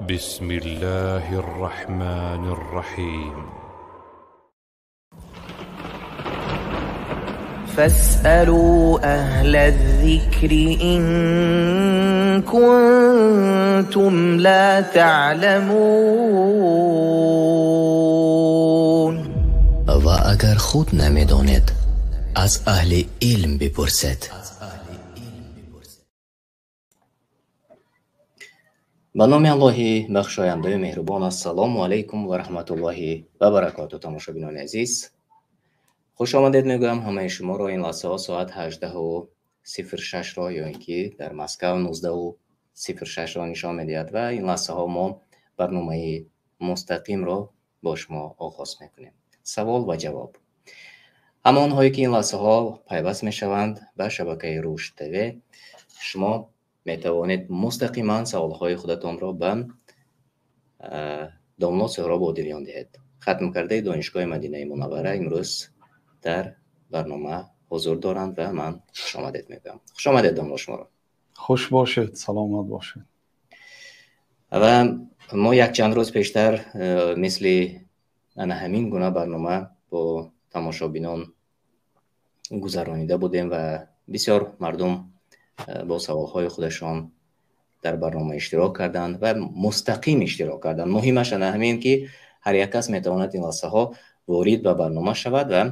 بسم الله الرحمن الرحيم. فاسألوا أهل الذكر إن كنتم لا تعلمون. Ва агар худ намедонед, аз аҳли илм бипурсед. Ба номи Аллоҳи бахшояндаю меҳрубон. Ассалому алайкум ва раҳматуллоҳи ва баракоту. Тамошобинони азиз, хуш омадед мегӯям ҳамаи шуморо. Ин лаҳзаҳо соат 18:06-ро ё ин ки дар Москав 19:06-ро нишон медиҳад ва ин лаҳзаҳо мо барномаи мустақимро бо шумо оғоз мекунем. Савол ва ҷавоб. Ҳамонҳое ки ин лаҳзаҳо пайваст мешаванд ба шабакаи Рушд ТВ, шумо метавонед мустақиман саволҳои худатонро ба домло Суҳроб Одилён диҳед. Хатмкардаи Донишгоҳи Мадинаи Мунаввара имрӯз дар барнома ҳузур доранд ва ман хушомадед мегӯям. Хушомадед домло шуморо. Хуш бошед, саломат бошед. Ва мо якчанд рӯз пештар мисли ана ҳамин гуна барнома бо тамошобинон гузаронида будем ва бисёр мардум бо саволҳои худашон дар барнома иштирок карданд ва мустақим иштирок карданд. Муҳимаш ана ҳамин ки ҳар як кас метавонад ин лаҳзаҳо ворид ба барнома шавад ва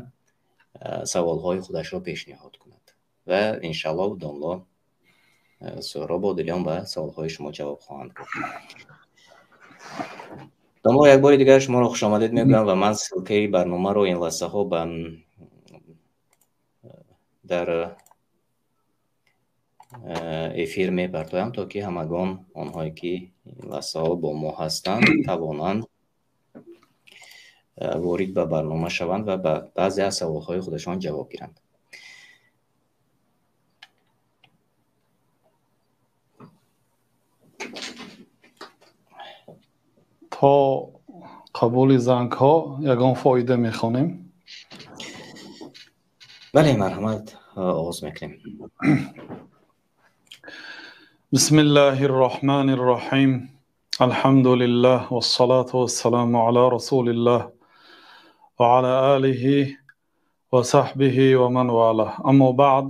саволҳои худашро пешниҳод кунад ва иншаллоҳ домло Суҳроб Одилён ба саволҳои шумо ҷавоб хоҳанд гуфт. Домло, як бори дигар шуморо хушомадед мегӯям ва ман ссилкаи барномаро ин лаҳзаҳо ба дар эфир мепартоям, то ки ҳамагон онҳое ки ин лаҳзаҳо бо мо ҳастанд тавонанд ворид ба барнома шаванд ва ба баъзе аз саволҳои худашон ҷавоб гиранд. То қабули зангҳо ягон фоида мехонем? Бале, марҳамат, оғоз мекунем. بسم الله الرحمن الرحيم. الحمد لله والصلاة والسلام على رسول الله وعلى آله وصحبه ومن والاه. أما بعد،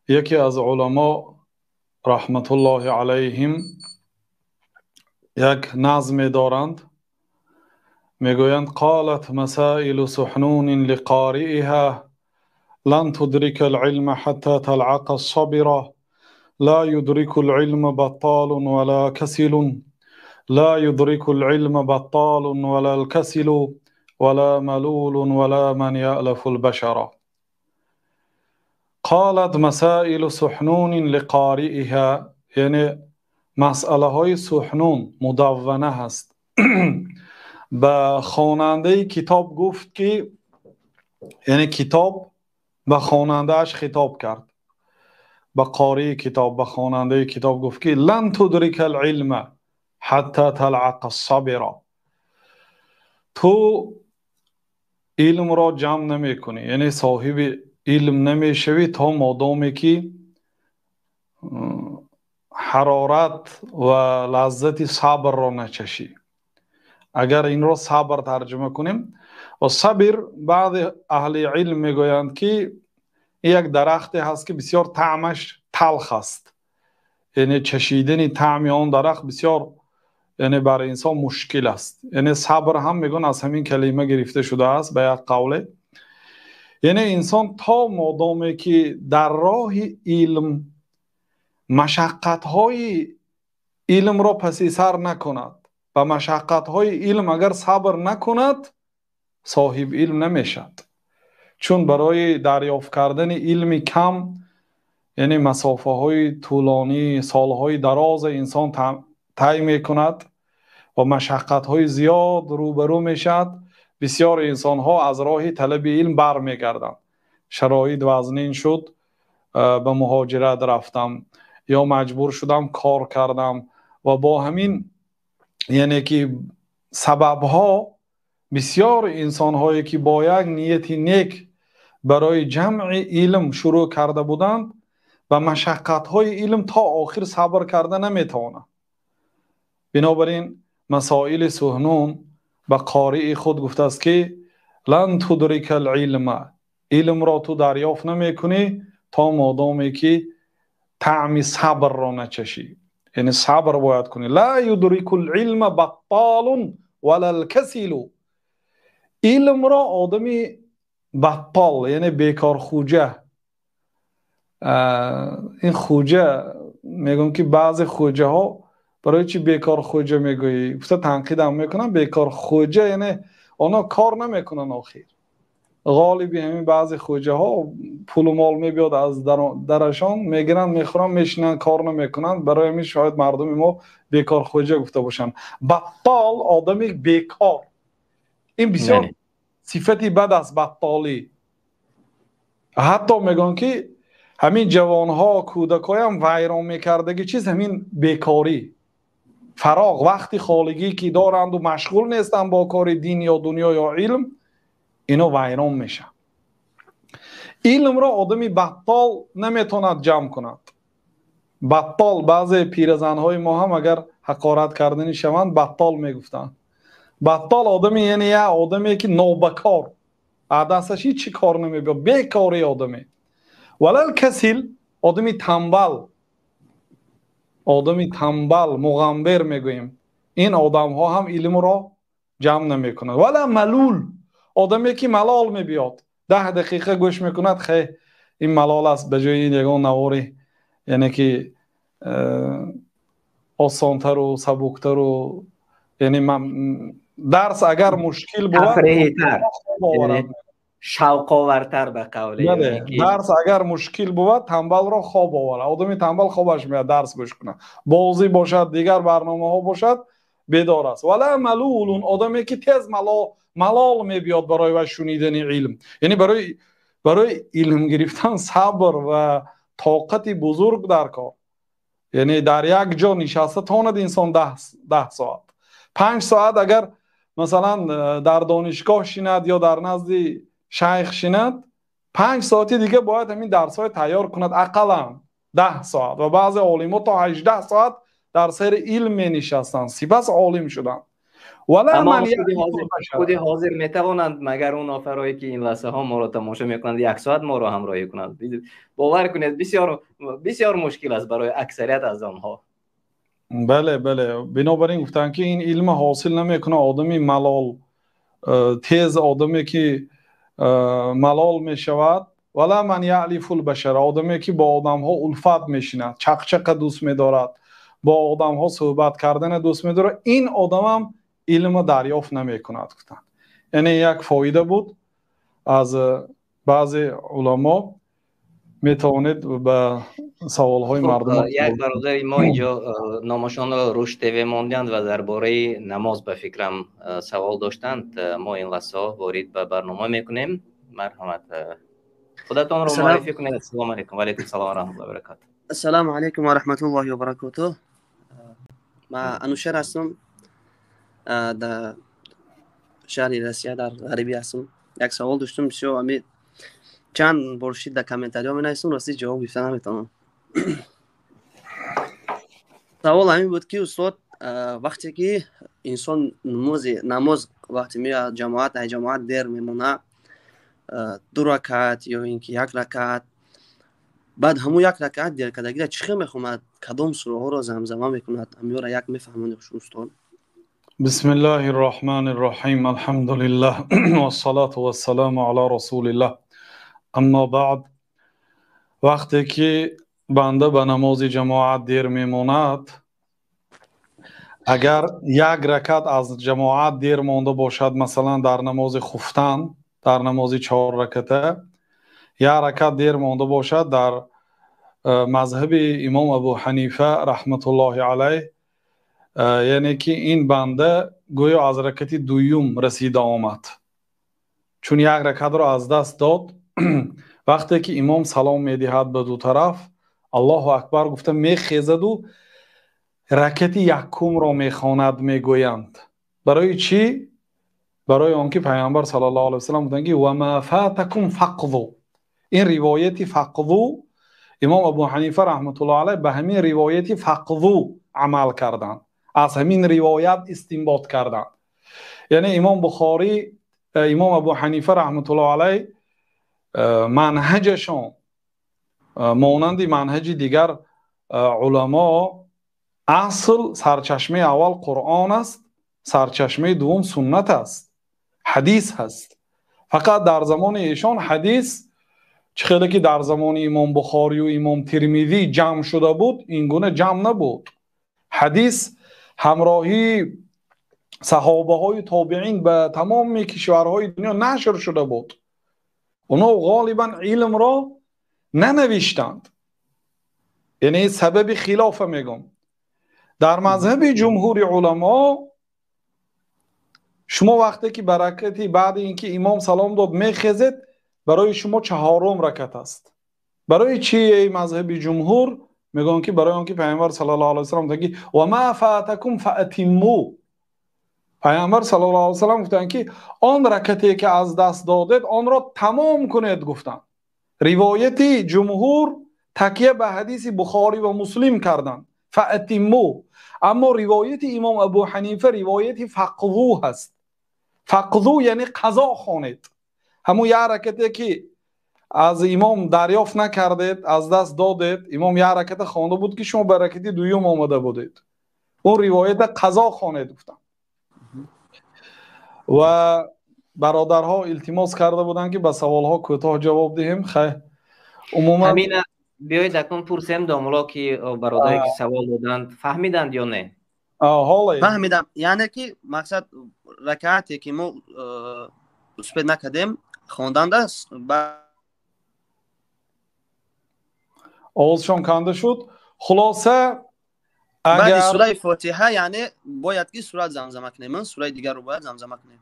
یکی از علما رحمت الله علیهم یک نظم دارند، میگویند قالت مسائل سحنون لقارئها لن تدرك العلم حتى تلعق الصبر، لا يدرك العلم بطال ولا كسل، لا يدرك العلم بطال ولا الكسل ولا ملول ولا من يألف البشر. قالت مسائل سحنون لقارئها، یعنی مسئله های سحنون مدونه هست. به خواننده کتاب گفت که، یعنی کتاب به خواننده اش خطاب کرد، به قاری کتاب، به خواننده کتاب گفت که لن تدرک العلم حتی تلعق الصبر، تو علم را جمع نمی کنی، یعنی صاحب علم نمی شوی تا مادامی که حرارت و لذت صبر را نچشی. اگر این را صبر ترجمه کنیم، و صبر بعض اهل علم میگویند که یک درختی هست که بسیار طعمش تلخ است، یعنی چشیدن طعم آن درخت بسیار یعنی برای انسان مشکل است. یعنی صبر هم میگن از همین کلمه گرفته شده است به یک قوله. یعنی انسان تا مادامی که در راه علم مشقت های علم را پسی سر نکند، و مشقت های علم اگر صبر نکند صاحب علم نمیشد. چون برای دریافت کردن علم کم، یعنی مسافه های طولانی، سالهای دراز انسان طی میکند و مشقت های زیاد روبرو میشد. بسیار انسان ها از راه طلب علم بر میگردند. شرایط وزنین شد، به مهاجرت رفتم یا مجبور شدم کار کردم و با همین یعنی که سبب ها بسیار انسان هایی که با یک نیت نیک برای جمع علم شروع کرده بودند و مشقت های علم تا آخر صبر کرده نمیتوانند. Бинобар ин Масоили Суҳнун ба қории худ гуфтааст, ки лан тудрика ал-илма, илмро ту дарёфт намекунӣ то модоме ки таъми сабрро начашӣ. Яъне сабр бояд кунӣ. Ла юдрикул илма баттолун валал касилу. Илмро одами баттол, яъне бекорхӯҷа, ин хӯҷа мегӯям ки баъзе хӯҷаҳо барои чӣ бекорхӯҷа мегӯӣ гуфта танқидам мекунам. Бекорхӯҷа яъне онҳо кор намекунанд. Охир ғолиби ҳамин баъзе хӯҷаҳо пулу мол мебиёд аз дарашон мегиранд, мехӯранд, мешинанд, кор намекунанд. Барои ҳамин шояд мардуми мо бекорхӯҷа гуфта бошанд. Баттол одами бекор, ин бисёр сифати бад аст, баттолӣ. Ҳатто мегӯянд ки ҳамин ҷавонҳо, кӯдакҳоям вайрон мекардаги чиз ҳамин бекорӣ, фароғ, вақти холигӣ ки доранду машғул нестанд бо кори дин ё дунё ё илм, ино вайрон мешаванд. Илмро одами баттол наметавонад ҷамъ кунад. Баттол, баъзе пиразанҳои мо ҳам агар ҳақорат карданӣ шаванд, баттол мегуфтанд. Баттол одами, яъне як одаме ки нобакор, аз дасташ ҳеҷ чӣ кор намебиёд, бекори одаме. Валал касил, одами тамбал, одами тамбал, муғамбер мегӯем. Ин одамҳо ҳам илмро ҷамъ намекунанд. Вала малул, одаме ки малол мебиёд, 10 дақиқа гӯш мекунад, хе ин малол аст, ба ҷои ин ягон навори, яъне ки осонтару сабуктару, яъне дарс агар мушкил бувад, шавқовартар ба қавле. Дарс агар мушкил бувад, тамбалро хоб оварад. Одами тамбал хобаш меояд дарс гӯш кунад. Бозӣ бошад, дигар барномаҳо бошад, бедор аст. Вала малулун, одаме ки тез малол мебиёд барои вай шунидани илм. Яъне барои илм гирифтан сабр ва тоқати бузург дар кор. Яъне дар як ҷо нишаста тонад инсон 10 соат. 5 соат агар масалан дар донишгоҳ шинад ё дар назди шайх шинад, 5 соати дига бояд ҳамин дарсҳои тайёр кунад, ақаллан 10 соат. Ва баъзе олимҳо то 18 соат дар сари илм менишастанд, сипас олим шуданд. Худи ҳозир метавонанд, магар он нафарое ки ин лаҳзаҳо моро тамошо мекунанд, 1 соат моро ҳамроҳӣ кунанд. Бовар кунед, бисёр бисёр мушкил аст барои аксарият аз онҳо. Бале, бале. Бинобар ин гуфтанд ки ин илм ҳосил намекунад одами малол, тез одаме ки малол мешавад. Вала ман яълифул башар, одаме ки бо одамҳо улфат мешинад, чақчақа дӯст медорад, бо одамҳо суҳбат кардана дӯст медорад, ин одамам илм дарёфт намекунад гуфтанд. Яъне як фоида буд аз баъзе уламо. Метавонед ба саволҳои мардум. Як бародари мо инҷо номашонро Рушд ТВ монданд ва дар бораи намоз ба фикрам савол доштанд. Мо ин лаҳзаҳо ворид ба барнома мекунем. Марҳамат, худатонро муаррифӣ кунед. Ассалому алайкум. Ва алайкум салом ва раҳматуллоҳи ва баракатуҳ. Ассалому алайкум ва раҳматуллоҳи ва баракатуҳ. Ман Анушер ҳастам, дар шаҳри Россия, дар ғарибӣ ҳастам. Як савол доштам, бисёр ҳамин чанд бор шид дар комментариҳо менависам, рости ҷавоб гирифта наметавонам. Савол ҳамин буд ки устод, вақте ки инсон намоз вақте меояд ҷамоат, ай ҷамоат дер мемонад, 2 ракат ё ин ки 1 ракат, баъд ҳамун 1 ракат дер кардагиро чӣ хел мехонад, кадом сураҳоро замзама мекунад, ҳамёра як мефаҳмонед устод? Бисмиллаҳир роҳманир роҳим. Алҳамдулиллаҳ вассалату вассаламу ала расулиллаҳ. Аммо баъд, вақте ки банда ба намози ҷамоат дер мемонад, агар 1 ракат аз ҷамоат дер монда бошад, масалан дар намози хуфтан, дар намози 4 раката 1 ракат дер монда бошад, дар мазҳаби имом Абу Ҳанифа раҳматуллоҳи алайҳ, яъне ки ин банда гӯё аз ракати дуюм расида омад, чун 1 ракатро аз даст дод. Вақте ки имом салом медиҳад ба ду тараф, Аллоҳу акбар гуфта мехезаду ракати якумро мехонад, мегӯянд. Барои чӣ? Барои он ки Пайғамбар саллаллоҳу алайҳи васаллам гуфтанд ки ва ма фатакум фақзу. Ин ривояти фақзу, имом Абу Ҳанифа раҳматуллоҳи алайҳ ба ҳамин ривояти фақзу амал карданд. Аз ҳамин ривоят истинбот карданд. Яъне Имом Бухорӣ, Имом Абу Ҳанифа раҳматуллоҳи алайҳ манҳаҷашон монанди манҳаҷи дигар уламо асл сарчашмаи аввал Қуръон аст, сарчашмаи дуввум суннат аст, ҳадис ҳаст. Фақат дар замони эшон ҳадис чӣ хеле ки дар замони Имом Бухорию Имом Тирмизӣ ҷамъ шуда буд, ин гуна ҷамъ набуд. Ҳадис ҳамроҳии саҳобаҳои тобеин ба тамоми кишварҳои дунё нашр шуда буд. Онҳо ғолибан илмро нанавиштанд. Яъне сабаби хилофа мегӯм. Дар мазҳаби ҷумҳури уламо шумо вақте ки баракати баъди ин ки имом салом дод мехезед, барои шумо чаҳорум ракат аст. Барои чи эй мазҳаби ҷумҳур? Мегӯянд ки барои он ки Пайғамбар саллаллоҳу алайҳи васаллам гуфтанд ки ва ма фатакум фаатимму. Пайғамбар саллаллоҳу алайҳи васаллам гуфтанд ки он ракате ки аз даст додед онро тамом кунед гуфтанд. Ривояти ҷумҳур такя ба ҳадиси Бухорӣ ва Муслим карданд, фаатимму. Аммо ривояти Имом Абу Ҳанифа ривояти фақзу ҳаст. Фақзу яъне қазо хонед. Ҳамун як ракате ки аз имом дарёфт накардед, аз даст додед, имом як раката хонда буд ки шумо ба ракати дуюм омада будед, он ривоята қазо хонед гуфтанд. Ва бародарҳо илтимос карда буданд ки ба саволҳо кӯтоҳ ҷавоб диҳем. Хай, умуман ҳамина биёед акнун пурсем домуло ки бародаре ки савол доданд фаҳмиданд ё не? Ҳоле фаҳмидам. Яъне ки мақсад ракаате ки мо успед накардем хондандааст. Овозшон канда шуд. Хулоса баъди сураи Фотиҳа яъне бояд ки сурат замзама кунем, сураи дигарро бояд замзама кунем?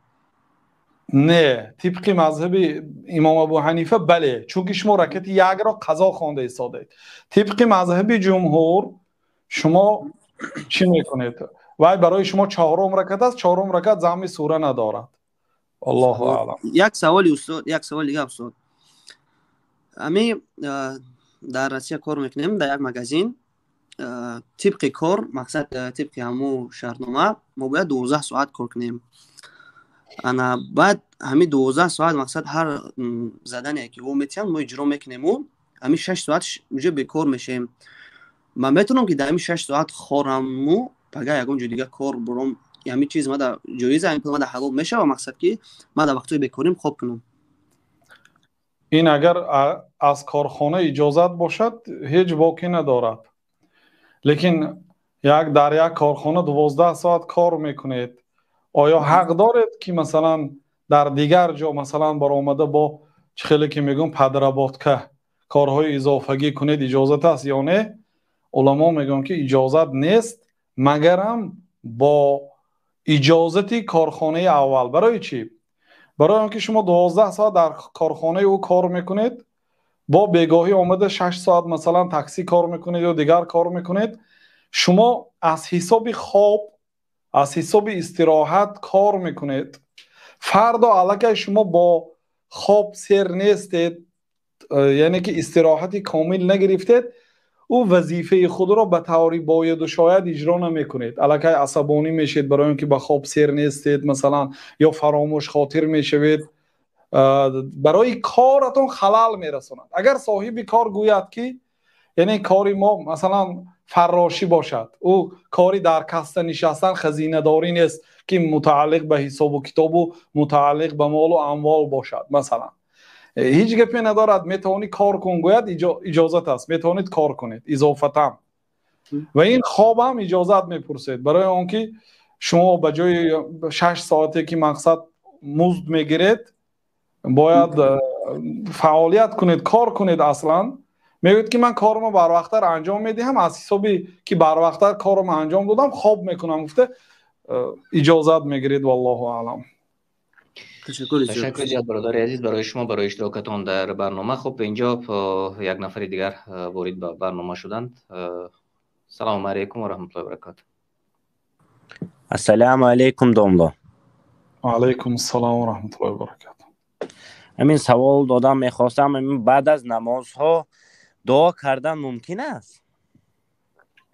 Не, тибқи мазҳаби Имом Абу Ҳанифа бале, чунки шумо ракати якро қазо хонда истодаед. Тибқи мазҳаби ҷумҳур шумо чӣ мекунед? Вай барои шумо чаҳорум ракат аст, чаҳорум ракат замми сура надорад. Аллоҳу аълам. Як саволи устод, як саволи дига устод. Ами дар Россия кор мекунем дар як магазин. Тибқи кор, мақсад тибқи ҳамун шартнома мо бояд 12 соат кор кунем. Ана баъд ҳами 12 соат мақсад ҳар задание ки ӯ метиҳанд мо иҷро мекунему ҳами 6 соат уже бекор мешем. Ман метавонам ки дар ҳами 6 соат хораму пага ягон ҷои дига кор буром, ҳами чиз мада ҷоиза, ҳами пул мада ҳалол мешава, мақсад ки ман дар вақтҳои бекорим хоб кунам. Ин агар аз корхона иҷозат бошад ҳеҷ боке надорад. Лекин як дар як корхона 12 соат кор мекунед, оё ҳақ доред ки масалан дар дигар ҷо масалан баромада бо чӣ хеле ки мегӯям подработка корҳои изофагӣ кунед, иҷозат аст ё не? Уламо мегӯянд ки иҷозат нест, магарам бо иҷозати корхонаи аввал. Барои чӣ? Барои он ки шумо 12 соат дар корхонаи ӯ кор мекунед, бо бегоҳӣ омада 6 соат масалан такси кор мекунед ё дигар кор мекунед, шумо аз ҳисоби хоб, аз ҳисоби истироҳат кор мекунед. Фардо аллакай шумо бо хоб сер нестед, яъне ки истироҳати комил нагирифтед, ӯ вазифаи худро ба таври бояду шояд иҷро намекунед. Аллакай асабонӣ мешед барои он ки ба хоб сер нестед масалан, ё фаромӯш хотир мешавед, барои коратон халал мерасонад. Агар соҳиби кор гӯяд ки яъне кори мо масалан фаррошӣ бошад, ӯ кори дар касса нишастан хазинадорӣ нест ки мутааллиқ ба ҳисобу китобу мутааллиқ ба молу амвол бошад масалан, ҳеҷ гапе надорад, метавонӣ кор кун гӯяд, иҷозат аст, метавонед кор кунед изофатан. Ва ин хобам иҷозат мепурсед, барои он ки шумо ба ҷои 6 соате ки мақсад музд мегиред бояд фаъолият кунед, кор кунед. Аслан мегӯяд ки ман кормо барвақттар анҷом медиҳам, аз ҳисоби ки барвақттар кормо анҷом додам хоб мекунам гуфта иҷозат мегиред. Валлоҳу аълам. Ташаккур зиёд бародари азиз барои шумо, барои иштирокатон дар барнома. Хуб, инҷо як нафари дигар ворид ба барнома шуданд. Салому алайкум ва раҳматуллоҳи ва баракатуҳ. Ассалому алайкум домло. Ва алайкум ассалом ва раҳматуллоҳи ва баракатуҳ. Ҳамин савол додам мехостам, ҳамин баъд аз намозҳо дуо кардан мумкин аст?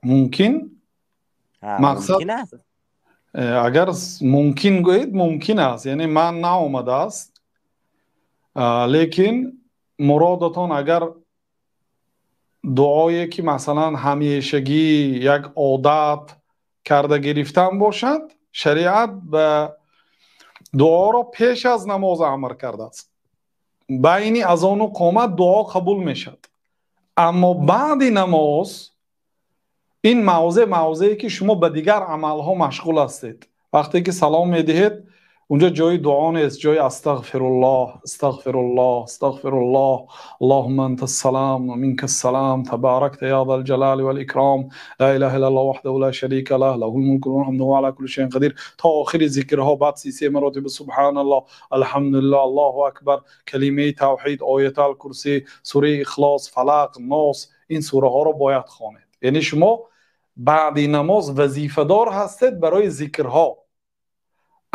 Мумкин? Мақсад агар мумкин гӯед, мумкин аст, яъне ман наомадааст, лекин муродатон агар дуое ки масалан ҳамешагӣ як одат карда гирифтан бошад, шариат ба дуоро пеш аз намоз амр кардааст. Байни азону қомат дуо қабул мешавад, аммо баъди намоз ин мавзеъ мавзее ки шумо ба дигар амалҳо машғул ҳастед. Вақте ки салом медиҳед, унҷо ҷои дуо нест, ҷои астағфируллоҳ, астағфируллоҳ, астағфируллоҳ, аллоҳумма антас салам ва минкас салам, табаракта я зал ҷалали вал икром, ла илаҳа иллаллоҳ ваҳдаҳу ла шарика лаҳ, лаҳул мулку ва лаҳул ҳамду ва ала кулли шайъин қадир, то охири зикрҳо, баъд 33 маротиба субҳаналлоҳ, алҳамдулиллоҳ, аллоҳу акбар, калимаи тавҳид, оятал курсӣ, сураи ихлос, фалақ, нос, ин сураҳоро бояд хонед. Яъне шумо баъди намоз вазифадор ҳастед барои зикрҳо,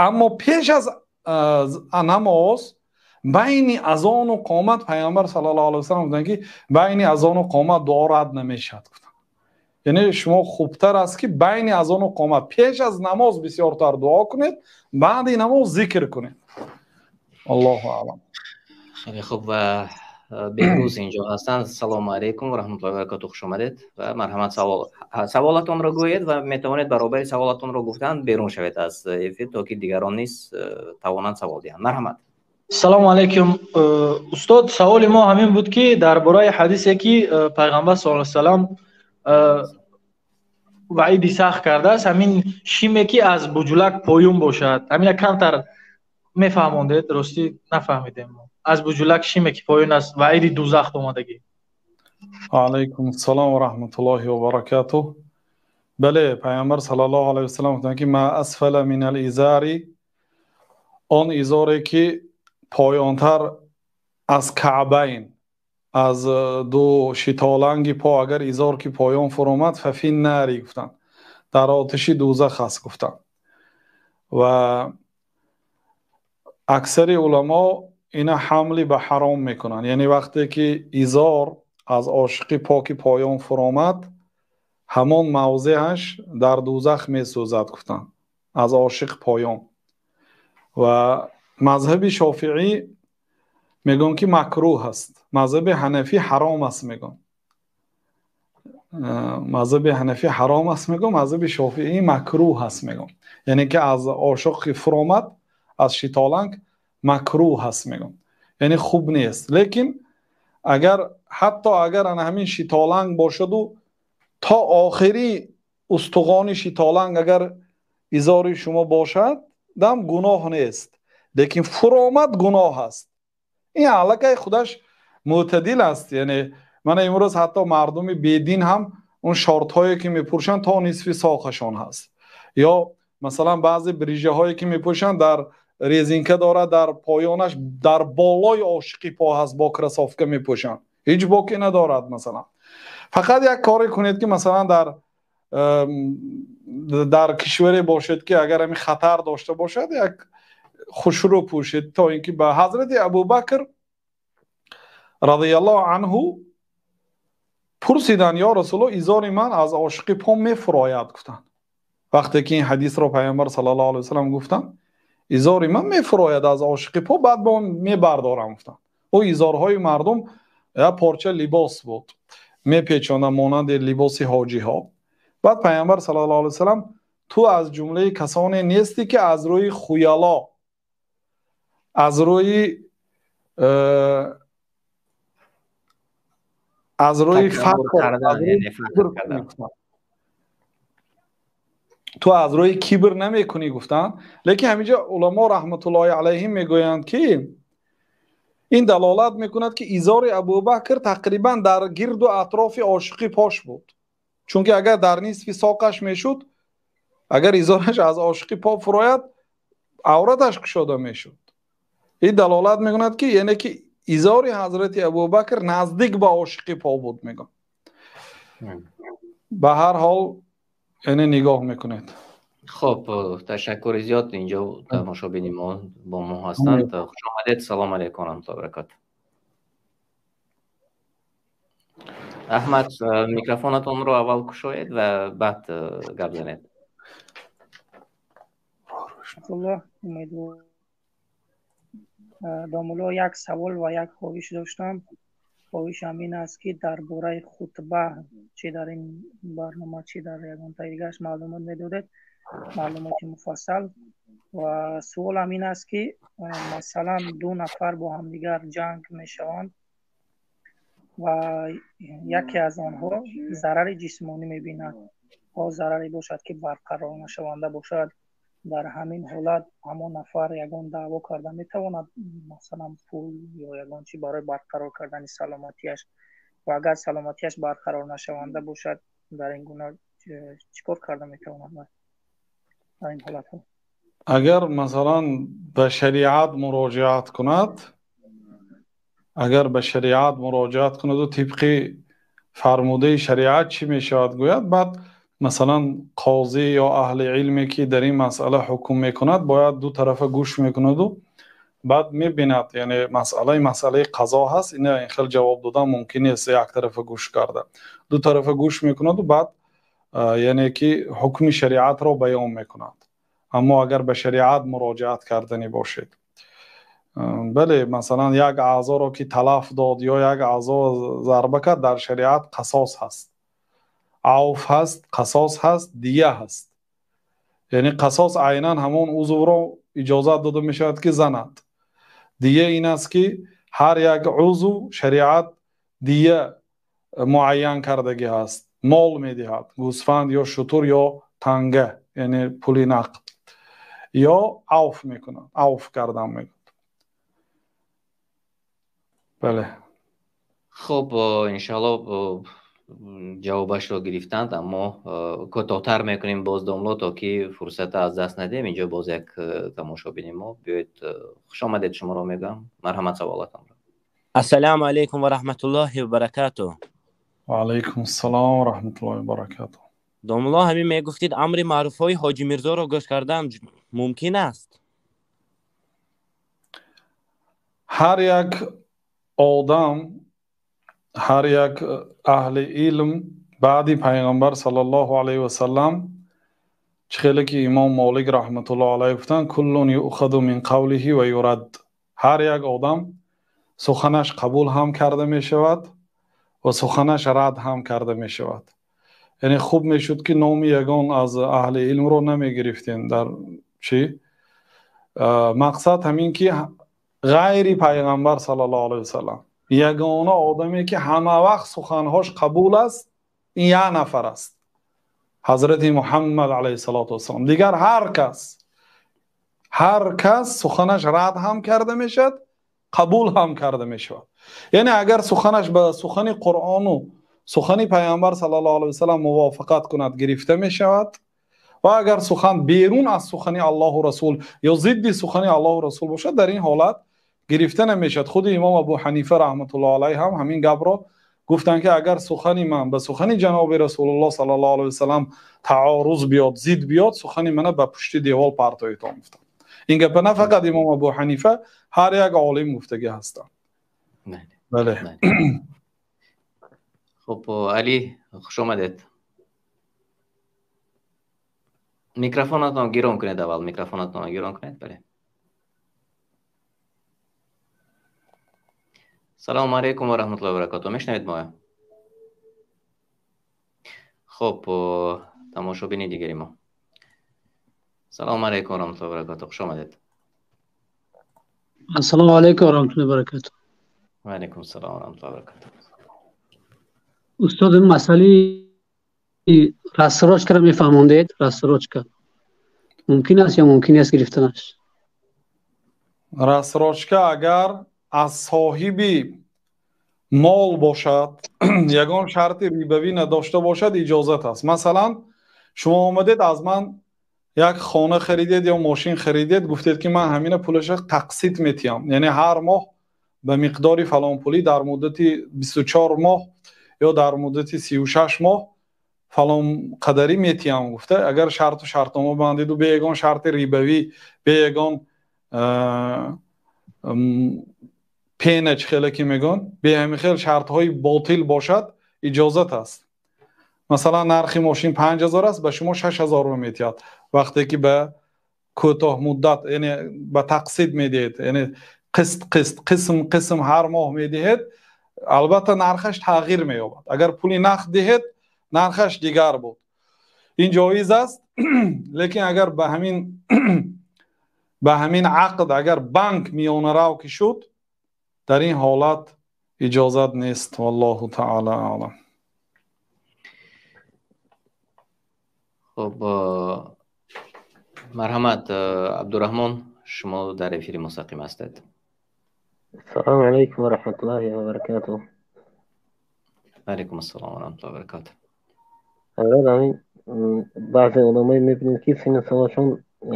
аммо пеш аз намоз байни азону қомат пайғамбар саллаллоҳу алайҳи васаллам гуфтанд ки байни азону қомат дуо рад намешавад гуфтанд. Яъне шумо хубтар аст ки байни азону қомат пеш аз намоз бисёртар дуо кунед, баъди намоз зикр кунед. Аллоҳу аълам. Хеле хуб, ва Беҳрӯз инҷо ҳастанд. Салому алайкум ва раҳматуллоҳи ва баракатуҳ, хуш омадед ва марҳамат, саволатонро гӯед ва метавонед баробари саволатонро гуфтан берун шавед аз эфир, то ки дигарон низ тавонанд савол диҳанд. Марҳамат. Салому алайкум устод, саволи мо ҳамин буд ки дар бораи ҳадисе ки пайғамбар саллаллоҳу алайҳи васаллам ваъиди сахт кардааст, ҳамин шиме ки аз буҷулак поюн бошад, ҳамина камтар мефаҳмондед? Ростӣ нафаҳмидем мо. Аз буҷулак шиме ки поён аст, ваъиди дузах омадагӣ. Алайкум ассалом ва раҳматуллоҳи ва баракатуҳ. Бале, пайғамбар саллаллоҳу алайҳи васаллам гуфтанд ки ма асфала минал изари, он изоре ки поёнтар аз каъбайн, аз ду шитоланги по, агар изор ки поён фуромад, фафин нари гуфтанд, дар оташи дузах аст гуфтанд. Ва аксари уламо ина ҳамли ба ҳаром мекунанд, яъне вақте ки изор аз ошиқи поки поён фуромад, ҳамон мавзеаш дар дузах месӯзад гуфтанд, аз ошиқ поён. Ва мазҳаби шофиӣ мегӯянд ки макрӯҳ аст, мазҳаби ҳанафӣ ҳаром аст мегӯянд, мазҳаби ҳанафӣ ҳаром аст мегӯянд, мазҳаби шофиӣ макрӯҳ аст мегӯянд, яъне ки аз ошиқи фуромад, аз шитоланг макрӯҳ аст мегӯям, яъне хуб нест. Лекин агар ҳатто агар ана ҳамин шитоланг бошаду то охири устуғони шитоланг агар изори шумо бошад, дам гуноҳ нест, лекин фуромад гуноҳ аст. Ин аллакай худаш мӯътадил аст. Яъне мана имрӯз ҳатто мардуми бедин ҳам он шортҳое ки мепӯшанд то нисфи соқашон ҳаст, ё масалан баъзе брижаҳое ки мепӯшанд дар резинка дорад, дар поёнаш дар болои ошиқи по ҳаст, бо кроссовка мепӯшанд, ҳеҷ боке надорад. Масалан фақат як коре кунед ки масалан дар кишваре бошед ки агар ҳамин хатар дошта бошад, як хушрӯ пӯшед, то ин ки ба ҳазрати Абубакр радиаллоҳу анҳу пурсиданд: ё Расулуллоҳ, изори ман аз ошиқи по мефурояд гуфтанд. Вақте ки ин ҳадисро пайғамбар саллаллоҳу алайҳи васаллам гуфтанд, изори ман мефурояд аз ошиқи по, баъд бо мебардорам гуфтанд. Ӯ изорҳои мардум як порча либос буд, мепечонда монанди либоси ҳоҷиҳо. Баъд пайғамбар саллаллоҳу алайҳи васаллам: ту аз ҷумлаи касоне нестӣ ки аз рӯи хуяло, аз рӯи фақр, ту аз рӯи кибр намекунӣ гуфтанд. Лекин ҳаминҷо уламо раҳматуллоҳи алайҳим мегӯянд ки ин далолат мекунад ки изори Абубакр тақрибан дар гирду атрофи ошиқи пош буд, чунки агар дар нисфи соқаш мешуд, агар изораш аз ошиқи по фурояд, авраташ кушода мешуд. Ин далолат мекунад ки яъне ки изори ҳазрати Абубакр наздик ба ошиқи по буд мегӯянд. Ба ҳар ҳол яъне нигоҳ мекунед. Хуб, ташаккури зиёд. Инҷо тамошобини мо бо мо ҳастанд. Хуш омадед. Салому алайкум ва раҳматуллоҳи ва баракатуҳ. Аҳмад, микрофонатонро аввал кушоед ва баъд гап занед. Домулло, як савол ва як хоҳиш доштам. Хоҳишам ин аст, ки дар бораи хутба, чӣ дар ин барнома, чӣ дар ягон таи дигараш маълумот медодед, маълумоти муфассал. Ва суолам ин аст, ки масалан ду нафар бо ҳамдигар ҷанг мешаванд ва яке аз онҳо зарари ҷисмонӣ мебинад, хоҳ зараре бошад, ки барқарор нашаванда бошад. Дар ҳамин ҳолат ҳамон нафар ягон даъво карда метавонад, масалан пул ё ягон чӣ барои барқарор кардани саломатиаш, ва агар саломатиаш барқарор нашаванда бошад, дар ин гуна чӣ кор карда метавонад дар ин ҳолатҳо? Агар масалан ба шариат муроҷиат кунад, агар ба шариат муроҷиат кунаду тибқи фармудаи шариат чӣ мешавад гӯяд, баъд масалан қозӣ ё аҳли илме ки дар ин масъала ҳукм мекунад, бояд ду тарафа гӯш мекунаду баъд мебинад, яъне масъалаи қазо ҳаст, ина ин хел ҷавоб додан мумкин нест як тарафа гӯш карда. Ду тарафа гӯш мекунаду баъд яъне ки ҳукми шариатро баён мекунад. Аммо агар ба шариат муроҷиат карданӣ бошед, бале, масалан як аъзоро ки талаф дод ё як аъзо зарба кард, дар шариат қасос ҳаст, авф ҳаст, қасос ҳаст, дия ҳаст. Яъне қасос айнан ҳамон узвро иҷозат дода мешавад ки занад. Дия ин аст, ки ҳар як узв шариат дия муайян кардагӣ ҳаст, мол медиҳад, гӯсфанд ё шутур ё танга, яъне пули нақд, ё авф мекунад, авф кардан мекунад. Бале. Хуб, иншоалло ҷавобашро гирифтанд, аммо кӯтоҳтар мекунем боз домло, то ки фурсата аз даст надиҳем. Инҷо боз як тамошобини мо. Биёед, хуш омадед, шуморо мегӯям. Марҳамат, саволатонро. Ассалому алайкум ва раҳматуллоҳи ва баракатуҳ. Ва алайкум ассалом ва раҳматуллоҳи ва баракатуҳ. Домло, ҳамин мегуфтид амри маъруфҳои Ҳоҷи Мирзоро гӯш кардан мумкин аст? Ҳар як одам, ҳар як аҳли илм баъди пайғамбар саллаллоҳу алайҳи васаллам, чӣ хеле ки имом Молик раҳматуллоҳ алайҳ гуфтанд, куллун юъхаду мин қавлиҳи ва юрадд. Ҳар як одам суханаш қабул ҳам карда мешавад ва суханаш рад ҳам карда мешавад. Яъне хуб мешуд, ки номи ягон аз аҳли илмро намегирифтем дар чӣ? Мақсад ҳамин ки ғайри пайғамбар саллаллоҳу алайҳи васаллам ягона одаме ки ҳама вақт суханҳош қабул аст, ин як нафар аст, ҳазрати Муҳаммад алайҳиссалоту вассалом. Дигар ҳар кас суханаш рад ҳам карда мешавад, қабул ҳам карда мешавад. Яъне агар суханаш ба сухани Қуръону сухани пайғамбар саллаллоҳу алайҳи васаллам мувофиқат кунад, гирифта мешавад, ва агар сухан берун аз сухани Аллоҳу Расул ё зидди сухани Аллоҳу Расул бошад, дар ин ҳолат гирифта намешавад. Худи имом Абу Ҳанифа раҳматуллоҳ алайҳ ҳам ҳамин гапро гуфтанд, ки агар сухани ман ба сухани ҷаноби Расулуллоҳ саллаллоҳу алайҳи васаллам таоруз биёд, зид биёд, сухани мана ба пушти девол партоитон гуфтанд. Ин гапа на фақат имом Абу Ҳанифа, ҳар як олим гуфтагӣ ҳастанд. Бале. Хуб, Али, хуш омадед. Микрофонатонро гирон кунед аввал, микрофонатонро гирон кунед, бале. Салому алайкум ва раҳматуллоҳи ва баракатуҳ. Мешнавед моя? Хуб, тамошобини дигари мо. Салому алайкум ва раҳматуллоҳи ва баракатуҳ. Хуш омадед. Ассалому алайкум ва раҳматуллоҳи ва баракатуҳ. Ва алайкум ассалом ва раҳматуллоҳи ва баракатуҳ. Устод, ин масъалаи рассрочкаро мефаҳмондед? Рассрочка мумкин аст ё мумкин нест гирифтанаш? Рассрочка агар аз соҳиби мол бошад, ягон шарти рибавӣ надошта бошад, иҷозат аст. Масалан, шумо омадед аз ман як хона харидед ё мошин харидед, гуфтед ки ман ҳамина пулаша тақсит метиҳам, яъне ҳар моҳ ба миқдори фалон пулӣ дар муддати 24 моҳ ё дар муддати 36 моҳ фалон қадарӣ метиҳам гуфта, агар шарту шартнома бандиду бе ягон шарти рибавӣ, бе ягон пена чӣ хеле ки мегӯянд, бе ҳамин хел шартҳои ботил бошад, иҷозат аст. Масалан, нархи мошин 5000 аст, ба шумо 6000 медиҳад. Вақте ки ба кӯтоҳмуддат, яъне ба тақсид медиҳед, яъне қист қист, қисм қисм ҳар моҳ медиҳед, албатта нархаш тағйир меёбад. Агар пули нақд диҳед, нархаш дигар буд. Ин ҷоиз аст, лекин агар ба ҳамин ақд агар банк миёнарав ки шуд, дар ин ҳолат иҷозат нест. Валлоҳу таъала аълам. Хуб, марҳамат, Абдураҳмон, шумо дар эфири мустақим ҳастед. Ассалому алайкум ва раҳматуллоҳи ва баракатуҳ. Алайкум ассалом ва раҳматуллоҳи ва баракатуҳ. Ҳазрат, ҳамин баъзе одамое мебинем, ки синну солашон,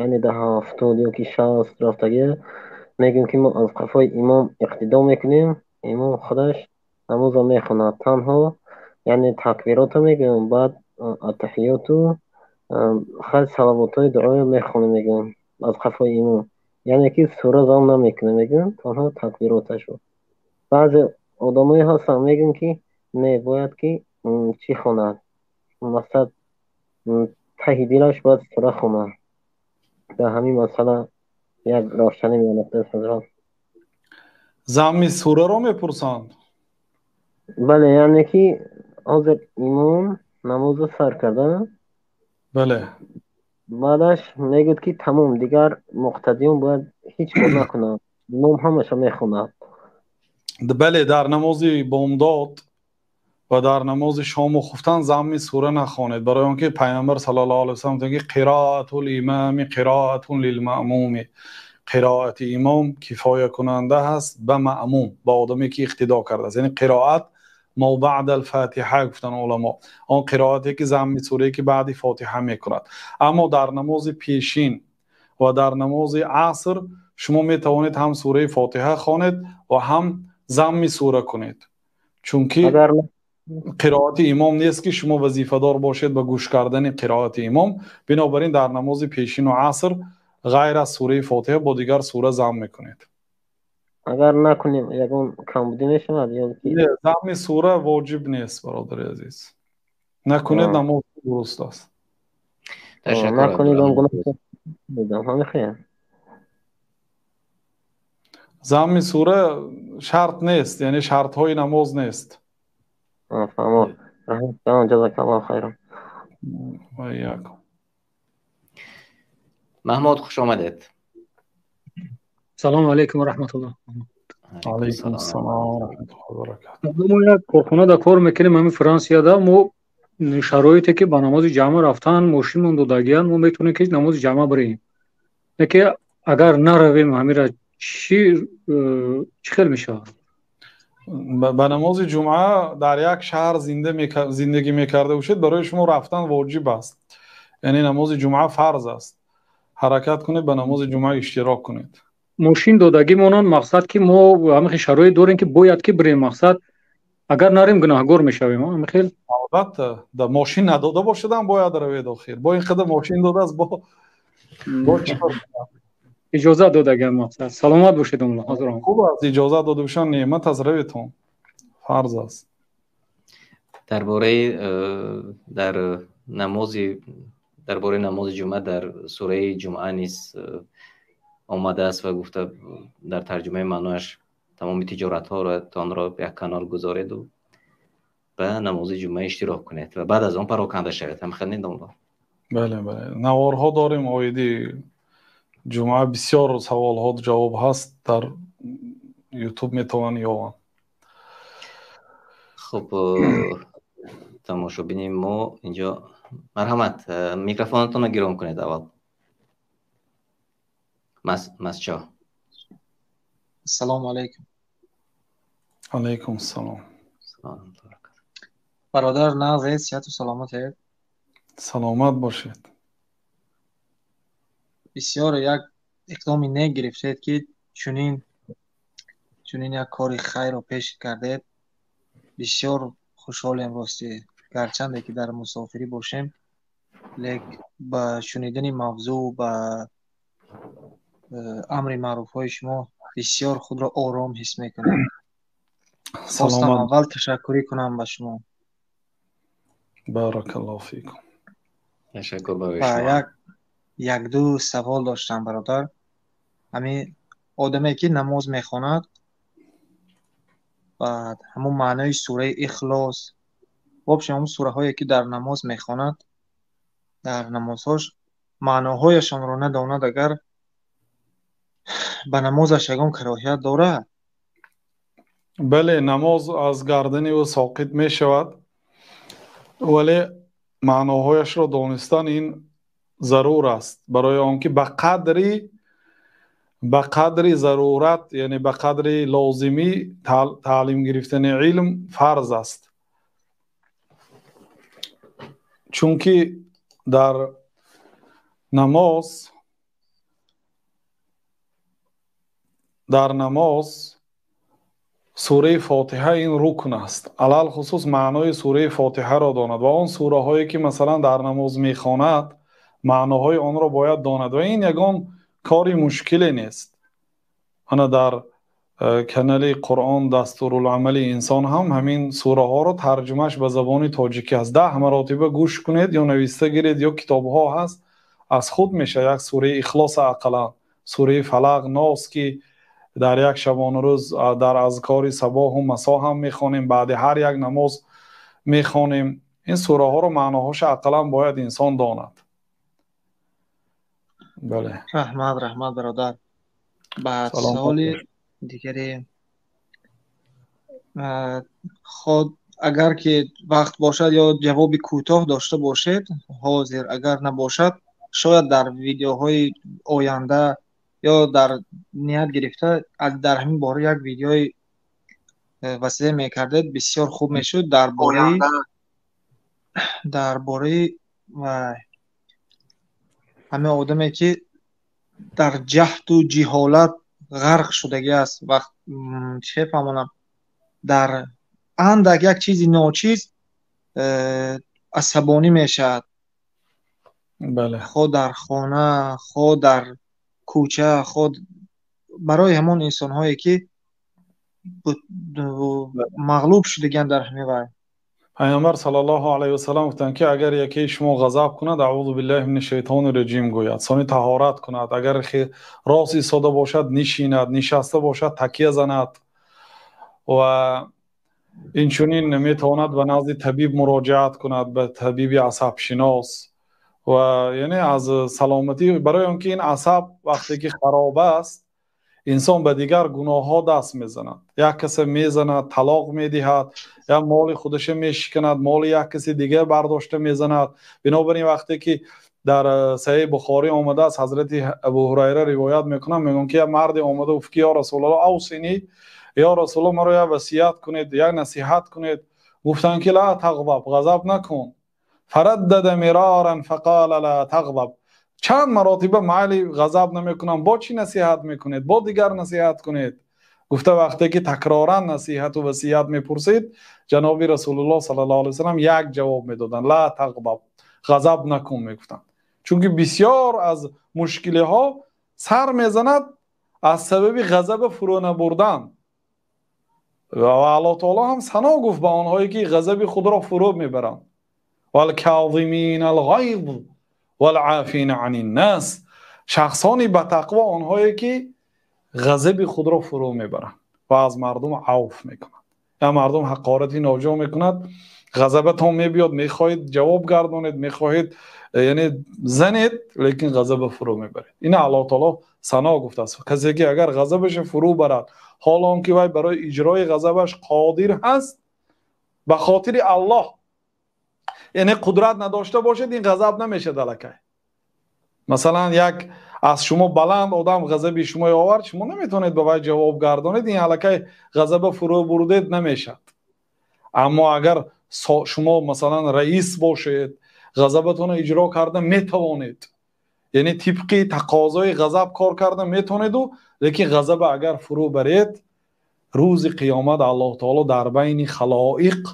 яъне да 70 ё ки 60 рафтагия, мегӯем, ки мо аз қафои имом иқтидо мекунем, имом худаш намозро мехонад, танҳо яъне такбирото мегӯем, баъд аттаҳиёту хайр, салавотҳои дуоро мехонем, мегӯем, аз қафои имом, яъне ки сура зам намекунем, мегӯем, танҳо такбироташро. Баъзе одамое ҳастанд, мегӯем, ки не, бояд ки чӣ хонад, мақсад, таҳи дилаш бояд сура хонад. Дар ҳамин масъала як равшанӣ меомӯхтед, ҳазрат. Замми сураро мепурсанд? Бале, яъне ки ҳозир имом намозро сар карда, баъдаш мегӯяд, ки тамом, дигар муқтадиён бояд ҳеҷ кор накунанд, имом ҳамаша мехонад. Бале, дар намози бомдод ва дар намози шому хуфтан замми сура нахонед, барои он ки Пайғамбар саллаллоҳу алайҳи васаллам гуфтанд, ки قراءة الإمام قراءة للمأموم, қироати имом кифоякунанда ҳаст ба маъмум, ба одаме ки иқтидо кардааст. Яъне қироат мо баъд алфотиҳа гуфтан уламо, он қироате ки замми сурае ки баъди фотиҳа мекунад. Аммо дар намози пешин ва дар намози аср шумо метавонед ҳам сураи фотиҳа хонед ва ҳам замми сура кунед, чунки қироати имом нест, ки шумо вазифадор бошед ба гӯш кардани қироати имом. Бинобар ин дар намози пешину аср ғайр аз сураи фотиҳа бо дигар сура зам мекунед. Агар накунем, ягон камбудӣ мешавад ё ки? Не, замми сура воҷиб нест, бародари азиз, накунед, намоз дуруст аст. Накунед, он гуноҳ ҳамин хел. Замми сура шарт нест, яъне шартҳои намоз нест. Фаҳмо, ҷазакаллоҳу хайран. Ва иякум. Маҳмуд, хуш омадед. Салому алайкум ва раҳматуллоҳ. Алайкум ассалом ва раҳматуллоҳи ва баракатуҳ. Мо як корхонада кор мекунем, ҳамин Франсияда. Мо шароите ки ба намози ҷамъа рафтан мошинмон додагиян, мо метавонем ки намози ҷамъа бирем. Лекин агар наравем, ҳамира чӣ хел мешавад? Ба намози ҷумъа дар як шаҳр зиндагӣ мекарда бошед, барои шумо рафтан воҷиб аст, яъне намози ҷумъа фарз аст. Ҳаракат кунед, ба намози ҷумъа иштирок кунед. Мошин додагӣ монанд, мақсад ки мо ҳамин хел шароит дорем, ки бояд ки бирем, мақсад, агар нарем, гунаҳгор мешавем, ҳамин хел. Албатта, да, мошин надода бошадам бояд равед. Охир бо ин қадар мошин додааст, бо чӣ кор? Иҷозат додагиам, мақсад. Саломат бошед, ҳозирон. Хуб аст, иҷозат дода бошанд, неъмат аст, раветон, фарз аст. Дар бораи дар намози дар бораи намози ҷумъа дар сураи ҷумъа низ омадааст ва гуфта дар тарҷумаи маънояш тамоми тиҷоратҳоро як канор гузореду ба намози ҷумъа иштирок кунед ва баъд аз он пароканда шавед. Ҳам хел нидонба? Бале, наворҳо дорем оиди ҷумъа, бисёр саволҳо ҷавоб ҳаст дар Ютуб, метавонанд ёванд. Хуб, тамошобини мо инҷо, марҳамат, микрофонатонро гиром кунед аввал. Масчо. Ассалому алайкум. Алайкум ассалом. Бародар, нағзед, сиҳату саломатед? Саломат бошед. Бисёр як иқдоми нек гирифтед, ки чунин як кори хайрро пеш кардед. Бисёр хушҳолем, ростӣ, гарчанде ки дар мусофирӣ бошем, лек ба шунидани мавзӯъ, ба амри маъруфҳои шумо бисёр худро ором ҳис мекунем. Хостам аввал ташаккурӣ кунам ба шумо. Баракаллоҳу фикум. Ташаккур барои шумо. Як-ду савол доштам, бародар. Ҳамин одаме ки намоз мехонад, баъд ҳамон маънои сураи Ихлос, вообще ҳамон сураҳое ки дар намоз мехонад, дар намозҳош маъноҳояшонро надонад, агар ба намозаш ягон кароҳият дорад? Бале, намоз аз гардани ӯ соқит мешавад, вале маъноҳояшро донистан ин зарур аст, барои он ки ба қадри зарурат, яъне ба қадри лозимӣ таълим гирифтани илм фарз аст. Чунки дар намоз сураи Фотиҳа ин рукн аст. Алалхусус маънои сураи Фотиҳаро донад ва он сураҳое ки масалан дар намоз мехонад, маъноҳои онро бояд донад ва ин ягон кори мушкиле нест. Ана дар канали Қуръон дастурулъамали инсон ҳам ҳамин сураҳоро тарҷумааш ба забони тоҷикӣ аст. 10 маротиба гӯш кунед ё нависта гиред ё китобҳо ҳаст, аз худ мешавад. Як сураи Ихлос ақаллан, сураи Фалақ, Нос ки дар як шабонарӯз дар азкори сабоҳу масо ҳам мехонем, баъди ҳар як намоз мехонем. Ин сураҳоро маъноҳоша ақаллан бояд инсон донад. Бале. Раҳмат, раҳмат бародар. Ба саволи дигаре, худ агар ки вақт бошад ё ҷавоби кӯтоҳ дошта бошед ҳозир, агар набошад шояд дар видеоҳои оянда ё дар ният гирифта дар ҳамин бора як видеои васеъ мекардед, бисёр хуб мешуд. Дар бораи ҳама одаме ки дар ҷаҳду ҷиҳолат ғарқ шудагӣ аст, вақт чӣ фаҳмонам, дар андак як чизи ночиз асабонӣ мешавад. Бале. Хо дар хона, хо дар кӯча, худ барои ҳамон инсонҳое ки мағлуб шудагианд дар ҳамин вай. Пайғамбар саллаллоҳу алайҳи васаллам гуфтанд ки агар якеи шумо ғазаб кунад, аъузу биллаҳи минаш шайтони раҷим гӯяд, сони таҳорат кунад, агар рост истода бошад нишинад, нишаста бошад такя занад ва инчунин метавонад ба назди табиб муроҷиат кунад, ба табиби асабшинос ва яъне аз саломатӣ, барои он ки ин асаб вақте ки хароб аст, инсон ба дигар гуноҳҳо даст мезанад. Як касе мезанад, талоқ медиҳад, я моли худаша мешиканад, моли як каси дигар бардошта мезанад. Бинобар ин вақте ки дар Саҳеҳи Бухорӣ омадааст, ҳазрати Абу Ҳурайра ривоят мекунанд, мегӯянд ки як марде омада гуфт ки ё Расулуллоҳ, авсини, ё Расулуллоҳ, маро як васият кунед, як насиҳат кунед. Гуфтанд ки ла тағзаб, ғазаб накун. Фараддада мираран фақала ла тағзаб. Чанд маротиба майли ғазаб намекунам, бо чӣ насиҳат мекунед, бо дигар насиҳат кунед. Гуфта вақте ки такроран насиҳату васият мепурсид, ҷаноби Расулуллоҳ саллаллоҳу алайҳи васаллам як ҷавоб медоданд: ла тағзаб, ғазаб накун мегуфтанд. Чунки бисёр аз мушкилиҳо сар мезанад аз сабаби ғазаба фурӯ набурдан. Ва Аллоҳ таоло ҳам сано гуфт ба онҳое ки ғазаби худро фурӯ мебаранд. والکاظمین الغیظ والعافین عن الناس. шахсони ба тақво онҳое ки ғазаби худро фурӯ мебаранд ва аз мардум авф мекунанд. Я мардум ҳақорати ноҷо мекунад, ғазабатон мебиёд, мехоҳед ҷавоб гардонед, мехоҳед яъне занед, лекин ғазаба фурӯ мебаред. Ина Аллоҳ таоло сано гуфтааст. Касе ки агар ғазабашро фурӯ барад, ҳол он ки вай барои иҷрои ғазабаш қодир ҳаст, ба хотири Аллоҳ, яъне қудрат надошта бошед, ин ғазаб намешавад аллакай. Масалан, як аз шумо баланд одам ғазаби шумо овард, шумо наметавонед ба вай ҷавоб гардонед, ин аллакай ғазаба фурӯ бурдед намешавад. Аммо агар шумо масалан раис бошед, ғазабатонро иҷро карда метавонед, яъне тибқи тақозои ғазаб кор карда метавонеду, лекин ғазаба агар фурӯ баред, рӯзи қиёмат Аллоҳ таоло дар байни халоиқ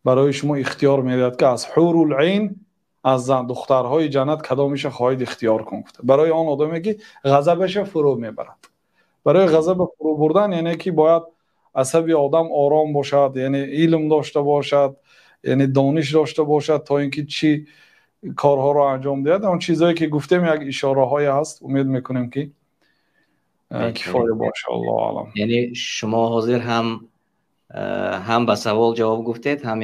барои шумо ихтиёр медиҳад ки аз ҳурул айн, аз зан духтарҳои ҷаннат кадомиша хоҳед ихтиёр кун гуфта. Барои он одаме ки ғазабаша фурӯ мебарад. Барои ғазаба фурӯ бурдан яъне ки бояд асаби одам ором бошад, яъне илм дошта бошад, Яъне дониш дошта бошад, то ин ки чӣ корҳоро анҷом диҳад. Он чизҳое ки гуфтем, як ишораҳое ҳаст. Умед мекунем, ки кифоя бошад. Аллоҳу аълам. Яъне шумо ҳозир ҳам ба савол ҷавоб гуфтед, ҳам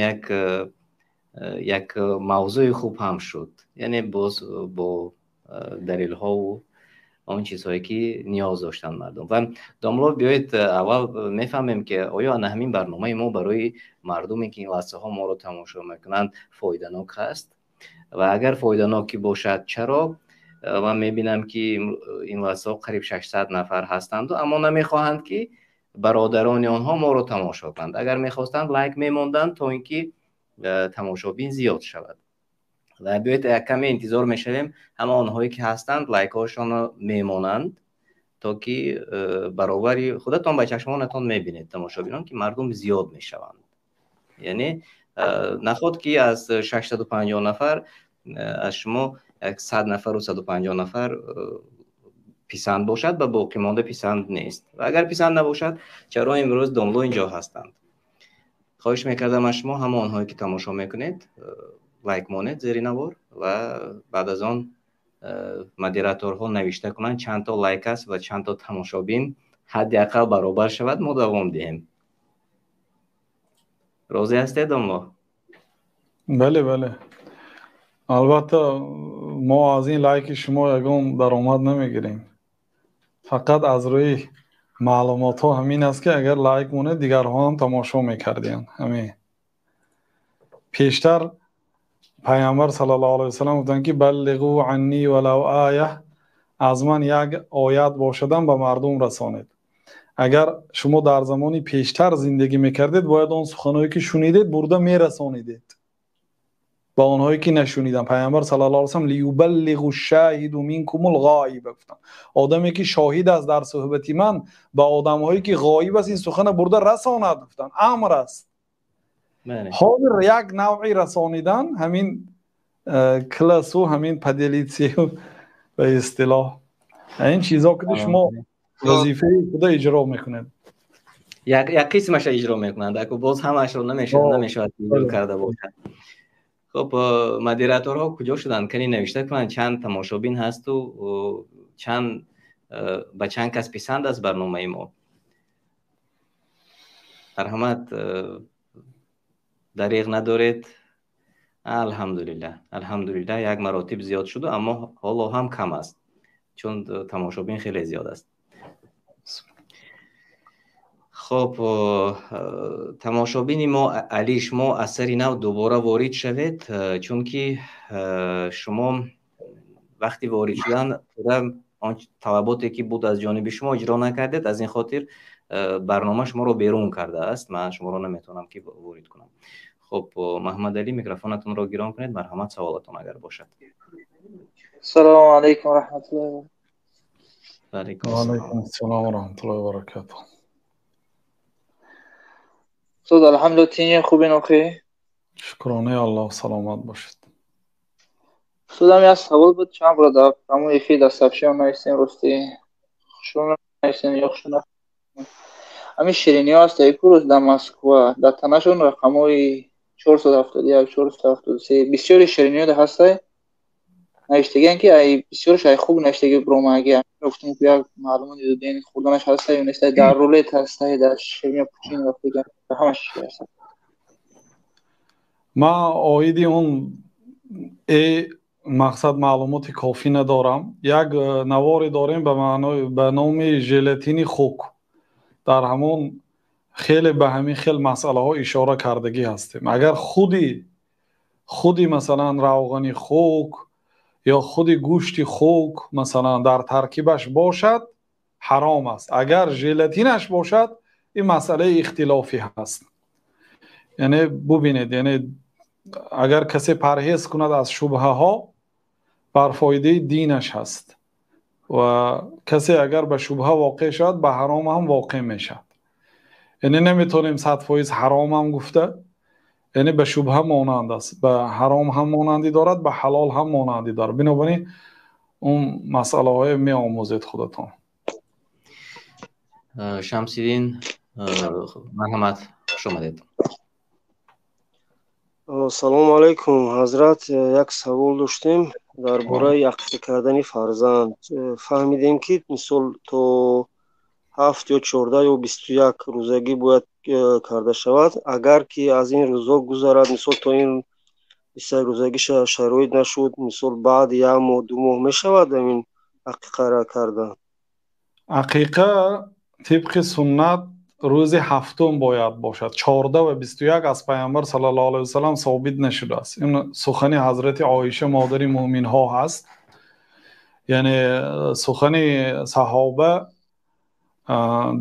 як мавзӯи хуб ҳам шуд, яъне боз бо далелҳову он чизҳое ки ниёз доштанд мардум. Ва домло, биёед, аввал мефаҳмем, ки оё ана ҳамин барномаи мо барои мардуме, ки ин лаҳзаҳо моро тамошо мекунанд, фоиданок ҳаст, ва агар фоиданок ки бошад, чаро ман мебинам, ки ин лаҳзаҳо қариб 600 нафар ҳастанду, аммо намехоҳанд, ки бародарони онҳо моро тамошо кунанд? Агар мехостанд, лайк мемонданд, то ин ки тамошобин зиёд шавад. Ва биёед, як каме интизор мешавем, ҳама онҳое ки ҳастанд, лайкҳошонро мемонанд, то ки баробари худатон ба чашмонатон мебинед, тамошобинон, ки мардум зиёд мешаванд. Яъне наход ки аз 650 нафар аз шумо 100 нафару 150 нафар писанд бошад, ба боқимонда писанд нест. Ва агар писанд набошад, чаро имрӯз домло инҷо ҳастанд? Хоҳиш мекардам аз шумо, ҳама онҳое ки тамошо мекунед, лайк монед зери навор, ва баъд аз он модераторҳо навишта кунанд, чанд то лайк аст ва чанд то тамошобин, ҳадди ақал баробар шавад, мо давом диҳем. Розӣ ҳастед, домло? Бале, албатта, мо аз ин лайки шумо ягон даромад намегирем, фақат аз рӯи маълумотҳо ҳамин аст, ки агар лайк монед, дигарҳо ҳам тамошо мекардиянд. Ҳамин. Пештар Пайғамбар саллаллоҳу алайҳи васаллам гуфтанд, ки баллиғу анни валав оя, аз ман як оят бошадам ба мардум расонед. Агар шумо дар замони пештар зиндагӣ мекардед, бояд он суханое ки шунидед, бурда мерасонидед ба онҳое ки нашуниданд. Пайғамбар саллаллоҳу алайҳи васаллам лиюбаллиғу шоҳиду минкумул ғоиба гуфтанд. Одаме ки шоҳид аст дар суҳбати ман, ба одамҳое ки ғоиб аст, ин сухана бурда расонад, гуфтанд. Амр аст. Ҳозир як навъи расонидан ҳамин классу, ҳамин поделиться, ба истилоҳ, ин чизо ки шумо вазифаи худа иҷро мекунед. Як қисмаша иҷро мекунанд, аку боз ҳамаашро намешавад иҷро карда бошад. Хуб, модераторҳо куҷо шуданд? Кани навишта кунанд, чанд тамошобин ҳасту чанд ба чанд кас писанд аст барномаи мо. Марҳамат, дареғ надоред. Алҳамдулиллаҳ, алҳамдулиллаҳ, як маротиб зиёд шуду, аммо ҳоло ҳам кам аст, чун тамошобин хеле зиёд аст. Хуб, тамошобини мо Али, шумо аз сари нав дубора ворид шавед, чунки шумо вақти ворид шудан он талаботе ки буд аз ҷониби шумо, иҷро накардед. Аз ин хотир барнома шуморо берун кардааст, ман шуморо наметавонам ки ворид кунам. Хуб, Маҳмадалӣ, микрофонатонро гирон кунед, марҳамат, саволатон агар бошад. Салому алайкум раҳматуллоҳи. Ваалайкум ассалом ва раҳматуллоҳи ва баракатуҳ. Устод, алҳамдулилла, тинҷ, хубен охи? Шукронаи Аллоҳ, саломат бошед. Устодам, як савол буд, чанд бора дар ҳамон эфир дар сообщение нависем, рости хушрӯ нависем ё хушрӯ. Ҳамин шириниҳо ҳаст, ку рӯз дар Москва дар танашон рақамҳои 471, 473, бисёри шириниҳо ҳастай, навиштагиан, ки ай бисёрш ай хуб навиштаги бромаги. Гуфтем, ки як маълумоти доден, хӯрданаш ҳастай ё нестай? Дар рулет ҳастай, дар шириниҳо пучин рафтага, ҳамаш ҳаст. Ман оиди он мақсад маълумоти кофӣ надорам. Як наворе дорем ба номи желатини хук, дар ҳамон хеле ба ҳамин хел масъалаҳо ишора кардагӣ ҳастем. Агар худи, масалан, равғани хук ё худи гӯшти хук, масалан, дар таркибаш бошад, ҳаром аст. Агар желатинаш бошад, ин масъалаи ихтилофӣ ҳаст. Яъне бубинед, яъне агар касе парҳез кунад аз шубҳаҳо, бар фоидаи динаш ҳаст, ва касе агар ба шубҳа воқеъ шавад, ба ҳаром ҳам воқеъ мешавад. Яъне наметавонем 100% ҳаромам гуфта, яъне ба шубҳа монанд аст, ба ҳаром ҳам монандӣ дорад, ба ҳалол ҳам монандӣ дорад. Бинобар ин он масъалаҳое меомӯзед худатон. Шамсиддин, марҳамат, хуш омадед. Салому алайкум, ҳазрат. Як савол доштем дар бораи ақиқа кардани фарзанд. Фаҳмидем, ки мисол то 7 ё 14 ё 21 рӯзагӣ бояд карда шавад. Агар ки аз ин рӯзҳо гузарад, мисол то ин 21 рӯзагӣ шароит нашуд, мисол баъд як моҳ, 2 моҳ мешавад ҳамин ақиқаро кардан? Ақиқа тибқи суннат рӯзи ҳафтум бояд бошад. 14 ва 21 аз Пайғамбар саллаллоҳу алайҳи васаллам собит нашудааст. Ин сухани ҳазрати Оиша, модари мӯъминҳо ҳаст. Яъне сухани саҳоба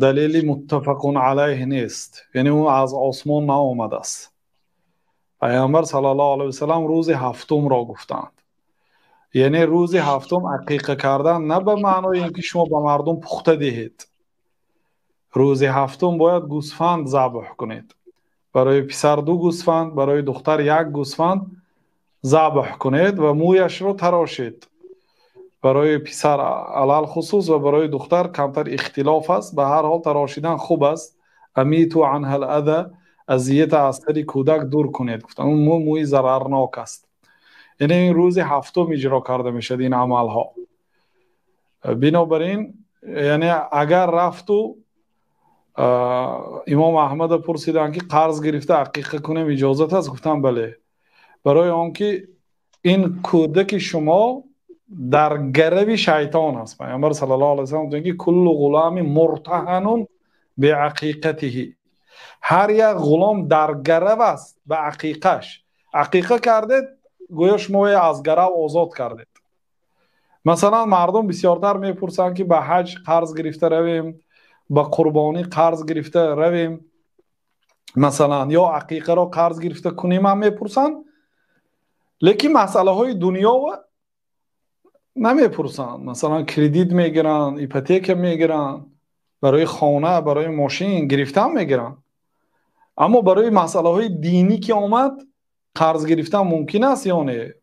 далели муттафақун алайҳ нест, яъне ӯ аз осмон наомадааст. Пайғамбар саллаллоҳу алайҳи васаллам рӯзи ҳафтумро гуфтанд. Яъне рӯзи ҳафтум ақиқа кардан на ба маънои ин ки шумо ба мардум пухта диҳед. Рӯзи ҳафтум бояд гӯсфанд забҳ кунед. Барои писар 2 гӯсфанд, барои духтар 1 гӯсфанд забҳ кунед ва мӯяшро тарошед. Барои писар алалхусус ва барои духтар камтар ихтилоф аст. Ба ҳар ҳол тарошидан хуб аст. Амиту анҳа ал-аза, азията аз сари кӯдак дур кунед. Гуфтанд он мӯ мӯи зарарнок аст. Яъне ин рӯзи ҳафтум иҷро карда мешавад ин амалҳо. Бинобар ин, яъне агар рафту имом Аҳмадро пурсиданд, ки қарз гирифта ақиқа кунем иҷозат аст? Гуфтанд бале. Барои он ки ин кӯдаки шумо дар гарави шайтон аст. Пайғамбар саллаллоҳу алайҳи васаллам гуфтанд, ки куллу ғулами муртаҳанун биақиқатиҳи. Ҳар як ғулом дар гарав аст ба ақиқаш. Ақиқа кардед, гӯё шумо аз гарав озод кардед. Масалан, мардум бисёртар мепурсанд, ки ба ҳаҷ қарз гирифта равем, ба қурбонӣ қарз гирифта равем, масалан, ё ақиқаро қарз гирифта кунем ҳам мепурсанд. Лекин масъалаҳои дунёва намепурсанд. Масалан, кредит мегиранд, ипотека мегиранд, барои хона, барои мошин гирифтан мегиранд. Аммо барои масъалаҳои динӣ ки омад, қарз гирифтан мумкин аст ё не?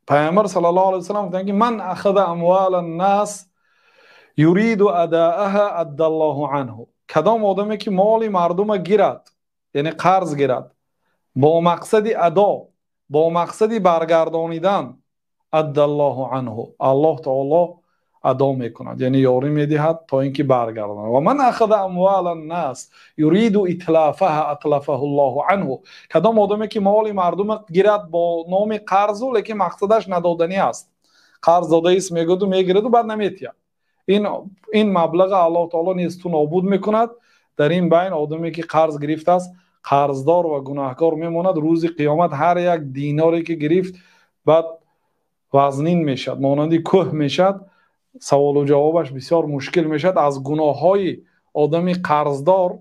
Пайғамбар саллаллоҳу алайҳи васаллам гуфтанд, ки ман ахаза амвала ннас юриду адааҳа аддаллоҳу анҳу. Кадом одаме ки моли мардума гирад, яъне қарз гирад, бо мақсади адо, бо мақсади баргардонидан, аддаллоҳу анҳу, Аллоҳ таоло адо мекунад, яъне ёрӣ медиҳад то ин ки баргардонад. Ва ман ахаза амвала ннас юриду итлафаҳа атлафаҳу ллоҳу анҳу. Кадом одаме ки моли мардума гирад бо номи қарзу, лекин мақсадаш надоданӣ аст, қарз додаист мегӯяду мегираду баъд наметиҳад, ин маблаға Аллоҳ таоло несту нобуд мекунад. Дар ин байн одаме ки қарз гирифтааст қарздор ва гунаҳкор мемонад. Рӯзи қиёмат ҳар як диноре ки гирифт баъд вазнин мешавад, монанди кӯҳ мешавад. Саволу ҷавобаш бисёр мушкил мешавад. Аз гуноҳҳои одами қарздор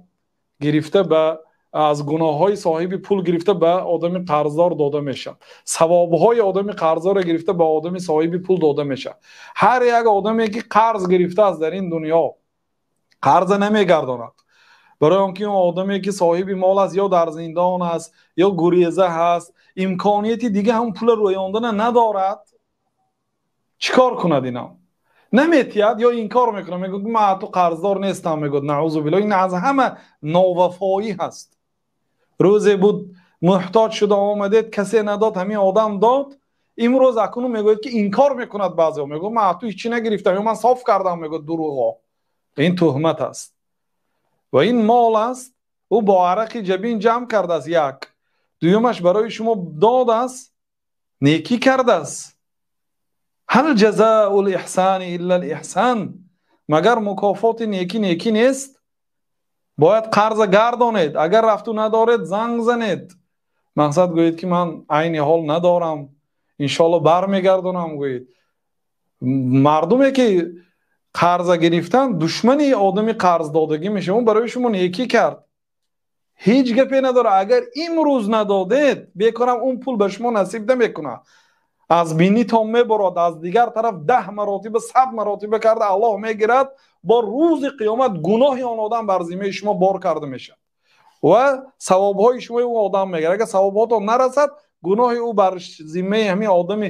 гирифта ба аз гуноҳҳои соҳиби пул гирифта ба одами қарздор дода мешавад. Савобҳои одами қарздорро гирифта ба одами соҳиби пул дода мешавад. Ҳар як одаме ки қарз гирифтааст дар ин дунё қарза намегардонад. Барои он ки он одаме ки соҳиби мол аст, ё дар зиндон аст, ё гуреза ҳаст, имконияти дига ҳам пула рӯёндана надорад. Чӣ кор кунад инам? Наметиҳад ё инкор мекунад, мегӯяд ман ту қарздор нестам, мегӯяд наъузу биллоҳ. Ин аз ҳама новафоӣ ҳаст. Рӯзе буд муҳтоҷ шуда омадед, касе надод, ҳамин одам дод. Имрӯз акнун мегӯяд ки инкор мекунад. Баъзеҳо мегӯяд ман ту ҳеҷ нагирифтам, ё ман соф кардам, мегӯяд дурӯғо. Ин туҳмат аст ва ин мол аст, ӯ бо арақи ҷабин ҷамъ кардааст. Як дуюмаш барои шумо додааст, некӣ кардааст. Ҳал ҷазаул иҳсани илла л-иҳсан, магар мукофоти некӣ некӣ нест? Бояд қарза гардонед. Агар рафту надоред, занг занед, мақсад гӯед ки ман айни ҳол надорам, иншоалло бармегардонам гӯед. Мардуме ки қарза гирифтан, душмани одами қарздодагӣ мешавад. Ӯ барои шумо некӣ кард, ҳеҷ гапе надорад. Агар имрӯз надодед, бекорам он пул ба шумо насиб намекунад. Аз бинитон меборад, аз дигар тараф 10 маротиба, 100 маротиба карда Аллоҳ мегирад. Бо рӯзи қиёмат гуноҳи он одам бар зиммаи шумо бор карда мешавад ва савобҳои шумо ӯ одам мегирад. Агар савобҳотон нарасад, гуноҳи ӯ бар зиммаи ҳамин одами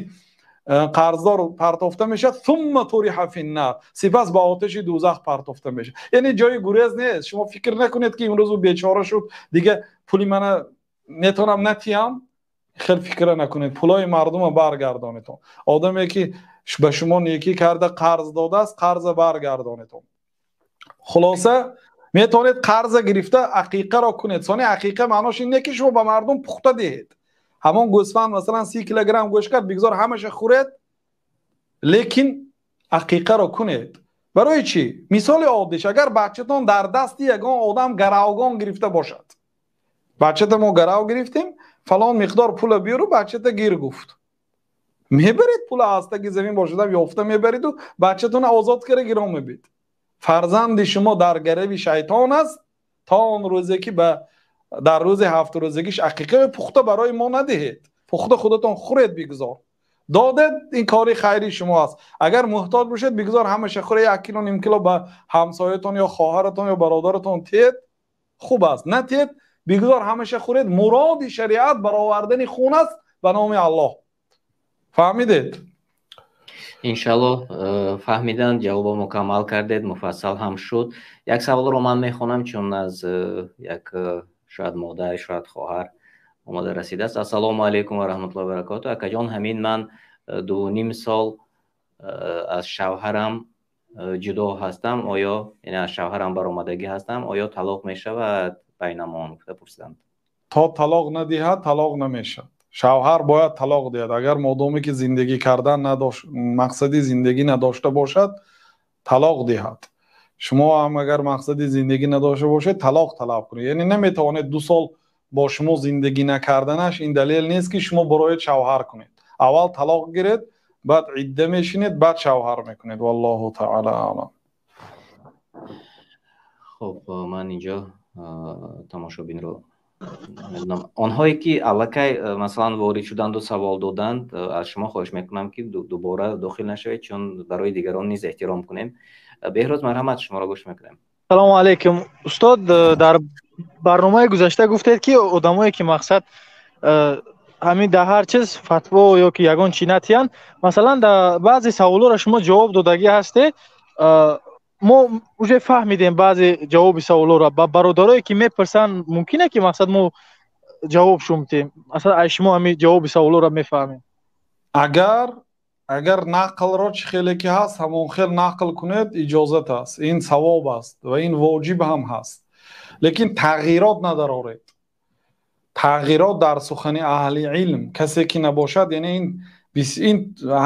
қарздор партофта мешавад. Сумма туриҳа финнар, сипас ба оташи дӯзах партофта мешавад. Яъне ҷои гурез нест. Шумо фикр накунед ки имрӯз ӯ бечора шуд, дига пули мана метавонам натиҳам. Хел фикра накунед, пулои мардума баргардонед. Одаме ки ба шумо некӣ карда қарз додааст, қарза баргардонед. Хулоса, метавонед қарза гирифта ақиқаро кунед. Сони ақиқа маънош ин не ки шумо ба мардум пухта диҳед. Ҳамон гӯсфанд масалан 30 килограмм гӯшт кард, бигзор ҳамаша хӯред, лекин ақиқаро кунед. Барои чӣ? Мисоли оддиш, агар бачатон дар дасти ягон одам гаравгон гирифта бошад, бачата мо гарав гирифтем, фалон миқдор пула биёру бачата гир гуфт, мебаред пула аз таги замин бошадам ёфта мебариду бачатонро озод карда гирон мебид. Фарзанди шумо дар гарави шайтон аст то он рӯзе ки дар рӯзи ҳафтрӯзагиш ақиқа пухта барои мо надиҳед, пухта худатон хӯред, бигзор. Додед, ин кори хайри шумо аст. Агар муҳтоҷ бошед, бигзор ҳамаша хӯред, як кило, ним кило ба ҳамсоятон ё хоҳаратон ё бародаратон тиҳед, хуб аст. Натиҳед, бигзор ҳамаша хӯред. Муроди шариат баровардани хун аст ба номи Аллоҳ. Фаҳмидед? Иншаллоҳ фаҳмидан, ҷавобо мукаммал кардед, муфассал ҳам шуд. Як саволро ман мехонам, чун аз як шояд модар, шояд хоҳар омода расидааст. Ассалому алайкум ва раҳматуллоҳи ва баракотуҳ. Акаҷон, ҳамин ман 2.5 сол аз шавҳарам ҷудо ҳастам, оё яъне аз шавҳарам баромадагӣ ҳастам, оё талоқ мешавад байнамон? Гуфта пурсиданд. То талоқ надиҳад талоқ намешавад. Шавҳар бояд талоқ диҳад. Агар модоме ки зиндагӣ кардан надошт, мақсади зиндагӣ надошта бошад, талоқ диҳад. Шумо ҳам агар мақсади зиндагӣ надошта бошед, талоқ талаб кунед. Яъне наметавонед 2 сол бо шумо зиндагӣ накарданаш ин далел нест ки шумо барои шавҳар кунед. Аввал талоқ гиред, баъд идда мешинед, баъд шавҳар мекунед. Валлоҳу таъала аълам. Хуб, ман инҷо тамошобинро онҳое ки аллакай масалан ворид шуданду савол доданд, аз шумо хоҳиш мекунам ки дубора дохил нашавед, чун барои дигарон низ эҳтиром кунем. Беҳрӯз, марҳамат, шуморо гӯш мекунем. Салому алайкум устод. Дар барномаи гузашта гуфтед ки одамое ки мақсад ҳамин дар ҳар чиз фатво ё ки ягон чӣ натиҳанд, масалан дар баъзе саволҳоро шумо ҷавоб додагӣ ҳастед, мо уже фаҳмидем баъзе ҷавоби саволҳоро. Ба бародарое ки мепурсанд, мумкин ки мақсад мо ҷавоб шумтем, масалан аз шумо ҳамин ҷавоби саволҳоро мефаҳмем. Агар нақлро чӣ хеле ки ҳаст ҳамон хел нақл кунед, иҷозат аст, ин савоб аст ва ин воҷиб ҳам ҳаст, лекин тағйирот надароред. Тағйирот дар сухани аҳли илм касе ки набошад, яъне ин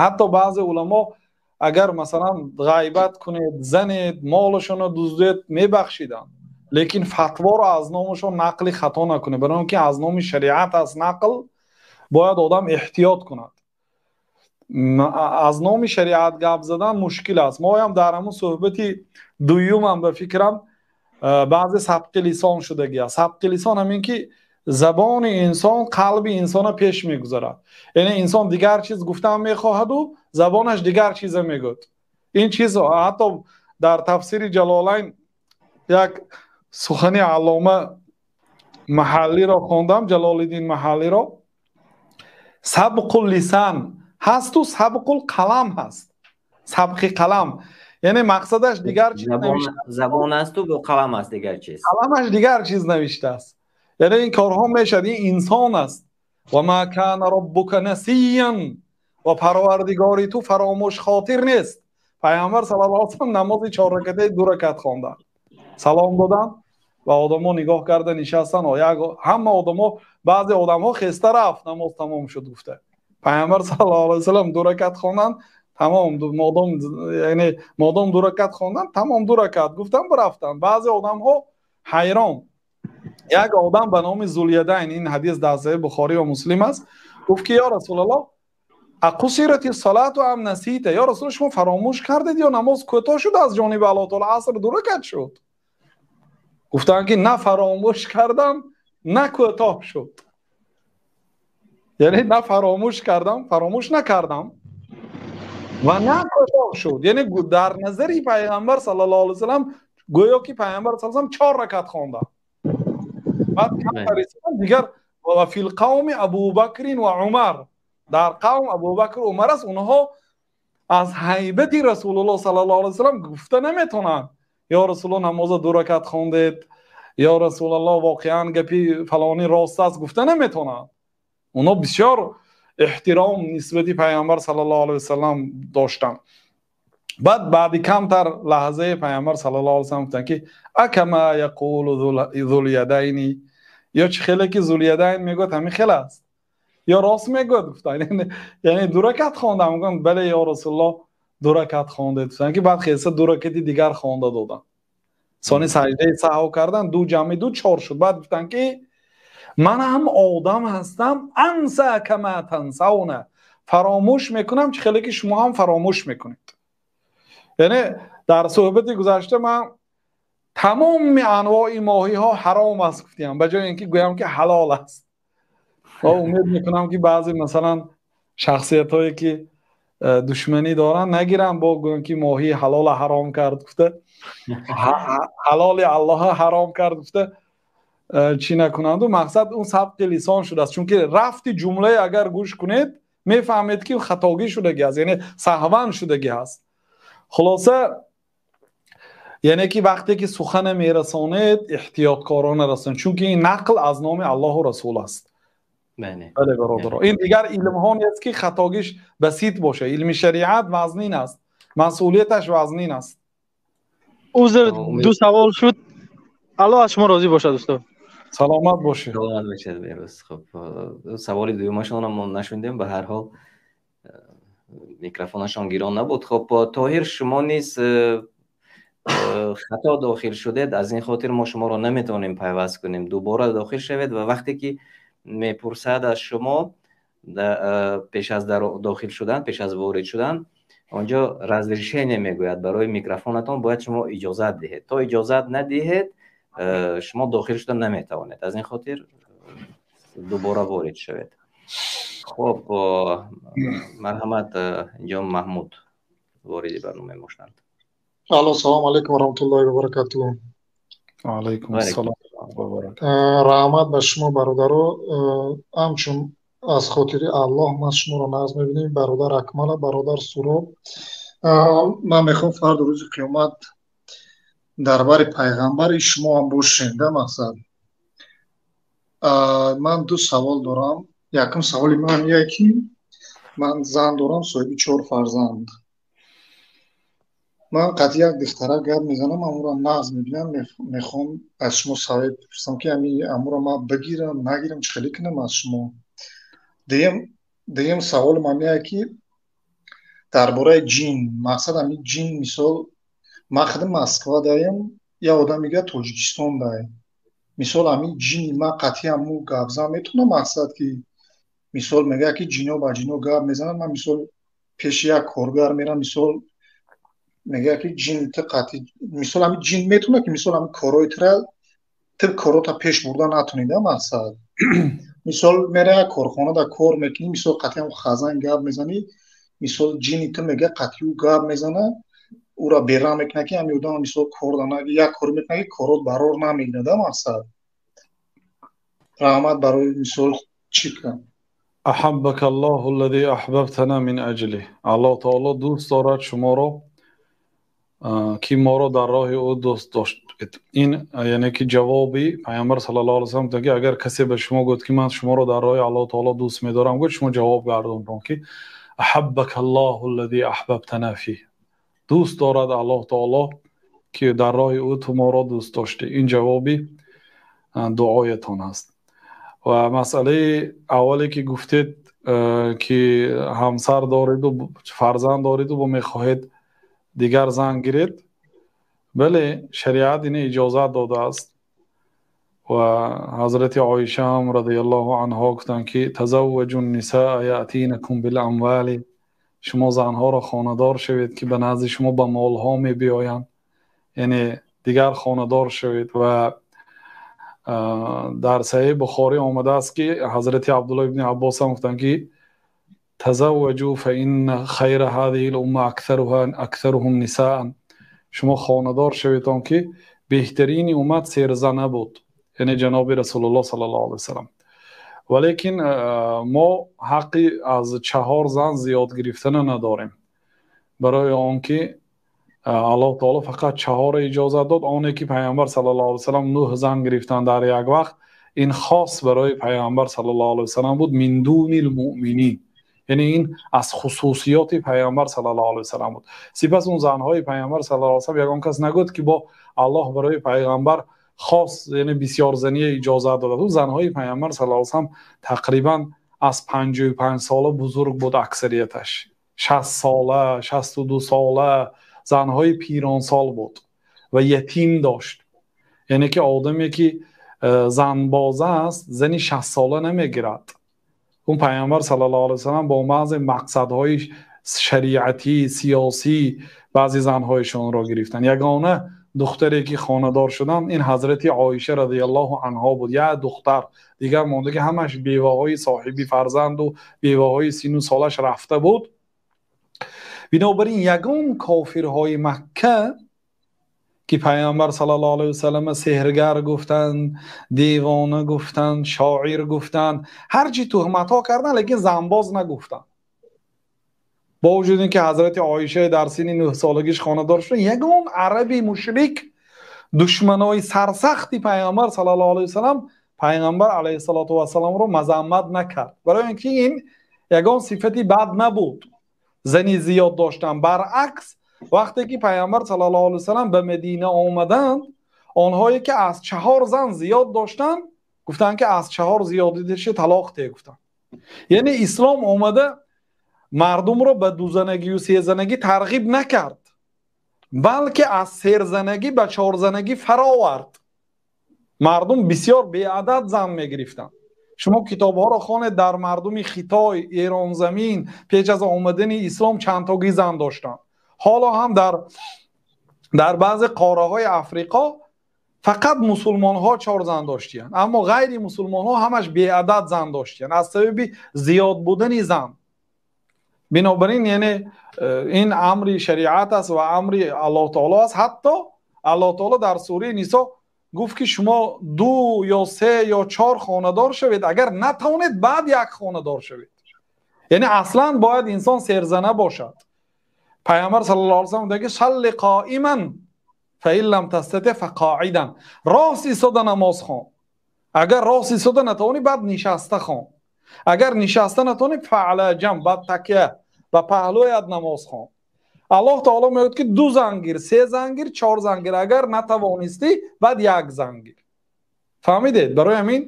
ҳатто баъзе уламо агар масалан ғайбат кунед, занед, молашонро дуздед, мебахшиданд, лекин фатворо аз номашон нақли хато накунед, барои он ки аз номи шариат аст нақл, бояд одам эҳтиёт кунад. Аз номи шариат гап задан мушкил аст. Моям дар ҳамун суҳбати дуюмам ба фикрам баъзе сабқи лисон шудагӣ аст. Сабқи лисон ҳамин ки забони инсон қалби инсона пеш мегузарад. Яъне инсон дигар чиз гуфтан мехоҳаду забонаш дигар чиза мегӯяд. Ин чиз ҳатто дар тафсири Ҷалолайн як сухани аллома Маҳаллиро хондам, Ҷалолиддин Маҳаллиро. Сабқул лисан ҳасту сабқул қалам ҳаст. Сабқи қалам, яъне мақсадаш дигар чиз навишта, забон асту бо қалам аст дигар чиз, қаламаш дигар чиз навиштааст. Яъне ин корҳо мешавад, ин инсон аст. Ва ма кана роббука насиян, ва парвардигори ту фаромӯш хотир нест. Пайғамбар саллаллоҳу алайҳи васаллам намози 4 ракатаи 2 ракат хонданд, салом доданд ва одамо нигоҳ карда нишастанд. Ҳама одамо, баъзе одамҳо хеста рафт, намоз тамом шуд гуфта. Пайғамбар саллаллоҳу алайҳи васаллам 2 ракат хонданд, тамом, модом, яъне модом 2 ракат хонданд, тамом 2 ракат гуфтанд, рафтанд. Баъзе одамҳо ҳайрон. Як одам ба номи Зулядайн, ин ҳадис дар Саҳеҳи Бухорӣ ва Муслим аст, гуфт ки ё Расулуллоҳ, ақусирати салату ам насита, ё Расул, шумо фаромӯш кардед ё намоз кӯтоҳ шуд аз ҷониби Аллоҳ таоло, аср 2 ракат шуд? Гуфтанд ки на фаромӯш кардам, на кӯтоҳ шуд. Яъне на фаромӯш кардам, фаромӯш накардам ва на кӯтоҳ шуд. Яъне дар назари Пайғамбар саллаллоҳу алайҳи васаллам гӯё ки Пайғамбар саллаллоҳу алайҳи васаллам 4 ракат хонданд. Баъд дигар ва фил қавми Абубакрин ва Умар, дар қавм Абубакр Умар аст, онҳо аз ҳайбати Расулуллоҳ саллаллоҳу алайҳи васаллам гуфта наметавонанд. Ё Расулуллоҳ, намоза 2 ракат хондед, ё Расулуллоҳ, воқеан гапи фалонӣ рост аст, гуфта наметавонанд. Онҳо бисёр эҳтиром нисбати пайғамбар саллаллоҳу алайҳи васаллам доштанд. Баъд баъди камтар лаҳзаи пайғамбар саллаллоҳу алайҳи васаллам гуфтанд, ки акама яқулу зулядайни, ё чӣ хеле ки Зулядайн мегӯяд ҳамин хел аст, ё рост мегӯяд? Гуфтанд, яъне ду ракат хондам. Гуфтанд, бале ё Расулуллоҳ, ду ракат хондед. Гуфтанд, ки баъд хеса ду ракати дигар хонда доданд. Сони саҷдаи саҳв кардан, ду ҷамъи ду чор шуд. Баъд гуфтанд, ки ман ҳам одам ҳастам, анса кама тансавна, фаромӯш мекунам чӣ хеле ки шумо ҳам фаромӯш мекунед. Яъне дар суҳбати гузашта ман тамоми анвои моҳиҳо ҳаром аст гуфтам, ба ҷои инки гӯям ки ҳалол аст. Ва умед мекунам ки баъзе масалан шахсиятҳое ки душманӣ доранд нагиранд бо гӯянд ки моҳии ҳалолро ҳаром кард гуфта, ҳалоли Аллоҳро ҳаром кард гуфта чӣ накунанд. Мақсад он сабқи лисон шудааст, чунки рафти ҷумлае агар гӯш кунед мефаҳмед ки хатогӣ шудагӣ аст, яъне саҳван шудагӣ аст. Хулоса, яъне ки вақте ки сухане мерасонед эҳтиёткорона расонед, чунки ин нақл аз номи Аллоҳу Расул аст. Бале бародаро, ин дигар илмҳо нест ки хатогиш басит бошад. Илми шариат вазнин аст, масъулияташ вазнин аст. Узр, ду савол шуд. Аллоҳ аз шумо розӣ бошад устод. Саломат бошед. Саломат бошед Беҳрӯз. Хуб, саволи дуюмашонро мо нашунидем, ба ҳар ҳол микрофонашон гирон набуд. Хуб, Тоҳир, шумо низ хато дохил шудед, аз ин хотир мо шуморо наметавонем пайваст кунем. Дубора дохил шавед ва вақте ки мепурсад аз шумо пеш аз дохил шудан, пеш аз ворид шудан, онҷо разрешение мегӯяд барои микрофонатон, бояд шумо иҷозат диҳед. То иҷозат надиҳед шумо дохил шуда наметавонед. Аз ин хотир дубора ворид шавед. Хуб, марҳамат, инҷо Маҳмуд вориди барнома мешаванд. Алло, салом алейкум ва раҳматуллоҳи ва баракатуҳ. Ва алейкум ассалом ва баракатуҳ. Раҳмат ба шумо бародаро, ҳамчун аз хотири Аллоҳ ман шуморо назр мебинем, бародар Акмала, бародар Суроб. Ман мехоҳам фардо рӯзи қиёмат дар бари пайғамбари шумо ҳам бошем, да мақсад. Ман ду савол дорам. Якум саволи ман ие ки ман зан дорам, соҳиби 4 фарзанд. Ман қатъи як духтара гап мезанам, амуро нағз мебинам, мехоҳам аз шумо савол бипурсам ки амуро ман бигирам, нагирам, чӣ хеле кунам аз шумо. Дуюм саволам ҳамие ки дар бораи ҷин, мақсад ҳамин ҷин, мисол ман худи Москва даем, як одам мегӯяд Тоҷикистон дай. Мисол ҳамин ҷини ман қатъи ҳаму гапзан метавонам, мақсад ки мисол мегӯяд ки ҷино ба ҷино гап мезанад, ман мисол пеши як коргар мерам, мисол мегӯяд ки ҷин ту қатъи, мисол ҳамин ҷин метавонад ки мисол ҳамин корҳои тура ту корҳота пеш бурда натонӣ, да мақсад. Мисол мера як корхона да кор мекунӣ, мисол қатъи ҳаму хазан гап мезанӣ, мисол ҷини ту мегӯяд қатъи ӯ гап мезанад, ӯра бераҳм мекунад ки ҳамин одам мисол кор да як кор мекунад ки корот барор намегирад, да мақсад. Раҳмат барои мисол чӣ кунам. Аҳаббака Аллоҳу аллазӣ аҳбабтана мин аҷлиҳ. Аллоҳ таоло дӯст дорад шуморо ки моро дар роҳи ӯ дӯст дошт. Ин яъне ки ҷавоби пайғамбар саллаллоҳу алайҳи васаллам гуфтанд ки агар касе ба шумо гуфт ки ман шуморо дар роҳи Аллоҳ таоло дӯст медорам, гуфт шумо ҷавоб гардондон ки аҳаббака Аллоҳу аллазӣ аҳбабтана фиҳ. Дӯст дорад Аллоҳ таоло ки дар роҳи ӯ ту моро дӯст доштӣ. Ин ҷавоби дуоятон аст. Ва масъалаи аввале ки гуфтед ки ҳамсар дореду фарзанд дореду бо мехоҳед дигар зан гиред, бале, шариат ина иҷозат додааст. Ва ҳазрати Оиша ҳам радиаллоҳу анҳо гуфтанд ки тазавваҷу нисаа яътинакум биламвали, шумо занҳоро хонадор шавед ки ба назди шумо ба молҳо мебиёянд, яъне дигар хонадор шавед. Ва дар Саҳеҳи Бухорӣ омадааст ки ҳазрати Абдуллоҳ ибни Аббос ҳам гуфтанд ки тазавваҷу фаинна хайра ҳазиҳил умма аксаруҳум нисаан, шумо хонадор шавед он ки беҳтарини уммат серзана буд, яъне ҷаноби Расулуллоҳ саллаллоҳу алайҳи васаллам. Валекин мо ҳаққи аз 4 зан зиёд гирифтана надорем, барои он ки Аллоҳ таоло фақат 4 иҷозат дод. Оне ки пайғамбар саллаллоҳу алайҳи васаллам 9 зан гирифтанд дар як вақт, Ин хос барои пайғамбар саллаллоҳу алайҳи васаллам буд, мин дунил муъминин, яъне ин аз хусусиёти пайғамбар саллаллоҳу алайҳи васаллам буд. Сипас он занҳои пайғамбар саллаллоҳу алайҳи васаллам ягон кас нагуфт, ки бо Аллоҳ барои пайғамбар хос, яъне бисёрзанӣ иҷозат додааст. Он занҳои пайғамбар саллаллоҳу алайҳи васаллам тақрибан аз 55 сола бузург буд аксарияташ, 60 сола, 62 сола, занҳои пиронсол буд ва ятим дошт. Яъне ки одаме ки занбоза аст, зани 60 сола намегирад. Он пайғамбар саллаллоҳу алайҳи васаллам бо баъзе мақсадҳои шариатӣ, сиёсӣ баъзе занҳояшонро гирифтанд. Ягона духтаре ки хонадор шуданд, ин ҳазрати Оиша радиаллоҳу анҳо буд. Як духтар, дигар мондаги ҳамаш беваҳои соҳиби фарзанду беваҳои сину солаш рафта буд. Бинобар ин ягон кофирҳои Макка ки пайғамбар саллаллоҳу алайҳи васаллам сеҳргар гуфтанд, девона гуфтанд, шоир гуфтанд, ҳарчи туҳматҳо карданд, лекин занбоз нагуфтанд. Бо вуҷуди ин ки ҳазрати Оиша дар синни 9 солагиш хонадор шуд, ягон араби мушрик, душманои сарсахти пайғамбар саллаллоҳу алайҳи васаллам, пайғамбар алайҳиссалоту вассаламро мазаммат накард. Барои ин ки ин ягон сифати бад набуд, зани зиёд доштан. Баръакс, вақте ки пайғамбар саллаллоҳу алайҳи васаллам ба Мадина омаданд, онҳое ки аз 4 зан зиёд доштанд, гуфтанд ки аз 4 зиёдидаши талоқ те гуфтанд. Яъне ислом омада мардумро ба дузанагию сезанагӣ тарғиб накард, балки аз серзанагӣ ба чорзанагӣ фаровард. Мардум бисёр беадад зан мегирифтанд. Шумо китобҳоро хонед, дар мардуми Хитой, Эронзамин пеш аз омадани ислом чандтогӣ зан доштанд. Ҳоло ҳам дар баъзе қораҳои Африқо фақат мусулмонҳо 4 зан доштиянд, аммо ғайри мусулмонҳо ҳамаш беадад зан доштиянд аз сабаби зиёд будани зан. Бинобар ин, яъне ин амри шариат аст ва амри Аллоҳ таоло аст. Ҳатто Аллоҳ таоло дар сураи Нисо гуфт ки шумо 2 ё 3 ё 4 хонадор шавед, агар натавонед баъд як хонадор шавед. Яъне аслан бояд инсон серзана бошад. Пайғамбар саллаллоҳу алайҳи васаллам мегӯяд: салли қоиман фаин лам тастати фақоидан. Рост истода намоз хон. Агар рост истода натавонӣ, баъд нишаста хон. Агар нишаста натавонӣ, фаъла ҷамб, баъд такя ба паҳлӯят намоз хон. Аллоҳ таоло мегӯяд ки 2 зан гир, 3 зан гир, 4 зан гир. Агар натавонистӣ, баъд 1 зан гир. Фаҳмидед? Барои ҳамин,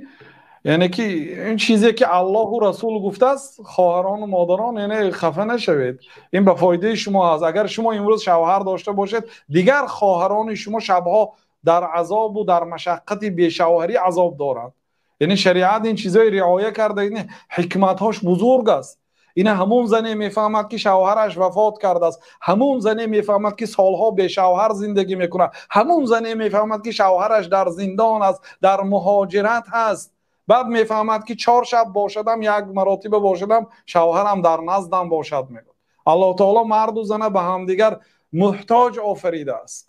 яъне ки ин чизе ки Аллоҳу Расул гуфтааст, хоҳарону модарон, яъне хафа нашавед. Ин ба фоидаи шумо аст. Агар шумо имрӯз шавҳар дошта бошед, дигар хоҳарони шумо шабҳо дар азобу дар машаққати бешавҳарӣ азоб доранд. Яъне шариат ин чизҳои риоя карда, ин ҳикматҳош бузург аст. Ина ҳамон зане мефаҳмад ки шавҳараш вафот кардааст, ҳамон зане мефаҳмад ки солҳо бешавҳар зиндагӣ мекунад, ҳамон зане мефаҳмад ки шавҳараш дар зиндон аст, дар муҳоҷират ҳаст. Баъд мефаҳмад ки 4 шаб бошадам, як маротиба бошадам, шавҳарам дар наздам бошад, мегӯяд. Аллоҳ таоло марду зана ба ҳамдигар муҳтоҷ офаридааст.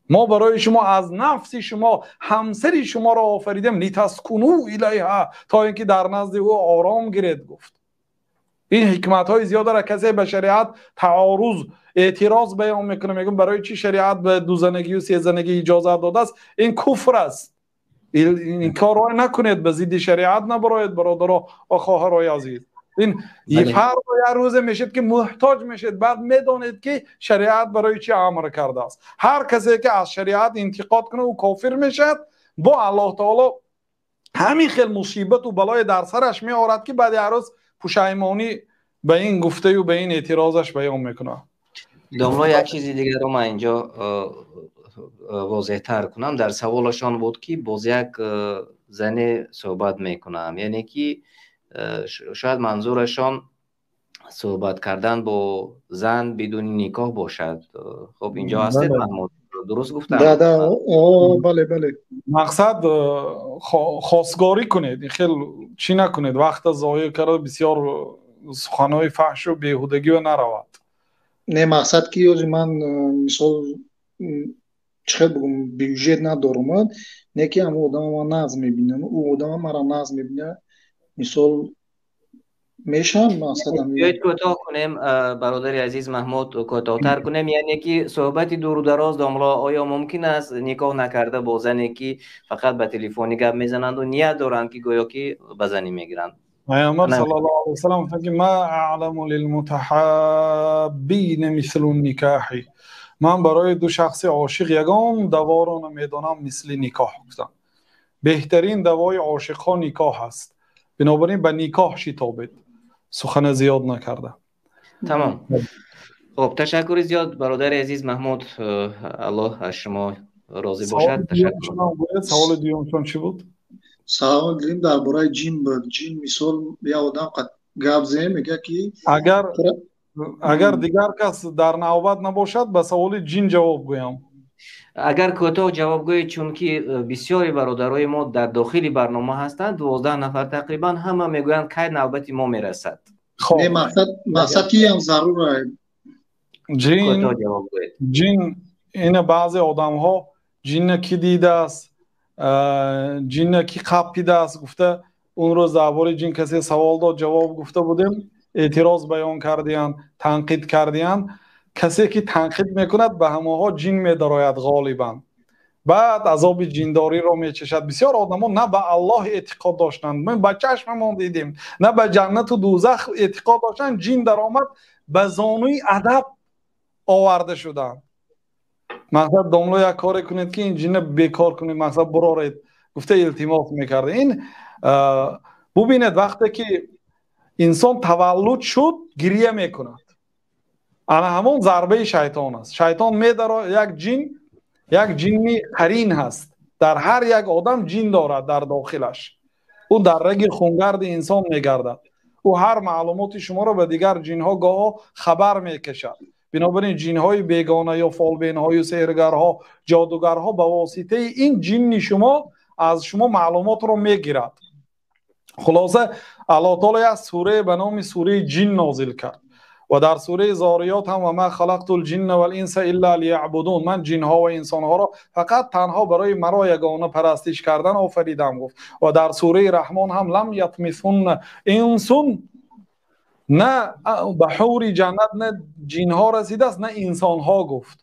Мо барои шумо аз нафси шумо ҳамсари шуморо офаридем, литаскуну илайҳа, то ин ки дар назди ӯ ором гиред, гуфт. Ин ҳикматҳои зиёд дорад. Касе ба шариат таоруз, эътироз баён мекунад, мегӯяд барои чӣ шариат ба дузанагию сезанагӣ иҷозат додааст? Ин куфр аст. Ин корро накунед, ба зидди шариат набароед, бародаро ва хоҳарои азиз. Ин фардо як рӯзе мешед ки муҳтоҷ мешед, баъд медонед ки шариат барои чӣ амр кардааст. Ҳар касе ки аз шариат интиқод кунад, ӯ кофир мешавад. Бо Аллоҳ таоло ҳамин хел мусибату балое дар сараш меорад ки баъд як рӯз пушаймонӣ ба ин гуфтаю ба ин эътирозаш баён мекунад. Домло, як чизи дигарро ман инҷо возеҳтар кунам. Дар саволашон буд ки боз як зане суҳбат мекунам, яъне ки шояд манзурашон суҳбат кардан бо зан бидуни никоҳ бошад. Хоб, инҷо ҳастед, Маҳмуд? Дуруст гуфтам? Да, бале, бале. Мақсад хосгорӣ кунед, хел чӣ накунед, вақта зоеъ карда бисёр суханҳои фаҳшу беҳудагиро наравад. Не, мақсад ки ёзи ман мисол чӣ хел бигӯм, бюджет надорум, не ки ҳамон одама ман нағз мебинам, ӯ одама маро нағз мебинад. Мисол Мешавад мақсад Биёед кӯтоҳ кунем, бародари азиз Маҳмуд, кӯтоҳтар кунем, яъне ки суҳбати дуру дароз домло, оё мумкин аст никоҳ накарда бо зане ки фақат ба телефонӣ гап мезананду ният доранд ки гӯё ки ба занӣ мегиранд? Пайғамбар саллаллоҳу алайҳи васаллам гуфтанд ки ма аъламу лилмутаҳаббина мислу никоҳи. Ман барои ду шахси ошиқ ягон даворо намедонам мисли никоҳ гуфтам. Беҳтарин давои ошиқҳо никоҳ аст. Бинобар ин ба никоҳ шитобед. Сухана зиёд накарда. Тамом. Хуб, ташаккури зиёд бародари азиз Маҳмуд, Аллоҳ аз шумо розӣ бошад. Ташаккур. Саволи дуюмшон чӣ буд? Саволи дуюм дар бораи ҷин буд. Ҷин мисол як одам гап зем мегӯяд ки агар дигар кас дар навбат набошад, ба саволи ҷин ҷавоб гӯям. Агар кӯтоҳ ҷавоб гӯед, чунки бисёри бародарои мо дар дохили барнома ҳастанд, 12 нафар тақрибан, ҳама мегӯянд кай навбати мо мерасад. Не, мақсад ки ҳам зарур аст. Кӯтоҳ ҷавоб гӯед. Ҷин ина баъзе одамҳо ҷинна ки дидааст, ҷинна ки қаппидааст гуфта, он рӯз дар бораи ҷин касе савол дод, ҷавоб гуфта будем, эътироз баён кардиянд, танқид кардиянд. Касе ки танқид мекунад, ба ҳамонҳо ҷин медарояд ғолибан. Баъд азоби ҷиндориро мечашад. Бисёр одамо на ба Аллоҳ эътиқод доштанд, мо ба чашмамон дидем, на ба ҷаннату дӯзах эътиқод доштанд, ҷин даромад, ба зонуи адаб оварда шуданд. Мақсад домло як коре кунед ки ин ҷинна бекор кунед, мақсад буроред гуфта илтимос мекард. Ин бубинед, вақте ки инсон таваллуд шуд, гирия мекунад. Ана ҳамон зарбаи шайтон аст. Шайтон медаро як ҷин, як ҷинни қарин ҳаст. Дар ҳар як одам ҷин дорад дар дохилаш. Ӯ дар раги хунгарди инсон мегардад. Ӯ ҳар маълумоти шуморо ба дигар ҷинҳо гоҳо хабар мекашад. Бинобар ин ҷинҳои бегона ё фолбинҳою сеҳргарҳо, ҷодугарҳо ба воситаи ин ҷинни шумо аз шумо маълумотро мегирад. Хулоса, Аллоҳ таоло як сурае ба номи сураи ҷин нозил кард. Ва дар сураи Зориёт ҳам ва ма халақтул ҷинна вал инса илла лияъбудун, ман ҷинҳо ва инсонҳоро фақат танҳо барои маро ягона парастиш кардан офаридам гуфт. Ва дар сураи Раҳмон ҳам лам ятмисунна инсун, на ба ҳури ҷаннат на ҷинҳо расидааст, на инсонҳо гуфт.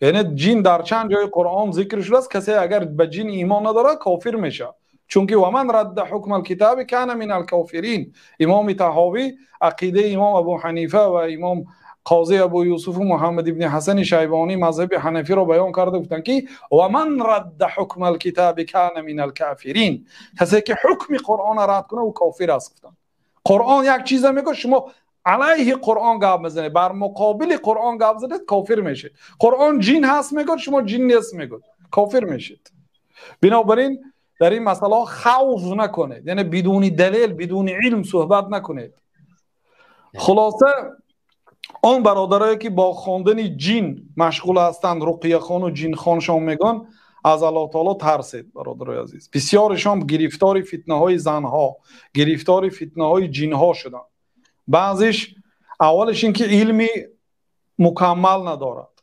Яъне ҷин дар чанд ҷои Қуръон зикр шудааст. Касе агар ба ҷин имон надорад, кофир мешавад. Чунки ва ман радда ҳукмал китаби кана минал кофирин. Имоми Таҳовӣ ақидаи имом Абу Ҳанифа ва имом Қозӣ Абу Юсуфу Муҳаммад ибни Ҳасани Шайбонӣ мазҳаби ҳанафиро баён карда гуфтанд ки ва ман радда ҳукмал китаби кана минал кофирин. Касе ки ҳукми Қуръонро рад кунад, ӯ кофир аст гуфтанд. Қуръон як чиза мегӯяд, шумо алайҳи Қуръон гап мезанед, бар муқобили Қуръон гап задед, кофир мешед. Қуръон ҷин ҳаст мегӯяд, шумо ҷин нест мегӯед, кофир мешед. Бинобар ин дар ин масъалаҳо хавф накунед, яъне бидуни далел, бидуни илм суҳбат накунед. Хулоса, он бародарое ки бо хондани ҷин машғул ҳастанд, руқияхону ҷинхоншон мегӯянд, аз Аллоҳ таоло тарсед, бародарои азиз. Бисёришон гирифтори фитнаҳои занҳо, гирифтори фитнаҳои ҷинҳо шуданд. Баъзеш аввалаш ин ки илми мукаммал надорад.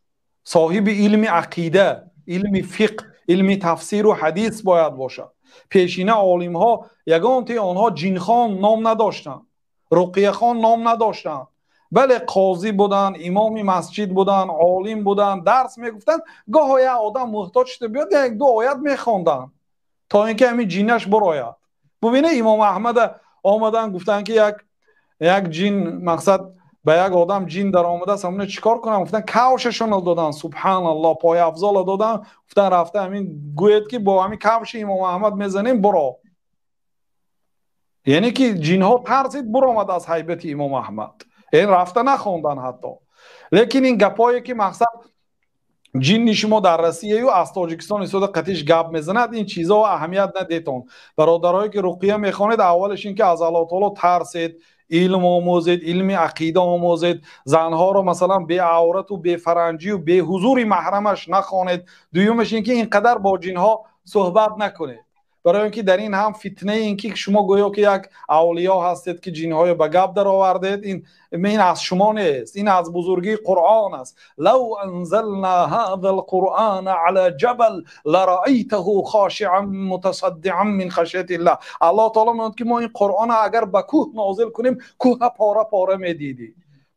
Соҳиби илми ақида, илми фиқҳ, илми тафсиру ҳадис бояд бошад. Пешина олимҳо ягонти онҳо ҷинхон ном надоштанд, руқияхон ном надоштанд, бале қозӣ буданд, имоми масҷид буданд, олим буданд, дарс мегуфтанд. Гоҳо як одам муҳтоҷ шуда биёд, як-ду оят мехонданд то ин ки ҳамин ҷиннаш бурояд. Бубинед, имом Аҳмада омаданд, гуфтанд ки як ҷин, мақсад ба як одам ҷин даромадааст, ҳамона чӣ кор кунам? Гуфтанд кавшашонро доданд, субҳаналлоҳ, пойафзолро доданд, гуфтанд рафта ҳамин гӯед ки бо ҳамин кавши имом Аҳмад мезанем, буро. Яъне ки ҷинҳо тарсид, буромад аз ҳайбати имом Аҳмад. Яъне рафта нахондан ҳатто. Лекин ин гапое ки мақсад ҷинни шумо дар Россияю аз Тоҷикистон истода қатиш гап мезанад, ин чизҳо аҳамият надетон. Бародарое ки руқия мехонед, аввалаш ин ки аз Аллоҳ таоло тарсед, илм омӯзед, илми ақида омӯзед, занҳоро масалан беаврату бефаранҷию беҳузури маҳрамаш нахонед. Дуюмаш ин ки ин қадар бо ҷинҳо суҳбат накунед. Барои он ки дар ин ҳам фитнаи ин ки шумо гӯё ки як авлиё ҳастед, ки ҷинҳоро ба гап даровардед, ин аз шумо нест, ин аз бузургии Қуръон аст. Лав анзална ҳазал қуръона ала ҷабал лараайтаҳу хошиан мутасаддиан мин хашятиллаҳ. Аллоҳ таоло мегӯяд ки мо ин Қуръонро агар ба кӯҳ нозил кунем, кӯҳ пора пора медидӣ.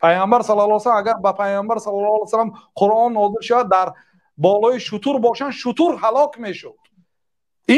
Пайғамбар саллаллоҳу алайҳи васаллам, агар ба Пайғамбар саллаллоҳу алайҳи васаллам Қуръон нозил шавад, дар болои шутур бошанд, шутур ҳалок мешуд.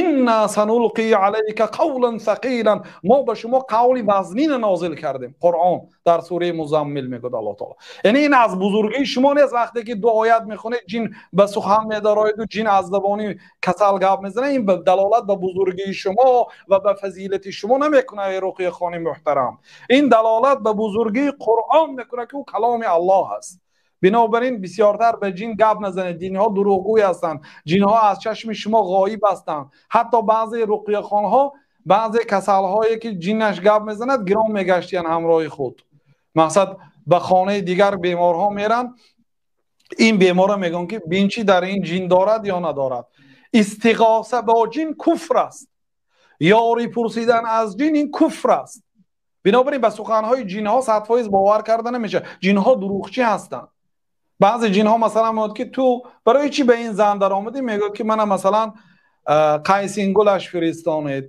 Инна санулқи алайка қавлан сақилан. Мо ба шумо қавли вазнина нозил кардем. Қуръон дар сураи Музаммил мегӯяд Аллоҳ таоло. Яъне ин аз бузургии шумо нест. Вақте ки ду оят мехонед, ҷин ба сухан медарояду ҷин аз забони касал гап мезанад, ин далолат ба бузургии шумо ва ба фазилати шумо намекунад, эй руқияхони муҳтарам. Ин далолат ба бузургии Қуръон мекунад, ки ӯ каломи Аллоҳ аст. Бинобар ин бисёртар ба ҷин гап назанед. Ҷинҳо дурӯғгӯй ҳастанд, ҷинҳо аз чашми шумо ғоиб ҳастанд. Ҳатто баъзе руқияхонҳо баъзе касалҳое ки ҷинаш гап мезанад, гирон мегаштиянд ҳамроҳи худ. Мақсад, ба хонаи дигар беморҳо меранд, ин беморро мегӯянд ки бин чӣ дар ин ҷин дорад ё надорад. Истиғоса бо ҷин куфр аст, ёрӣ пурсидан аз ҷин ин куфр аст. Бинобар ин ба суханҳои ҷинҳо 100% бовар карда намешавад. Ҷинҳо дурӯғчӣ ҳастанд. Баъзе ҷинҳо масалан мегӯяд ки ту барои чӣ ба ин зан даромадӣ? Мегӯяд ки мана масалан қайсингулаш фиристонед,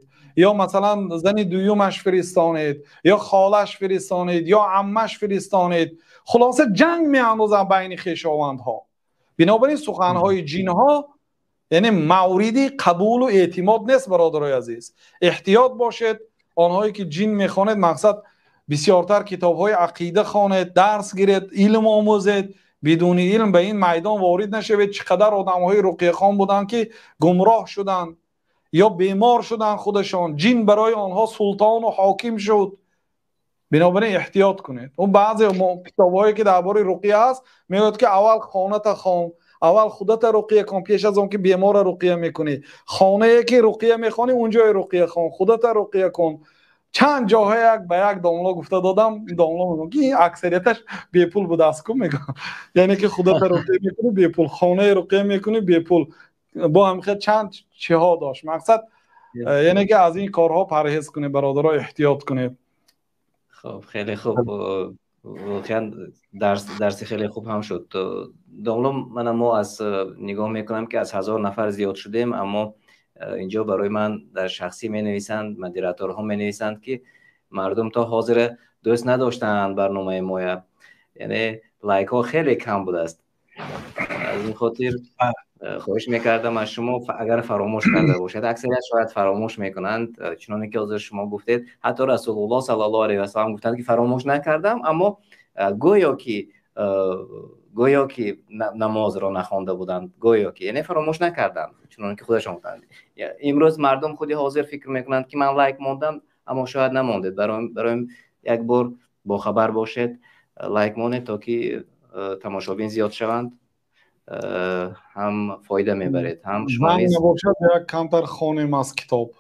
ё масалан зани дуюмаш фиристонед, ё холаш фиристонед, ё аммаш фиристонед. Хулоса ҷанг меандозанд байни хешовандҳо. Бинобар ин суханҳои ҷинҳо яъне мавриди қабулу эътимод нест, бародарои азиз. Эҳтиёт бошед. Онҳое ки ҷин мехонед, мақсад бисёртар китобҳои ақида хонед, дарс гиред, илм омӯзед. Бидуни илм ба ин майдон ворид нашавед. Чӣ қадар одамҳои руқияхон буданд ки гумроҳ шуданд ё бемор шуданд худашон, ҷин барои онҳо султону ҳоким шуд. Бинобар ин эҳтиёт кунед. Он баъзе китобҳое ки дар бораи руқия ҳаст, мегӯяд ки аввал хоната хон, аввал худата руқия кун, пеш аз он ки беморро руқия мекунӣ. Хонае ки руқия мехонӣ, унҷое руқия хон, худата руқия кун. Чанд ҷоҳо як ба як домло гуфта додам, домло мегӯям ки аксарияташ бепул будааст ку, мегӯям. Яъне ки худата руқия мекунӣ бепул, хонаи руқия мекунӣ бепул. Бо ҳамихел чанд чиҳо дошт. Мақсад яъне ки аз ин корҳо парҳез кунед, бародаро, эҳтиёт кунед. Хуб, хеле хуб. Воқеан дарси хеле хуб ҳам шуд. Домло, мана мо аз нигоҳ мекунам ки аз 1000 нафар зиёд шудем, аммо инҷо барои ман дар шахсӣ менависанд, модераторҳо менависанд ки мардум то ҳозир дӯст надоштанд барномаи моя. Яъне лайкҳо хеле кам будааст. Аз ин хотир хоҳиш мекардам аз шумо, агар фаромӯш карда бошед, аксарият шояд фаромӯш мекунанд, чуноне ки ҳозир шумо гуфтед, ҳатто Расулуллоҳ саллаллоҳу алайҳи васаллам гуфтанд ки фаромӯш накардам, аммо гӯё ки намозро нахонда буданд, гӯё ки, яъне фаромӯш накарданд, чуноне ки худашон гуфтанд. Имрӯз мардум худи ҳозир фикр мекунанд ки ман лайк мондам, аммо шояд намондед. Барои як бор бохабар бошед, лайк монед то ки тамошобин зиёд шаванд, ҳам фоида мебаред, ҳам шумо низ. Набошад, як камтар хонем аз китоб.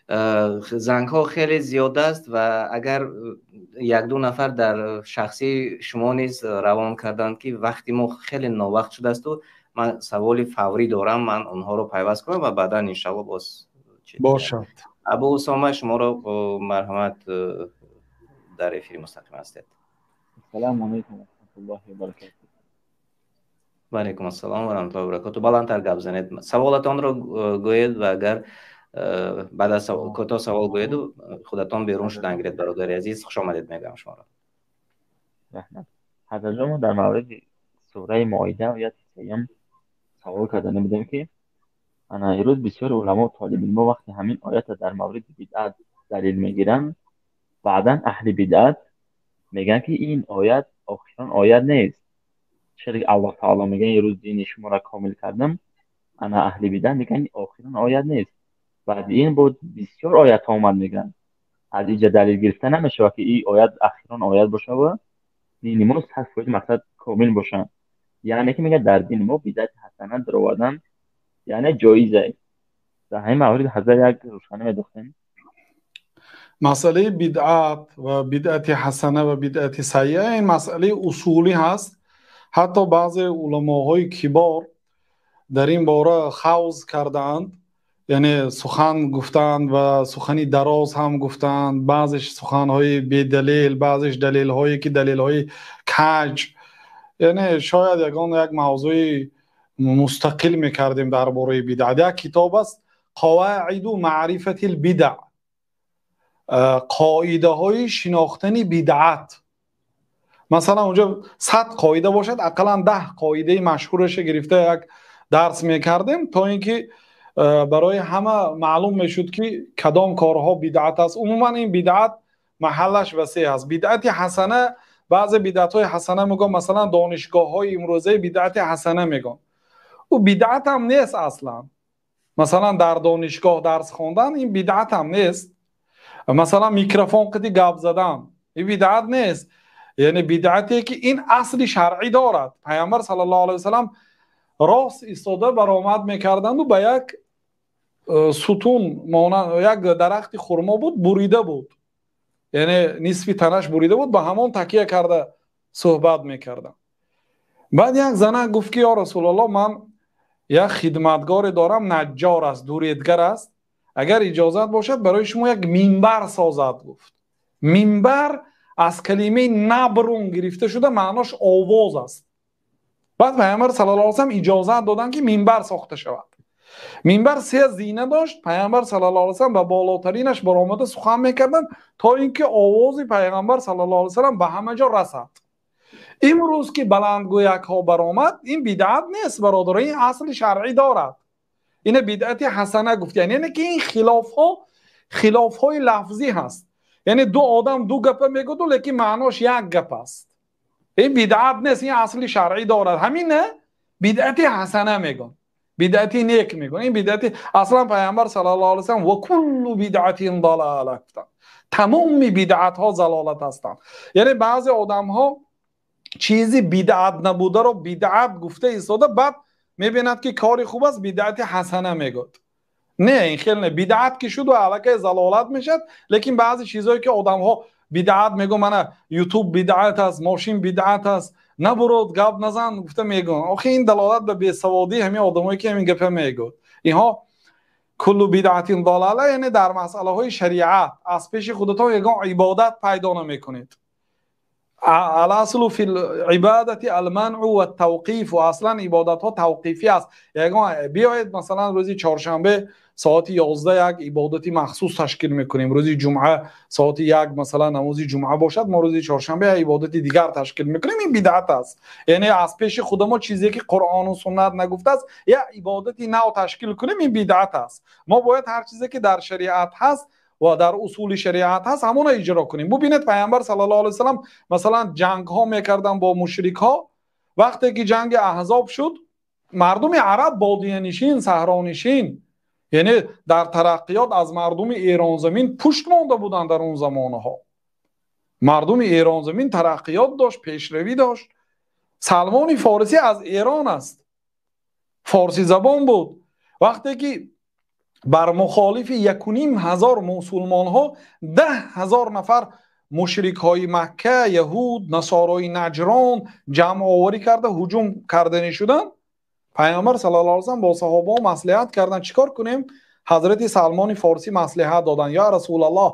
Зангҳо хеле зиёд аст ва агар як-ду нафар дар шахсии шумо низ равон карданд ки вақти мо хеле новақт шудасту ман саволи фаврӣ дорам, ман онҳоро пайваст кунам ва баъдан иншалло боз бошад. Абу Усома, шуморо марҳамат, дар эфири мустақим ҳастед. Ассалому алайкум ва раҳматуллоҳи ва баракатуҳ. Ва алайкум ассалом ва раҳматуллоҳи ва баракатуҳ. Баландтар гап занед, саволатонро гӯед ва агар баъд аз кӯтоҳ савол гӯеду худатон берун шудан гиред. Бародари азиз, хуш омадед мегӯям шуморо. Раҳмат. Ҳазратҷон, мо дар мавриди сураи Моида ояти сеюм савол карда будем ки ана имрӯз бисёр уламо толибилмо вақти ҳамин оятро дар мавриди бидъат далил мегиранд, баъдан аҳли бидъат мегӯянд ки ин оят охирон оят нест. Чаро ки Аллоҳ таоло мегӯяд имрӯз дини шуморо комил кардам, ана аҳли бидъат мегӯянд охирон оят нест. Баъди ин боз бисёр оятҳо омад мегӯянд. Аз инҷа далил гирифта намешавад ки ин оят охирон оят бошад ва дини мо 100% мақсад комил бошад. Яъне ки мегӯяд дар дини мо бидъати ҳасана даровардан яъне ҷоиз аст. Дар ҳамин маврид ҳазрат як рӯшанӣ медохтем. Масъалаи бидъат ва бидъати ҳасана ва бидъати саййиа ин масъалаи усулӣ ҳаст. Ҳатто баъзе уламоҳои кибор дар ин бора хавз кардаанд, Яъне сухан гуфтанд ва сухани дароз ҳам гуфтанд, баъзеш суханҳои бедалел, баъзеш далелҳое ки далелҳои каҷ. Яъне шояд ягон як мавзӯи мустақил мекардем дар бораи бидъат. Як китоб аст Қавоиду маърифатил бидъ, қоидаҳои шинохтани бидъат. Масалан онҷо 100 қоида бошад, ақаллан 10 қоидаи машҳурашро гирифта як дарс мекардем, то ин ки барои ҳама маълум мешуд ки кадом корҳо бидъат аст. Умуман ин бидъат маҳаллаш васеъ аст. Бидъати ҳасана, баъзе бидъатҳои ҳасана мегӯянд, масалан донишгоҳҳои имрӯзаи бидъати ҳасана мегӯянд. Ӯ бидъат ҳам нест аслан. Масалан дар донишгоҳ дарс хондан ин бидъат ҳам нест. Масалан микрофон қити гап задан ин бидъат нест. Яъне бидъате ки ин асли шаръӣ дорад. Пайғамбар саллаллоҳу алайҳи васаллам рост истода баромад мекарданду ба як сутун, як дарахти хурмо буд, бурида буд, яъне нисфи танаш бурида буд, ба ҳамон такия карда суҳбат мекардам. Баъд як зана гуфт ки ё Расулуллоҳ, ман як хидматгоре дорам, наҷҷор аст, дуредгар аст, агар иҷозат бошад барои шумо як минбар созад. Гуфт минбар аз калимаи набрун гирифта шуда, маънош овоз аст. Баъд Пайғамбар саллаллоҳу алайҳи васаллам иҷозат доданд ки минбар сохта шавад. Минбар се зина дошт. Пайғамбар саллаллоҳу алайҳи васаллам ба болотаринаш баромада сухан мекарданд, то ин ки овози Пайғамбар саллаллоҳу алайҳи васаллам ба ҳама ҷо расад. Имрӯз ки баландгӯякҳо баромад, ин бидъат нест бародаро, ин асли шаръӣ дорад. Ина бидъати ҳасана гуфт, яъне ки ин хилофҳо хилофҳои лафзӣ ҳаст. Яъне ду одам ду гапа мегӯду, лекин маънош як гап аст. Ин бидъат нест, ин асли шаръӣ дорад. Ҳамина бидъати ҳасана мегӯянд, бидъати нек мегӯянд. Ин бидъати аслан Пайғамбар саллаллоҳу алайҳи васаллам ва куллу бидъатин далала гуфтанд, тамоми бидъатҳо залолат ҳастанд. Яъне баъзе одамҳо чизи бидъат набударо бидъат гуфта истода, баъд мебинад ки кори хуб аст, бидъати ҳасана мегӯяд. Не, ин хел не. Бидъат ки шуд ва аллакай залолат мешавад. Лекин баъзе чизҳое ки одамҳо бидъат мегӯянд, мана ютуб бидъат аст, мошин бидъат аст, набурод гап назан гуфта мегӯянд. Охи ин далолат ба бесаводии ҳамин одамое ки ҳамин гапа мегӯяд. Инҳо куллу бидъатин далала, яъне дар масъалаҳои шариат аз пеши худатон ягон ибодат пайдо намекунед. Аласлу фил ибадати алманъу ваттавқиф, аслан ибодатҳо тавқифӣ аст. Ягон биёед масалан рӯзи чоршанбе соати 11 як ибодати махсус ташкил мекунем, рӯзи ҷумъа соати 1 масалан намози ҷумъа бошад, мо рӯзи чоршанбе як ибодати дигар ташкил мекунем. Ин бидъат аст. Яъне аз пеши худамо чизе ки Қуръону суннат нагуфтааст, як ибодати нав ташкил кунем, ин бидъат аст. Мо бояд ҳар чизе ки дар шариат ҳаст ва дар усули шариат ҳаст, ҳамонро иҷро кунем. Бубинед Пайғамбар саллаллоҳу алайҳи васаллам масалан ҷангҳо мекарданд бо мушрикҳо. Вақте ки ҷанги аҳзоб шуд, мардуми араб бодиянишин, саҳронишин, яъне дар тараққиёт аз мардуми эронзамин пушт монда буданд. Дар он замонҳо мардуми эронзамин тараққиёт дошт, пешравӣ дошт. Салмони форисӣ аз Эрон аст, форсизабон буд. Вақте ки бар мухолифи 1500 мусулмонҳо 10,000 нафар мушрикҳои Макка, яҳуд, насорои Наҷрон ҷамъоварӣ карда ҳуҷум карданӣ шуданд, Пайғамбар саллаллоҳу алайҳи васаллам бо саҳобаҳо маслиҳат карданд, чӣ кор кунем? Ҳазрати Салмони форсӣ маслиҳат доданд: ё Расулаллоҳ,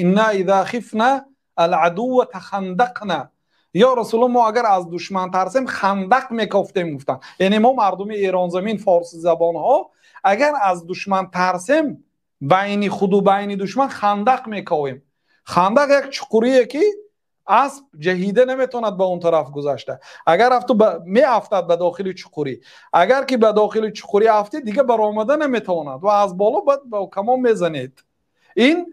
инна иза хифна ал-адувва тахандақна. Ё Расулуллоҳ, мо агар аз душман тарсем хандақ мекофтем, гуфтанд. Яъне мо мардуми эронзамин, форсизабонҳо, агар аз душман тарсем, байни худу байни душман хандақ мековем. Хандақ як чуқурие ки асп ҷаҳида наметавонад ба он тараф гузашта. Агар афту меафтад ба дохили чуқурӣ, агар ки ба дохили чуқурӣ афтид, дига баромада наметавонад ва аз боло баъд ба камон мезанед. Ин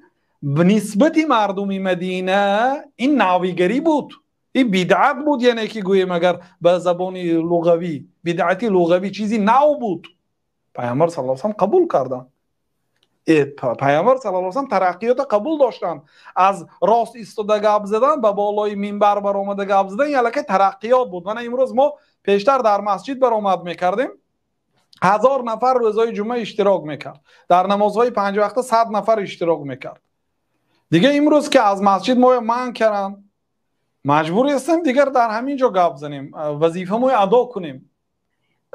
нисбати мардуми Мадина ин навигарӣ буд, ин бидъат буд. Яъне ки гӯем агар ба забони луғавӣ, бидъати луғавӣ чизи нав буд. Пайғамбар саллаллоҳу алайҳи васаллам қабул карданд. Пайғамбар саллаллоҳу алайҳи васаллам тараққиётро қабул доштанд. Аз рост истода гап задан ба болои минбар баромада гап задан ин аллакай тараққиёт буд. Мана имрӯз мо пештар дар масҷид баромад мекардем, 1000 нафар рӯзҳои ҷумъа иштирок мекард, дар намозҳои панҷвақта 100 нафар иштирок мекард. Дига имрӯз ки аз масҷид мо манъ карданд, маҷбур ҳастем дигар дар ҳамин ҷо гап занем, вазифамои адо кунем,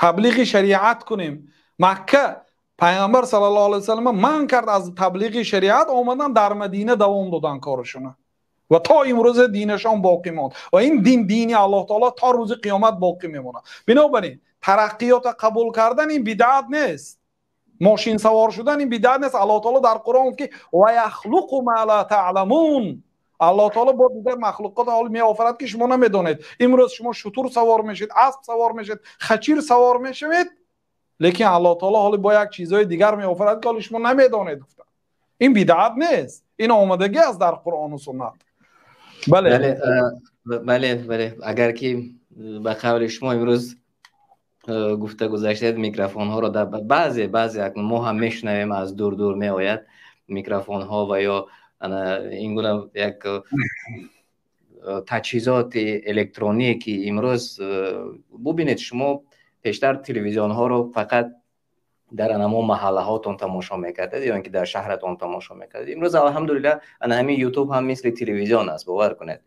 таблиғи шариат кунем. Макка Пайғамбар саллаллоҳу алайҳи васаллам манъ кард аз таблиғи шариат, омадан дар Мадина давом додан корашона ва то имрӯз динашон боқӣ монд ва ин дин дини Аллоҳ таоло то рӯзи қиёмат боқӣ мемонад. Бинобар ин тараққиётро қабул кардан ин бидъат нест, мошин савор шудан ин бидъат нест. Аллоҳ таоло дар Қуръон гуфт ки ва яхлуқу ма ла таъламун. Аллоҳ таоло бо дигар махлуқот ҳол меофарад ки шумо намедонед. Имрӯз шумо шутур савор мешавед, асп савор мешавед, хачир савор мешавед, лекин Аллоҳ таоло ҳоло бо як чизҳои дигар меофарад ки ҳоло шумо намедонед. Гуфтанд ин бидъат нест, ин омадагӣ аст дар Қуръону суннат. Бале бале бале, агар ки ба қавли шумо имрӯз гуфта гузаштед, микрофонҳоро дар баъзе акнун мо ҳам мешунавем, аз дур дур меояд микрофонҳо ва ё ин гуна як таҷҳизоти электроние ки имрӯз бубинед, шумо пештар телевизионҳоро фақат дар анамо маҳаллаҳотон тамошо мекардед ё ин ки дар шаҳратон тамошо мекардед. Имрӯз алҳамдулиллаҳ ана ҳамин ютуб ҳам мисли телевизион аст, бовар кунед.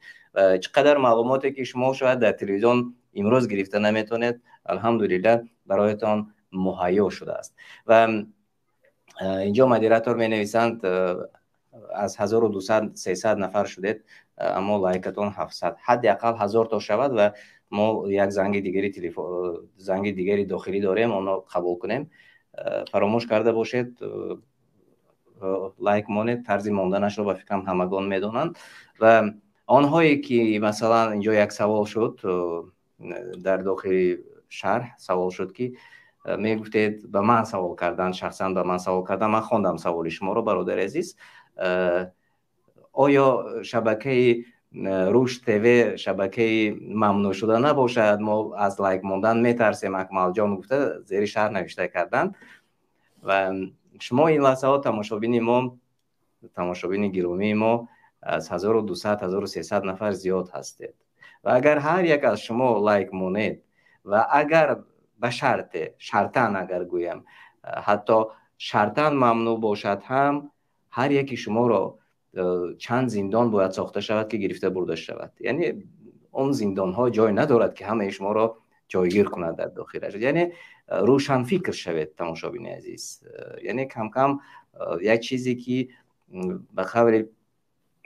Чӣ қадар маълумоте ки шумо шояд дар телевизион имрӯз гирифта наметавонед, алҳамдулиллаҳ бароятон муҳайё шудааст. Ва инҷо модератор менависанд аз 1200-300 нафар шудед, аммо лайкатон 700, ҳадди ақал 1000 то шавад ва мо як занги дигари телефон, занги дигари дохилӣ дорем, онро қабул кунем. Фаромӯш карда бошед, лайк монед, тарзи монданашро ба фикрам ҳамагон медонанд. Ва онҳое ки масалан инҷо як савол шуд дар дохили шарҳ, савол шуд ки мегуфтед ба ман савол кардан, шахсан ба ман савол кардан, ман хондам саволи шуморо, бародари азиз. Оё шабакаи Рушд ТВ шабакаи мамнӯъ шуда набошад? Мо аз лайк мондан метарсем, Акмалҷон гуфта зери шарҳ навишта карданд. Ва шумо ин лаҳзаҳо тамошобини мо, тамошобини гиромии мо аз 1200-1300 нафар зиёд ҳастед. Ва агар ҳар як аз шумо лайк монед ва агар ба шарте, шартан агар гӯям, ҳатто шартан мамнӯъ бошад ҳам, ҳар яки шуморо чанд зиндон бояд сохта шавад ки гирифта бурда шавад. Яъне он зиндонҳо ҷой надорад ки ҳамаи шуморо ҷойгир кунад дар дохилаш. Яъне рӯшанфикр шавед, тамошобини азиз. Яъне кам-кам як чизе ки ба қавли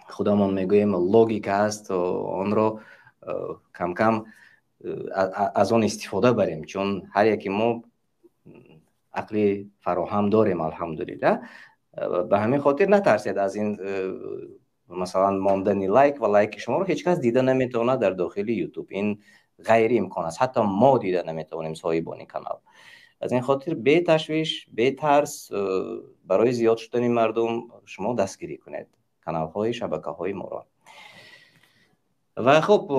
худамон мегӯем логика аст, онро кам-кам аз он истифода барем, чун ҳар яки мо ақли фароҳам дорем, алҳамдулиллаҳ. Ба ҳамин хотир натарсед аз ин масалан мондани лайк ва лайки шуморо ҳеҷ кас дида наметавонад дар дохили ютуб. Ин ғайриимкон аст, ҳатто мо дида наметавонем, соҳибони канал. Аз ин хотир беташвиш, бетарс барои зиёд шудани мардум шумо дастгирӣ кунед каналҳои шабакаҳои моро. Ва хуб,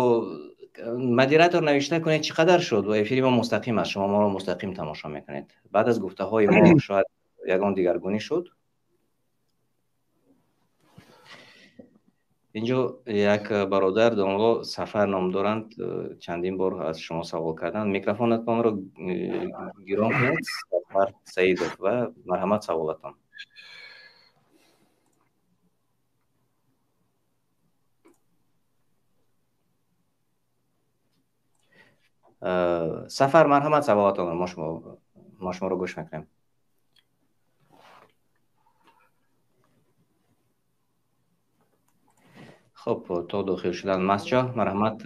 модератор навишта кунед чӣ қадар шуд ва эфири мо мустақим аст, шумо моро мустақим тамошо мекунед. Баъд аз гуфтаҳои мо шояд ягон дигаргунӣ шуд. Инҷо як бародар домло Сафар ном доранд, чандин бор аз шумо савол карданд. Микрофонатонро гирон кунед, Сафар Саидов, ва марҳамат саволатон. Сафар, марҳамат саволатонро, мо шуморо гӯш мекунем. Хуб, то дохил шудан масҷо, марҳамат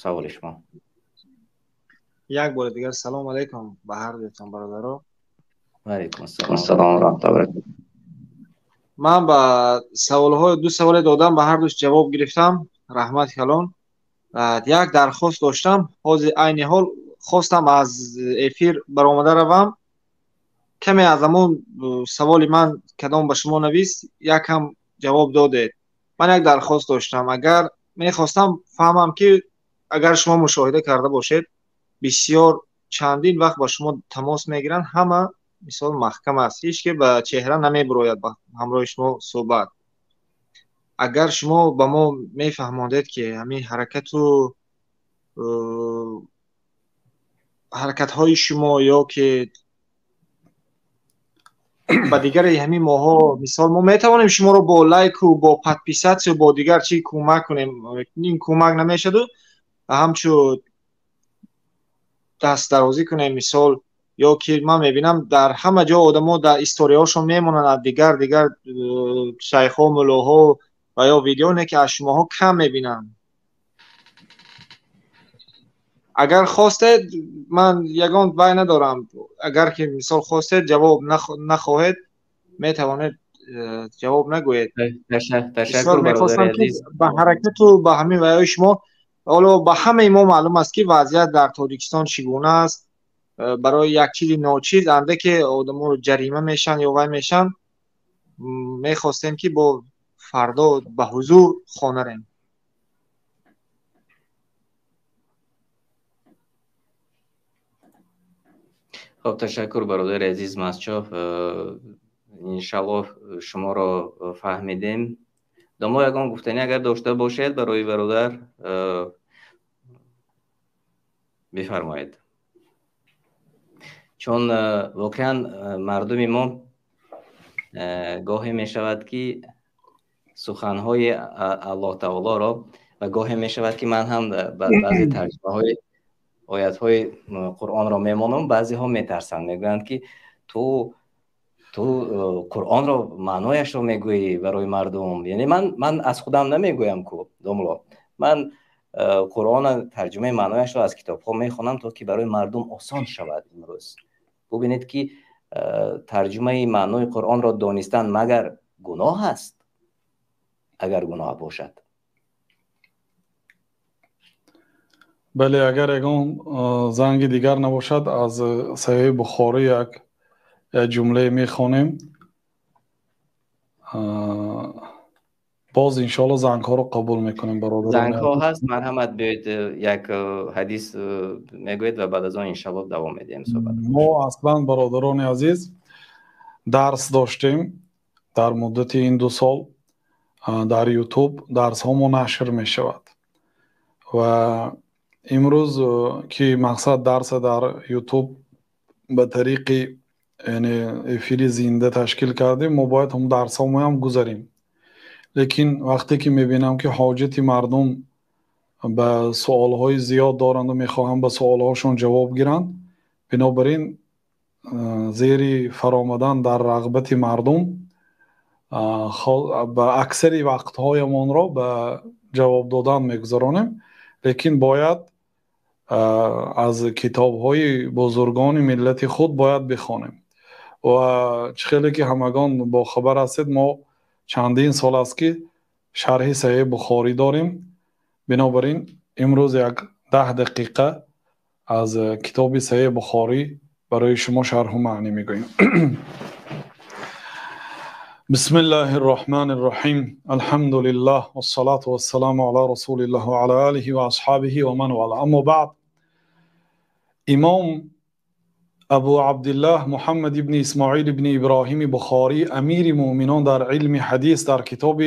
саволи шумо. Як бори дигар салом алайкум ба ҳар дуятон бародаро. Ва алайкум ассалом ва раҳматуллоҳи ва баракатуҳ. Ман ба саволҳои ду саволе додам, ба ҳар душ ҷавоб гирифтам. Раҳмат калон. Як дархост доштам, ҳозир айни ҳол хостам аз эфир баромада равам. Каме аз ҳамон саволи ман кадом ба шумо навист, якам ҷавоб додед. Ман як дархост доштам, агар мехостам фаҳмам ки агар шумо мушоҳида карда бошед, бисёр чандин вақт ба шумо тамос мегиранд, ҳама мисол маҳкам аст, ҳеҷ ки ба чеҳра намебурояд ба ҳамроҳи шумо суҳбат. Агар шумо ба мо мефаҳмондед ки ҳамин ҳаракату ҳаракатҳои шумо ё ки ба дигари ҳамин моҳо, мисол мо метавонем шуморо бо лайку бо подписатсию бо дигар чӣ кӯмак кунем, ин кӯмак намешаду ҳамчун дастдарозӣ кунем, мисол Ё ки ман мебинам дар ҳама ҷо одамо дар историяҳошон мемонанд, аз дигар шайхҳо, муллоҳо ва ё видео, не ки аз шумоҳо кам мебинам. Агар хостед, ман ягон вай надорам, агар ки мисол хостед ҷавоб нахоҳед, метавонед ҷавоб нагӯед. Ташаккур, мехостам ки ба ҳаракату ба ҳамин вайҳои шумо, ҳоло ба ҳамаи мо маълум аст ки вазъият дар Тоҷикистон чӣ гуна аст. Барои як чизи ночиз андаке одамо ҷарима мешаванд ё вай мешаванд. Мехостем ки бо фардо ба ҳузур хона рем. Хоб, ташаккур, бародари азиз Масчов. Иншаллоҳ шуморо фаҳмидем. Домло, ягон гуфтанӣ агар дошта бошед барои бародар, бифармоед. Чун воқеан мардуми мо гоҳе мешавад ки суханҳои Аллоҳ таолоро ва гоҳе мешавад ки ман ҳам баъзе тарҷумаҳои оятҳои Қуръонро мемонам, баъзеҳо метарсанд, мегӯянд ки ту Қуръонро маънояшро мегӯӣ барои мардум. Яъне ман аз худам намегӯям ку домло, ман Қуръон тарҷумаи маънояшро аз китобҳо мехонам то ки барои мардум осон шавад. Имрӯз бубинед ки тарҷумаи маънои Қуръонро донистан магар гуноҳ аст? Агар гуноҳ бошад. Бале, агар ягон занги дигар набошад, аз Саҳеҳи Бухорӣ як ҷумлае мехонем. Боз иншоалло зангҳоро қабул мекунем, бародарон. Зангҳо ҳаст, марҳамат, биёед як ҳадис мегӯед ва баъд аз он иншоалло давом медиҳем суҳбат. Мо аслан, бародарони азиз, дарс доштем дар муддати ин 2 сол дар YouTube дарсҳо мо нашр мешавад ва имрӯз ки мақсад дарса дар YouTube ба тариқи яъне эфири зинда ташкил кардем, мо бояд ҳам дарсҳо моям гузарем. Лекин вақте ки мебинам ки ҳоҷати мардум ба суолҳои зиёд доранд ва мехоҳанд ба суолҳошон ҷавоб гиранд, бинобар ин зери фаромадан дар рағбати мардум ба аксари вақтҳоямонро ба ҷавоб додан мегузаронем. Лекин бояд аз китобҳои бузургони миллати худ бояд бихонем. Ва чӣ хеле ки ҳамагон бохабар ҳастед, мо чандин сол аст ки шарҳи Саҳеҳи Бухорӣ дорем. Бинобар ин имрӯз як 10 дақиқа аз китоби Саҳеҳи Бухорӣ барои шумо шарҳу маънӣ мегӯем. بسم الله الرحمن الرحيم. الحمد لله والصلاة والسلام على رسول الله وعلى آله وأصحابه ومن والاه. أما بعد، إمام أبو عبد الله محمد بن إسماعيل بن إبراهيم بخاري أمير مؤمنان در علم حدیث در کتاب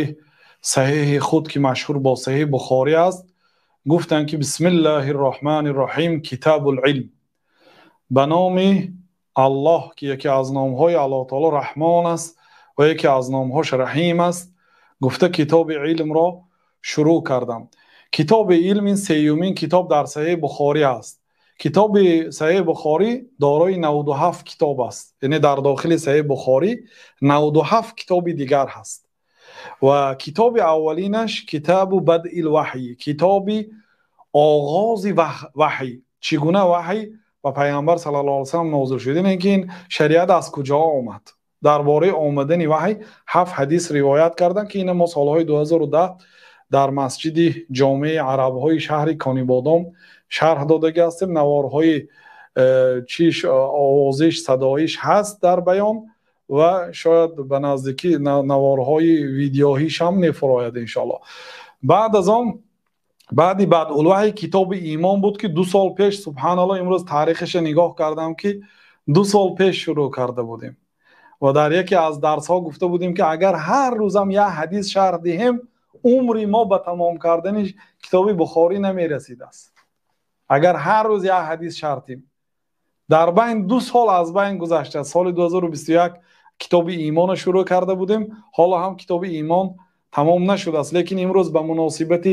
صحیح خود که مشهور با صحیح بخاری است گفتند که بسم الله الرحمن الرحیم کتاب العلم، به نام الله که یکی از نامهای الله تعالی رحمان است و یکی از نامهاش رحیم است، گفته کتاب علم را شروع کردم. کتاب علم این سیومین کتاب در صحیح بخاری است. کتاب صحیح بخاری دارای 97 کتاب است، یعنی در داخل صحیح بخاری 97 کتاب دیگر هست و کتاب اولینش کتاب بدء الوحی، کتاب آغاز وحی، چگونه وحی و پیامبر صلی الله علیه و سلم نازل شد، یعنی اینکه این شریعت از کجا آمد. درباره آمدن وحی 7 حدیث روایت کردن که این ما سالهای 2010 در مسجد جامع عربهای شهر کانیبادام شرح دادگی هستیم. نوارهای چیش آوازش صدایش هست در بیان و شاید به نزدیکی نوارهای ویدیوهیش هم نفراید انشاءالله. بعد از آن بعدی بعد الوحی کتاب ایمان بود که 2 سال پیش، سبحان الله امروز تاریخش نگاه کردم که 2 سال پیش شروع کرده بودیم و در یکی از درس ها گفته بودیم که اگر هر روزم یه حدیث شرح دهیم عمری ما به تمام کردن کتاب بخاری نمیرسید است. اگر هر روز یه حدیث شرح دهیم، در بین 2 سال از بین گذشته. سال 2021 کتاب ایمان شروع کرده بودیم، حالا هم کتاب ایمان تمام نشده است، لیکن امروز به مناسبت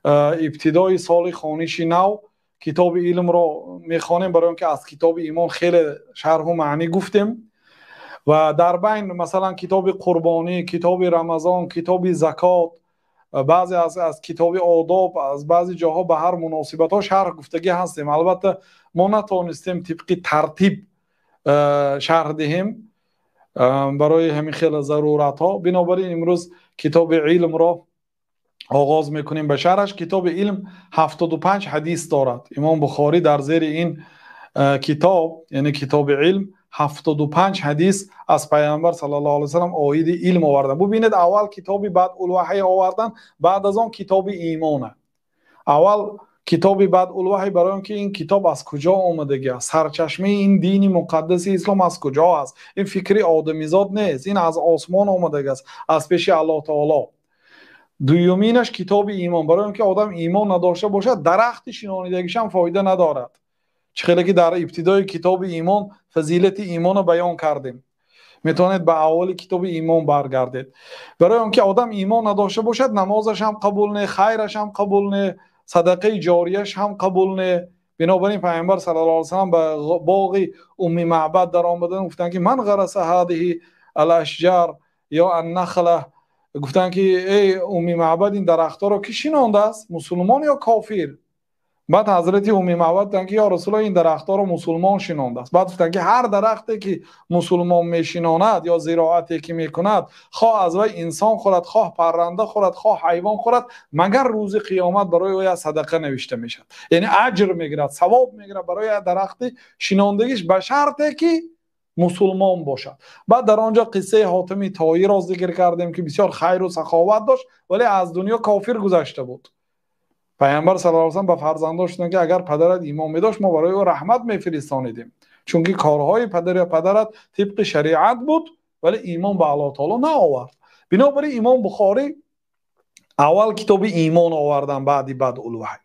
ابتدای سال خوانش نو Китоби илмро мехонем, барои он ки аз китоби имон хеле шарҳу маънӣ гуфтем ва дар байн масалан китоби қурбонӣ, китоби Рамазон, китоби закот, баъзе аз китоби одоб, аз баъзе ҷоҳо ба ҳар муносибатҳо шарҳ гуфтагӣ ҳастем. Албатта мо натавонистем тибқи тартиб шарҳ диҳем барои ҳамин хеле заруратҳо. Бинобар ин имрӯз китоби илмро оғоз мекунем ба шарҳаш. Китоби илм 75 ҳадис дорад. Имом Бухорӣ дар зери ин китоб, яъне китоби илм, 75 ҳадис аз Пайғамбар саллаллоҳу алайҳи васаллам оиди илм овардан. Бубинед, аввал китоби Бадъул-ваҳй овардан, баъд аз он китоби имона. Аввал китоби Бадъул-ваҳй, барои он ки ин китоб аз куҷо омадагӣ аст, сарчашмаи ин дини муқаддаси ислом аз куҷо аст. Ин фикри одамизод нест, ин аз осмон омадагӣ аст, аз пеши Аллоҳ таоло. Дуюминаш китоби имон, барои он ки одам имон надошта бошад, дарахти шинонидагишам фоида надорад. Чӣ хеле ки дар ибтидои китоби имон фазилати имонро баён кардем, метавонед ба аввали китоби имон баргардед. Барои он ки одам имон надошта бошад, намозаш ҳам қабул не, хайраш ҳам қабул не, садақаи ҷорияш ҳам қабул не. Бинобар ин Пайғамбар саллаллоҳу алайҳи васаллам ба боғи Умми Маъбад даромаданд, гуфтанд ки ман ғараса ҳадиҳи ал-ашҷар ё ан-нахла, гуфтанд ки эй Умми Маъбад, ин дарахтҳоро ки шинондааст, мусулмон ё кофир? Баъд ҳазрати Умми Маъбад гуфтанд ки ё Расулуллоҳ, ин дарахтҳоро мусулмон шинондааст. Баъд гуфтанд ки ҳар дарахте ки мусулмон мешинонад ё зироате ки мекунад, хоҳ аз вай инсон хӯрад, хоҳ парранда хӯрад, хоҳ ҳайвон хӯрад, магар рӯзи қиёмат барои ӯ як садақа навишта мешавад. Яъне аҷр мегирад, савоб мегирад барои як дарахти шинондагиш, ба шарте ки мусулмон бошад. Баъд дар он ҷо қиссаи Ҳотими Тоиро зикр кардем ки бисёр хайру саховат дошт, вале аз дунё кофир гузашта буд. Пайғамбар саллаллоҳу алайҳи васаллам ба фарзандош гуфтанд ки агар падарат имон медошт, мо барои ӯ раҳмат мефиристонидем, чунки корҳои падарат тибқи шариат буд, вале имон ба Аллоҳ таоло наовард. Бинобар ин Имом Бухорӣ аввал китоби имон овардан, баъди Бадъул-ваҳй.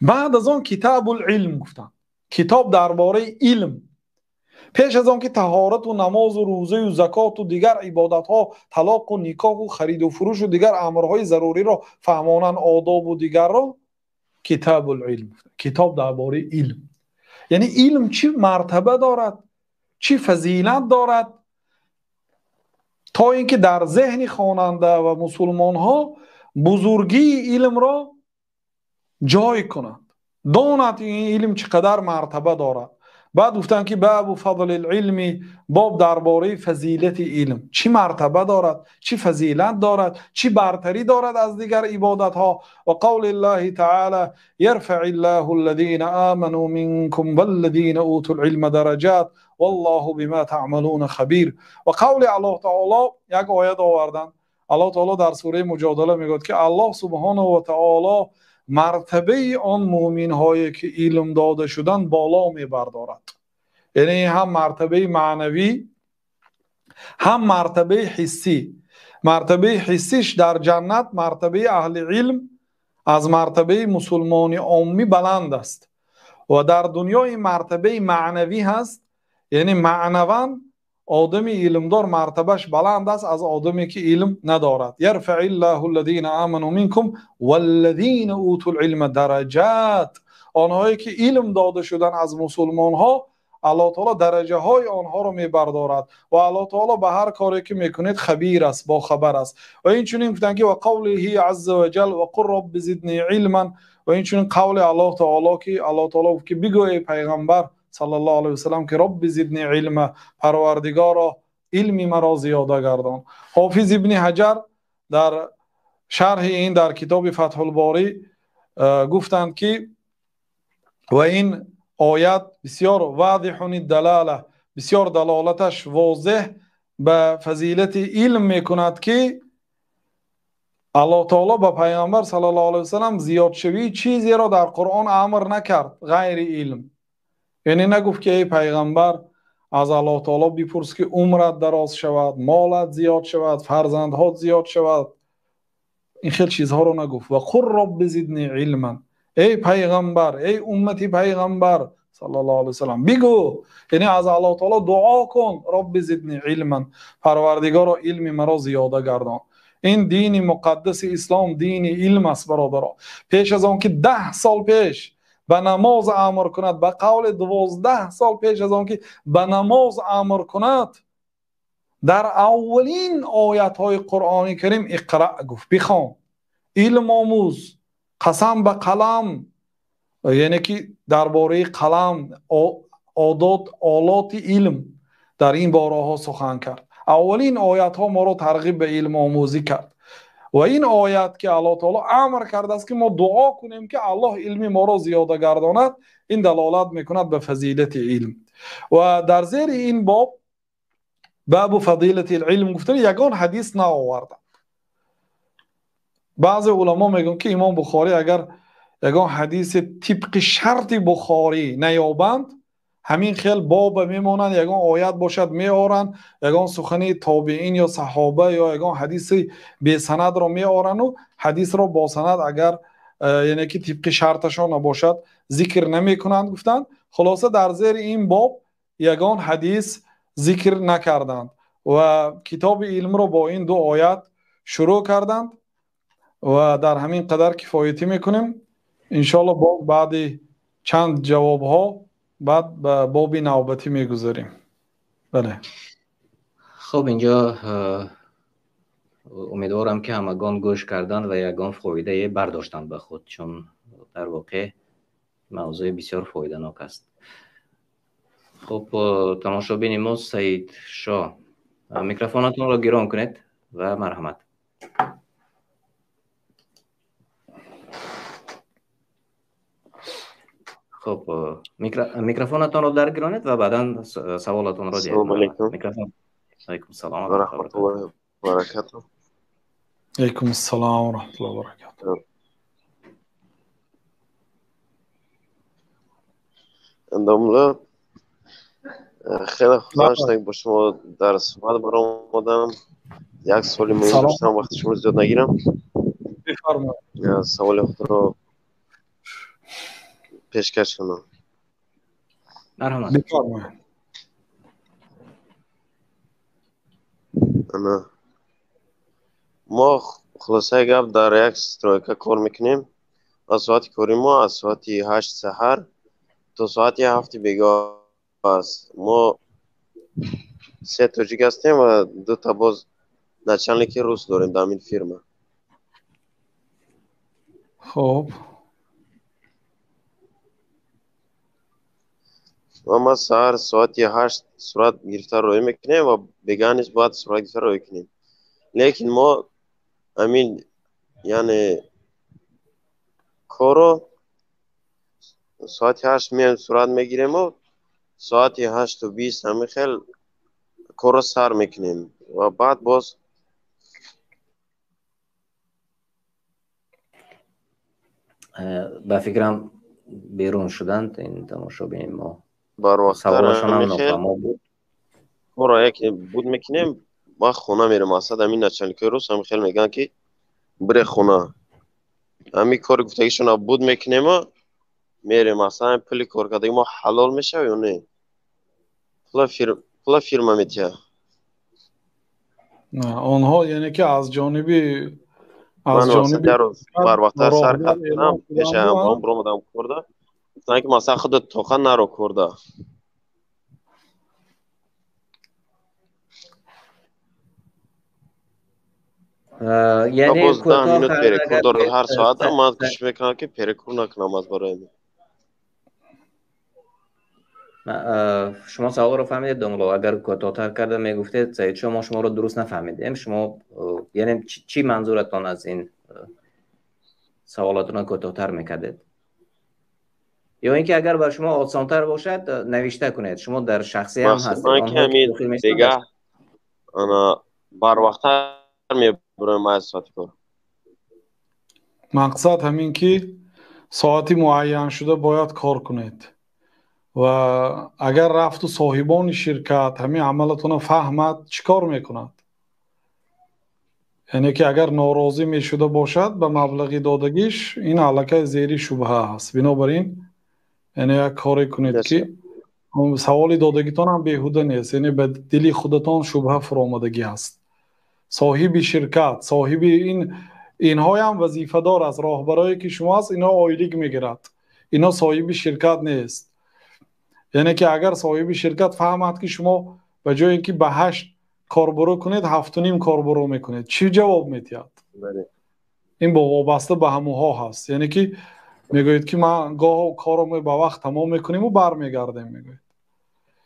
Баъд аз он Китобул илм гуфтанд, китоб дар бораи илм. Пеш аз он ки таҳорату намозу рӯзаю закоту дигар ибодатҳо, талоқу никоҳу хариду фурӯшу дигар амрҳои заруриро фаҳмонанд, одобу дигарро, Китобул илм, китоб дар бораи илм. Яъне илм чӣ мартаба дорад, чӣ фазилат дорад, то ин ки дар зеҳни хонанда ва мусулмонҳо бузургии илмро ҷой кунанд, донад ин илм чӣ қадар мартаба дорад. Баъд гуфтанд ки бабу фазлил илми, боб дар бораи фазилати илм, чӣ мартаба дорад, чӣ фазилат дорад, чӣ бартарӣ дорад аз дигар ибодатҳо. Ва қавли Аллоҳи таъоло ярфаъиллоҳу аллазина аману минкум валлазина утул илма дараҷот валлоҳу бима таъмалуна хабир. Ва қавли Аллоҳ таъоло, як оят оварданд. Аллоҳ таъоло дар сураи Муҷодала мегӯяд ки Аллоҳ субҳонаҳу ва таъоло мартабаи он муъминҳое ки илм дода шуданд боло мебардорад. Яъне ҳам мартабаи маънавӣ, ҳам мартабаи ҳиссӣ. Мартабаи ҳиссиш дар ҷаннат мартабаи аҳли илм аз мартабаи мусулмони оммӣ баланд аст ва дар дунё ин мартабаи маънавӣ ҳаст. Яъне маънаван одами илмдор мартабаш баланд аст аз одаме ки илм надорад. Ярфаъиллоҳу аллазина аману минкум валлазина утул илма дараҷот. Онҳое ки илм дода шуданд аз мусулмонҳо, Аллоҳ таоло дараҷаҳои онҳоро мебардорад ва Аллоҳ таоло ба ҳар коре ки мекунед хабир аст, бохабар аст. Ва инчунин гуфтанд ки ва қавлиҳи азза ва ҷал ва қур робби зидни илман. Ва инчунин қавли Аллоҳ таоло ки Аллоҳ таоло гуфт ки бигӯ эй Пайғамбар саллаллоҳу алайҳи васаллам ки робби зидни илма, Парвардигоро илми маро зиёда гардон. Ҳофиз ибни Ҳаҷар дар шарҳи ин дар китоби Фатҳулборӣ гуфтанд ки ва ин оят бисёр вазиҳуни далала, бисёр далолаташ возеҳ ба фазилати илм мекунад ки Аллоҳ таоло ба Пайғамбар саллаллоҳу алайҳи васаллам зиёдшавии чизеро дар Қуръон амр накард ғайри илм. Яъне нагуфт ки эй Пайғамбар, аз Аллоҳ таоло бипурс ки умрат дароз шавад, молат зиёд шавад, фарзандҳот зиёд шавад. Ин хел чизҳоро нагуфт. Ва қур робби зидни илман, эй Пайғамбар, эй уммати Пайғамбар саллаллоҳу алайҳи васаллам бигӯ, яъне аз Аллоҳ таоло дуо кун, робби зидни илман, Парвардигоро илми маро зиёда гардон. Ин дини муқаддаси ислом дини илм аст, бародаро. Пеш аз он ки 10 сол пеш ба намоз амр кунад, ба қавли 12 сол пеш аз он ки ба намоз амр кунад, дар аввалин оятҳои Қуръони Карим иқра гуфт, бихон, илм омӯз, қасам ба қалам, яъне ки дар бораи қалам, одот, олоти илм дар ин бораҳо сухан кард. Аввалин оятҳо моро тарғиб ба илм омӯзӣ кард. Ва ин оят ки Аллоҳ таоло амр кардааст ки мо дуо кунем ки Аллоҳ илми моро зиёда гардонад, ин далолат мекунад ба фазилати илм. Ва дар зери ин боб бабу фазилати илм гуфтан ягон ҳадис наоварданд. Баъзе уламо мегӯянд ки Имом Бухорӣ агар ягон ҳадиси тибқи шарти Бухорӣ наёбанд, ҳамин хел боба мемонанд, ягон оят бошад меоранд, ягон сухани тобеин ё саҳоба ё ягон ҳадиси бесанадро меорану ҳадисро бо санад агар яъне ки тибқи шарташон набошад зикр намекунанд гуфтанд. Хулоса дар зери ин боб ягон ҳадис зикр накарданд ва китоби илмро бо ин ду оят шурӯъ карданд ва дар ҳамин қадар кифоятӣ мекунем. Иншоаллоҳ бо баъди чанд ҷавобҳо баъд ба боби навбатӣ мегузарем. Бале. Хуб, инҷо умедворам ки ҳамагон гӯш карданд ва ягон фоидае бардоштанд ба худ, чун дар воқеъ мавзӯи бисёр фоиданок аст. Хуб, тамошобини мо Саид Шоҳ, микрофонатонро гирон кунед ва марҳамат. Хуб, микрофонатонро даргиронед ва баъдан саволатонро диҳед. Ассалому алайкум. Микрофон. Алайкум салом ва раҳматуллоҳи ва баракатуҳ. Алайкум ассалом ва раҳматуллоҳи ва баракатуҳ. Домла, хеле хурсанд шудам ки бо шумо дар суҳбат баромадам. Як суоли муҳим доштам, вақти шуморо зиёд нагирам. Бифармоед. Саволи худро пешкаш кунам. Марҳамат. Бифармоед. Ана мо хулосаи гап дар як стройка кор мекунем ва соати кори мо аз соати 8 саҳар то соати 7 бегоҳ аст. Мо се тоҷик ҳастем ва ду та боз начальники рус дорем дар ҳамин фирма. Хуб. Ва ма саҳар соати 8 сурат гирифта роҳӣ мекунем ва бегаҳ низ бояд сурат гирифта роҳӣ кунем. Лекин мо ҳамин, яъне корро соати 8 меоем сурат мегирему соати 8:20 ҳамин хел корро сар мекунем ва баъд боз ба фикрам берун шуданд ин тамошобини мо. Барвақттар Саволашон ҳам ҳамин хел нофаҳмо буд. корро яке буд мекунем, ман хона мерам. Асад ҳамин начальникҳои рус ҳамин хел мегӯянд ки бире хона. Ҳамин кори гуфтагишонро буд мекунему мерем. Аслан пули коркардаги мо ҳалол мешавад ё не? Пула фирма метиҳад. Онҳо яъне ки аз ҷониби аз Ман ҷониби як рӯз барвақттар сар роҳбар кардам, эълон пеши шуданд. ҳамроҳам биромадам корда. Гуфтанд ки масалан худат тоқа наро корда. Ва Яъне боз 10 кӯтоҳ минут карда перекур агар дорад ҳар соат, ман кӯшиш мекунам ки перекур накунам аз барои ин. Шумо саволро фаҳмидед, домло? Агар кӯтоҳтар карда мегуфтед, Саид Шоҳ, мо шуморо дуруст нафаҳмидем. Шумо яъне чӣ манзуратон аз ин саволатонро кӯтоҳтар мекардед? Ё ин ки агар бар шумо осонтар бошад, навишта кунед. Шумо дар шахсӣ ҳам Мақсад ҳастед. ман ки Онҳое ки ҳамин дохил мешаванд дар бегаҳ ана барвақттар мебурем аз соати кор. Мақсад ҳамин ки соати муайяншуда бояд кор кунед ва агар рафту соҳибони ширкат ҳамин амалатонро фаҳмад, чӣ кор мекунад? Яъне ки агар норозӣ мешуда бошад ба маблағи додагиш, ин аллакай зери шубҳа аст. Бинобар ин яъне як коре кунед ки саволи додагитон ҳам беҳуда нест, яъне ба дили худатон шубҳа фуромадагӣ аст. Соҳиби ширкат, соҳиби ин инҳоям вазифадор аст, роҳбарое ки шумо аст, инҳо ойлик мегирад. Ино соҳиби ширкат нест. Яъне ки агар соҳиби ширкат фаҳмад, ки шумо ба ҷое ки ба 8 корбурӯ кунед, 7.5 корбурӯ мекунед, чӣ ҷавоб медиҳад? Ин бо вобаста ба ҳамонҳо ҳаст. Яъне ки мегӯед, ки ман гоҳо корро ба вақт тамом мекунем ва бармегардем, мегӯед.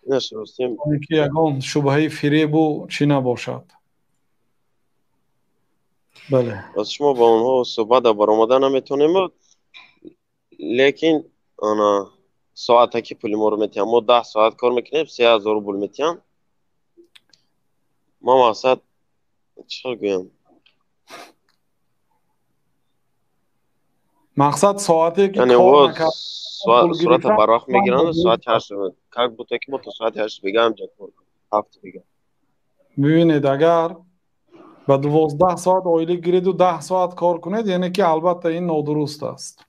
Яъне ки ягон шубҳаи фиребу чӣ набошад. Бале. Боз шумо бо онҳо суҳбат баромада наметонем, лекин ана соатаки пули моро метиҳам. Мо 10 соат кор мекунем, 3000 рубл метиҳам. Ма мақсад чӣ хел гӯям? Мақсад соате ки кор накард, сурата барвақт мегиранд, соати 8, как будто ки мо то соати 8 бега ҳамҷа кор кунем, 7 бега. Бибинед, агар ба 12 соат ойлик гиреду 10 соат кор кунед, яъне ки албатта ин нодуруст аст.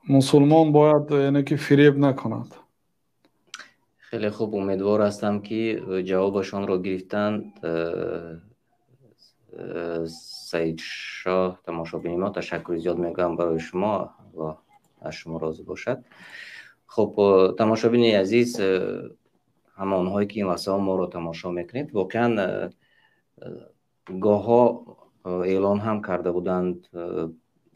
Мусулмон бояд яъне ки фиреб накунад. Хеле хуб, умедвор ҳастам, ки ҷавобашонро гирифтанд. Саидшоҳ, тамошобини мо, ташаккури зиёд мегӯям барои шумо. Аллоҳ аз шумо розӣ бошад. Хуб, тамошобини азиз, ҳамонҳое ки ин лаҳзаҳо моро тамошо мекунед, воқеан гоҳҳо эълон ҳам карда буданд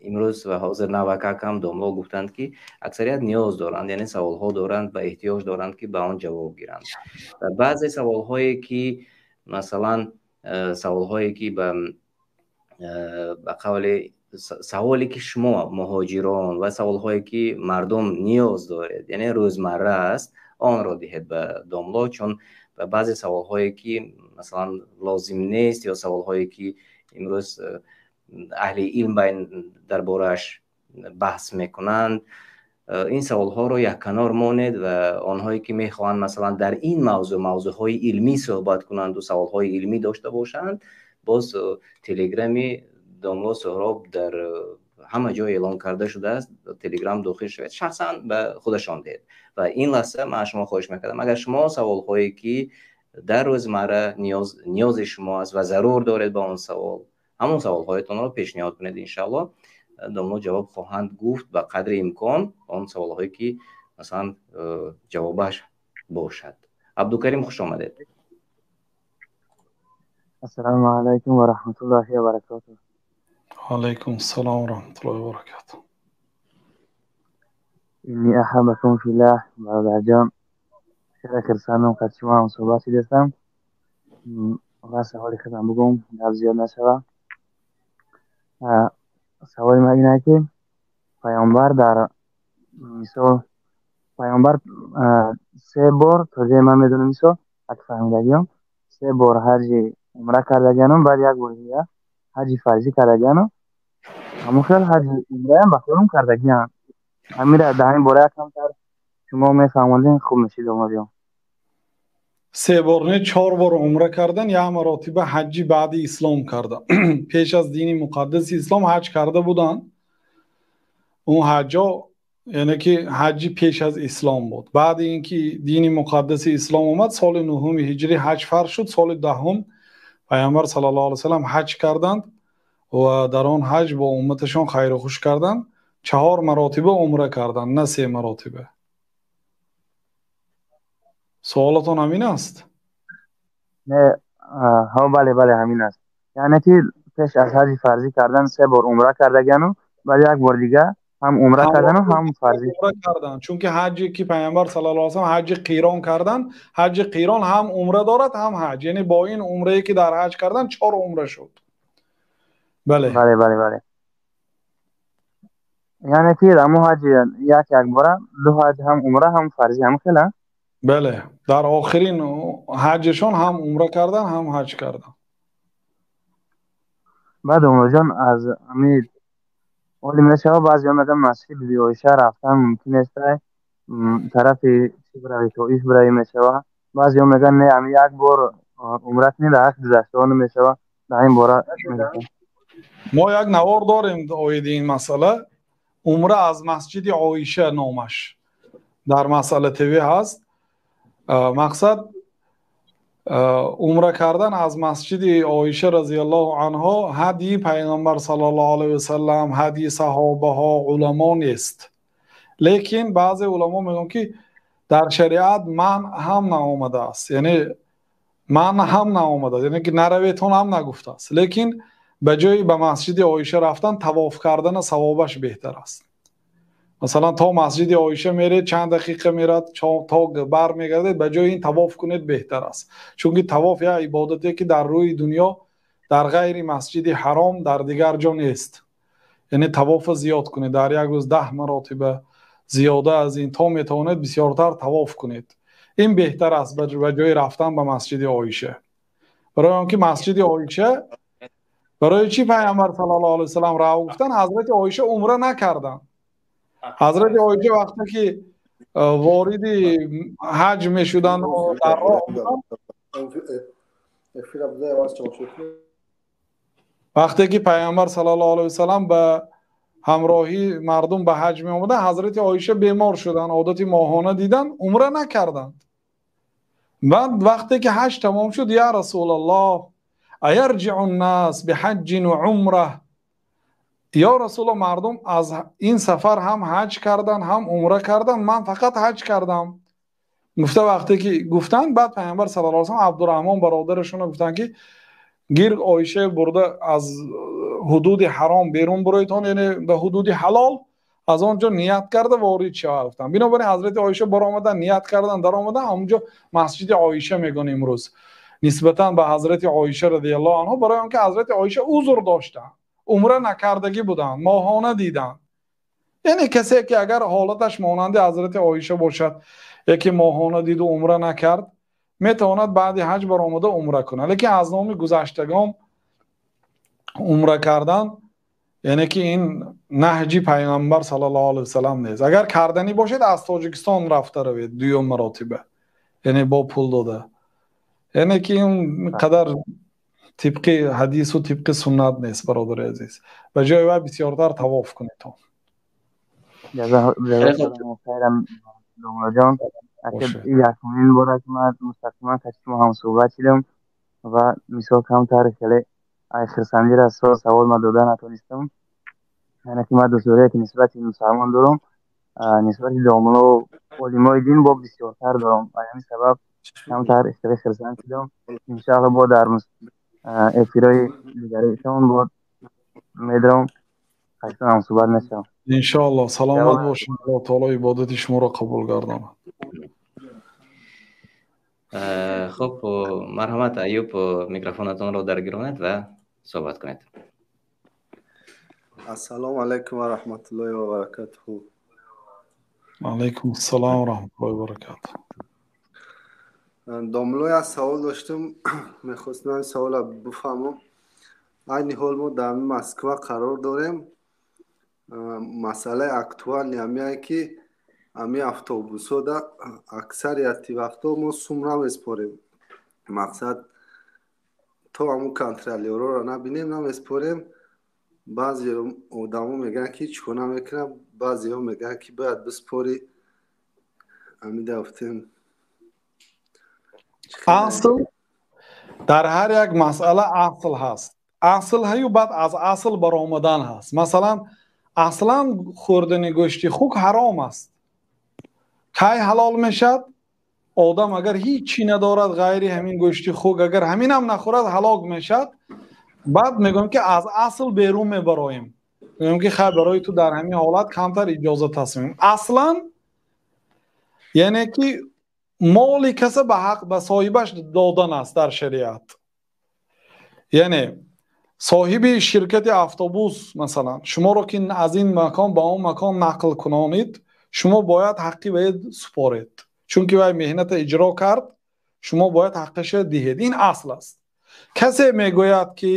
имрӯз ва ҳозир навакак ҳам домло гуфтанд, ки аксарият ниёз доранд, яъне саволҳо доранд ва эҳтиёҷ доранд, ки ба он ҷавоб гиранд. Ва баъзе саволҳое ки масалан саволҳое ки ба қавли саволе ки шумо муҳоҷирон ва саволҳое ки мардум ниёз доред, яъне рӯзмарра аст, онро диҳед ба домло, чун ба баъзе саволҳое ки масалан лозим нест ё саволҳое ки имрӯз аҳли илм дар борааш баҳс мекунанд, ин саволҳоро якканор монед ва онҳое ки мехоҳанд масалан дар ин мавзӯъ мавзӯъҳои илмӣ суҳбат кунанд ва саволҳои илмӣ дошта бошанд, боз телеграми домло Суҳроб дар ҳама ҷо эълон карда шудааст, телеграм дохил шавед, шахсан ба худашон диҳед. Ва ин лаҳза ман аз шумо хоҳиш мекардам, агар шумо саволҳое ки дар рӯзмарра ниёзи шумо аст ва зарур доред ба он савол, ҳамон саволҳоятонро пешниҳод кунед, иншааллоҳ домло ҷавоб хоҳанд гуфт ба қадри имкон он саволҳое ки масалан ҷавобаш бошад. Абдукарим, хуш омадед. Ассалому алайкум ва раҳматуллоҳи ва баракотуҳ. Алайкум ассалом ва раҳматуллоҳи ва баракотуҳ. Инни аҳаббакум филлаҳ. Бародарҷон, хеле хурсандам, ки шумо ҳам суҳбат шудастам. Ва саволи худам бигӯм, гап зиёд нашава. Саволи ман ин аст, ки паёмбар дар мисол паёмбар 3 бор, то ҷое ман медонам, мисол ак фаҳмидагиам, 3 бор ҳаҷи умра кардагианам, баъд як бор дигар ҳаҷи фарзӣ кардагианам, ҳамон хел ҳаҷи умраам ба худам кардагиам. Ҳамира дар ҳамин бора якамтар шумо мефаҳмондин, хуб мешид, омадиён. 3 бор не, 4 бор умра кардан, як маротиба ҳаҷи баъди ислом кардан. Пеш аз дини муқаддаси ислом ҳаҷ карда буданд. Он ҳаҷо яъне ки ҳаҷи пеш аз ислом буд. Баъди ин ки дини муқаддаси ислом омад, соли 9 ҳиҷрӣ ҳаҷ фарз шуд. Соли 10 паёмбар саллаллоҳу алайҳи васаллам ҳаҷ карданд ва дар он ҳаҷ бо умматашон хайру хуш карданд. 4 маротиба умра карданд, на 3 маротиба. Саволатон ҳамин аст? Не, ҳа, бале, бале, ҳамин аст. Яъне ки пеш аз ҳаҷи фарзӣ кардан 3 бор умра кардагиану, баъд як бор дигар ҳам умра кардану ҳам фарзӣ умра кардан. Чунки ҳаҷе ки паёмбар саллаллоҳу алайҳи васаллам ҳаҷи қирон кардан, ҳаҷи қирон ҳам умра дорад, ҳам ҳаҷ. Яъне бо ин умрае ки дар ҳаҷ кардан 4 умра шуд. Бале. Бале, бале, бале. Яъне ки ҳамон ҳаҷ як бора 2 ҳаҷ, ҳам умра ҳам фарзӣ, ҳам хела? Бале, дар охирин ҳаҷашон ҳам умра кардан, ҳам ҳаҷ кардан. Баъд умраҷон аз ҳамин оли мешава, баъзеҳо мегӯянд масҷиди Биби Оиша рафтан мумкин нест, тарафи чӣ биравӣ, Тоиф биравӣ мешава. Баъзеҳо мегӯянд не, ҳамин як бор умра кунӣ, дар ҳаққи гузаштаҳо намешава. Дар ин бора мо як навор дорем оиди ин масъала. Умра аз масҷиди Оиша номаш дар масъала ТВ ҳаст. Мақсад Умра кардан аз масҷиди Оиша разияллоҳу анҳо ҳадйи пайғамбар саллаллоҳу алайҳи васаллам, ҳадйи саҳобаҳо, уламо нест. Лекин баъзе уламо мегӯянд, ки дар шариат манъ ҳам наомадааст, яъне манъ ҳам наомадааст, яъне ки нараведтон ҳам нагуфтааст. Лекин ба ҷои ба масҷиди Оиша рафтан тавоф кардана савобаш беҳтар аст. Масалан, то масҷиди Оиша меред, чанд дақиқа мерад, то бармегардед, ба ҷои ин тавоф кунед беҳтар аст. Чунки тавоф як ибодате ки дар рӯи дунё дар ғайри масҷиди ҳаром дар дигар ҷо нест. Яъне тавофро зиёд кунед, дар як рӯз 10 маротиба зиёда аз ин то метавонед бисёртар тавоф кунед. Ин беҳтар аст ба ҷои рафтан ба масҷиди Оиша. Барои он ки масҷиди Оиша, барои чӣ пайғамбар саллаллоҳу алайҳи васаллам рав гуфтанд? Ҳазрати Оиша умра накарданд. Ҳазрати Оиша вақте ки вориди ҳаҷ мешуданд, дар роҳ вақте ки пайғамбар саллаллоҳу алайҳи васаллам ба ҳамроҳии мардум ба ҳаҷ меомаданд, ҳазрати Оиша бемор шуданд, одати моҳона диданд, умра накарданд. Баъд вақте ки ҳаҷ тамом шуд, я расулаллоҳ, аярҷиъу ннас биҳаҷҷин ва умра, ё расулаллоҳ, мардум аз ин сафар ҳам ҳаҷ карданд, ҳам умра карданд, ман фақат ҳаҷ кардам. Гуфта вақте ки гуфтанд, баъд пайғамбар саллаллоҳу алайҳи васаллам Абдурраҳмон бародарашонро гуфтанд ки гир Оиша бурда аз ҳудуди ҳаром берун буройтон, яъне ба ҳудуди ҳалол, аз он ҷо ният карда ворид шавад гуфтанд. Бинобар ин ҳазрати Оиша баромадан, ният кардан, даромадан, ҳамон ҷо масҷиди Оиша мегӯянд имрӯз нисбатан ба ҳазрати Оиша радиаллоҳу анҳо, барои он ки ҳазрати Оиша узр доштанд, умра накардагӣ буданд, моҳона диданд. Яъне касе ки агар ҳолаташ монанди ҳазрати Оиша бошад, яке моҳона диду умра накард, метавонад баъди ҳаҷ баромада умра кунад. Лекин аз номи гузаштагон умра кардан, яъне ки ин наҳҷи пайғамбар саллаллоҳу алайҳи васаллам нест. Агар карданӣ бошед, аз Тоҷикистон рафта равед дуюм маротиба, яъне бо пул дода. Яъне ки ин қадар тибқи ҳадису тибқи суннат нест, бародари азиз. Ба ҷои вай бисёртар тавоф кунед. Домлаҷон, якумин бора ки ман мустақиман кати шумо ҳамсӯҳбат шудам ва мисол камтар хеле ай хирсандира савол ма дода натонистам. Яъне ки ман дӯстдорие ки нисбати мусалмон дорам, нисбати домло олимои дин бо бисёртар дорам. Ба ҳамин сабаб камтар хеле хирсанд шудам. Иншаалло бо дар эфирҳои дигаришон бо медорам, қайтан ҳамсӯҳбат мешавам. Иншаалло саломат бошед. Аллоҳ таоло ибодати шуморо қабул гардонад. Хуб, марҳамат Аюб, микрофонатонро даргиронед ва суҳбат кунед. Ассалому алайкум ва раҳматуллоҳи ва баракатуҳу. Алайкум ассалом ва раҳматуллоҳи ва баракатуҳ. Домло, як савол доштам, мехостам саволро бифаҳмам. Айни ҳол мо дар Москва қарор дорем. Масъалаи актуални ҳамиае ки ҳами автобусҳо да аксарияти вақтҳо мо сум намеспорем. Мақсад то ҳамун контролёрҳоро набинем намеспорем. Баъзе одамо мегӯянд ки ҳеҷ кор намекунам, баъзеҳо мегӯянд ки бояд биспорӣ. Ҳамида гуфтем. Асл дар ҳар як масъала асл ҳаст. Асл ҳаю баъд аз асл баромадан ҳаст. Масалан, аслан хӯрдани гӯшти хук ҳаром аст. Кай ҳалол мешавад? Одам агар ҳеҷ чӣ надорад ғайри ҳамин гӯшти хук, агар ҳаминам нахӯрад ҳалок мешавад. Баъд мегӯям ки аз асл берун мебароем. Мегӯям ки хай, барои ту дар ҳамин ҳолат камтар иҷозат ҳастем. Аслан яъне ки моли каса ба ҳақ ба соҳибаш додан аст дар шариат. Яъне соҳиби ширкати автобус масалан шуморо ки аз ин макон ба он макон нақл кунонид, шумо бояд ҳаққи вай супоред, чунки вай меҳната иҷро кард, шумо бояд ҳаққаша диҳед. Ин асл аст. Касе мегӯяд ки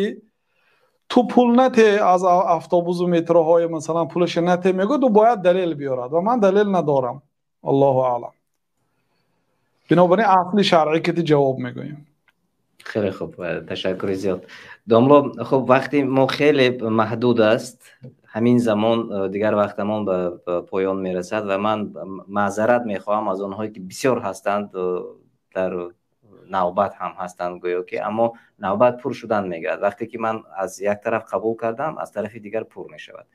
ту пул нате аз автобусу метроҳои масалан пулаша нате, мегӯяд, ӯ бояд далел биёрад ва ман далел надорам. Аллоҳу аълам. Бинобар ин асли шаръӣ ки ҷавоб мегӯем. Хеле хуб, ташаккури зиёд. Домло, хуб, вақти мо хеле маҳдуд аст. Ҳамин замон дигар вақтамон ба поён мерасад ва ман маъзарат мехоҳам аз онҳое ки бисёр ҳастанд дар Навбат ҳам ҳастанд гӯё ки, аммо навбат пур шудан мегирад. Вақте ки ман аз як тараф қабул кардам, аз тарафи дигар пур мешавад.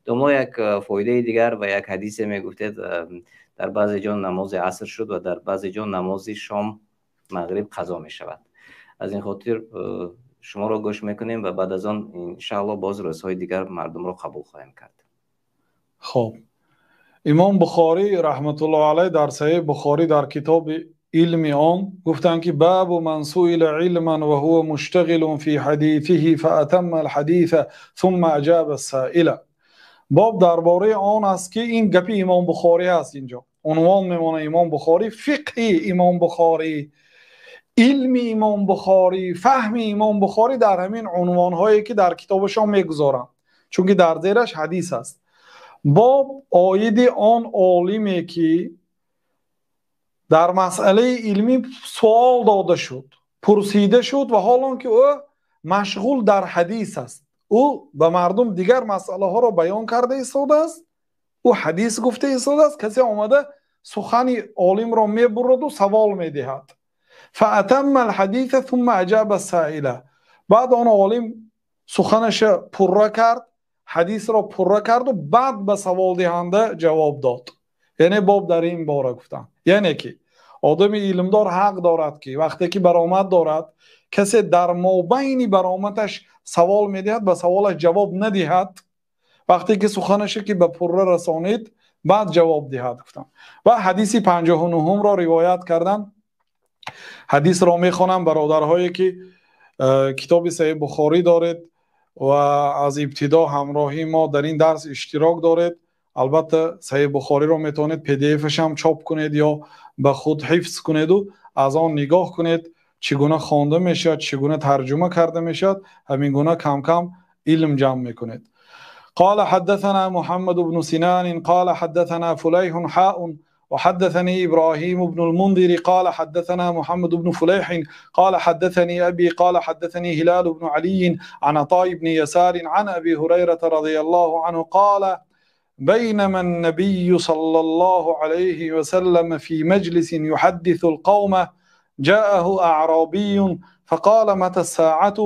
Домо як фоидаи дигар ва як ҳадисе мегуфтед, дар баъзе ҷо намози аср шуд ва дар баъзе ҷо намози шом, мағриб қазо мешавад. Аз ин хотир шуморо гӯш мекунем ва баъд аз он иншааллоҳ боз рӯзҳои дигар мардумро қабул хоҳем кард. Хоб, Имом Бухорӣ раҳматуллоҳ алайҳ дар Саҳеҳи Бухорӣ дар китоби илми он гуфтанд, ки бабу ман суила илман ва ҳува муштағилун фи ҳадисиҳи фаатамма алҳадиса сумма аҷаба ассаила. Боб дар бораи он аст, ки ин гапи Имом Бухорӣ аст. Инҷо унвон мемонад Имом Бухорӣ, фиқҳи Имом Бухорӣ, илми Имом Бухорӣ, фаҳми Имом Бухорӣ дар ҳамин унвонҳое ки дар китобашон мегузоранд, чунки дар зераш ҳадис аст. Боб оиди он олиме ки дар масъалаи илмӣ суол дода шуд, пурсида шуд ва ҳол он ки ӯ машғул дар ҳадис аст, ӯ ба мардум дигар масъалаҳоро баён карда истодааст, ӯ ҳадис гуфта истодааст, касе омада сухани олимро мебураду савол медиҳад. Фаатамма алҳадиса сумма аҷаба ассаила. Баъд он олим суханаша пурра кард, ҳадисро пурра карду баъд ба саволдиҳанда ҷавоб дод. Яъне боб дар ин бора гуфтанд, яъне ки одами илмдор ҳақ дорад, ки вақте ки баромад дорад, касе дар мобайни баромадаш савол медиҳад, ба саволаш ҷавоб надиҳад, вақте ки суханаша ки ба пурра расонид, баъд ҷавоб диҳад гуфтанд. Ва ҳадиси 59-ро ривоят карданд. Ҳадисро мехонам, бародарҳое ки китоби Саҳеҳи Бухорӣ доред ва аз ибтидо ҳамроҳи мо дар ин дарс иштирок доред, албатта Саҳеҳи Бухориро метавонед PDF-аш ҳам чоп кунед ё ба худ ҳифз кунеду аз он нигоҳ кунед, чӣ гуна хонда мешавад, чӣ гуна тарҷума карда мешавад, ҳамин гуна кам-кам илм ҷамъ мекунед. قال حدثنا محمد بن سنان قال حدثنا فليح حاء وحدثني إبراهيم بن المنذر قال حدثنا محمد بن فليح قال حدثني أبي قال حدثني هلال بن علي عن عطاء بن يسار عن أبي هريرة رضي الله عنه قال: بينما النبي صلى الله عليه وسلم في مجلس يحدث القوم جاءه أعرابي فقال: متى الساعة؟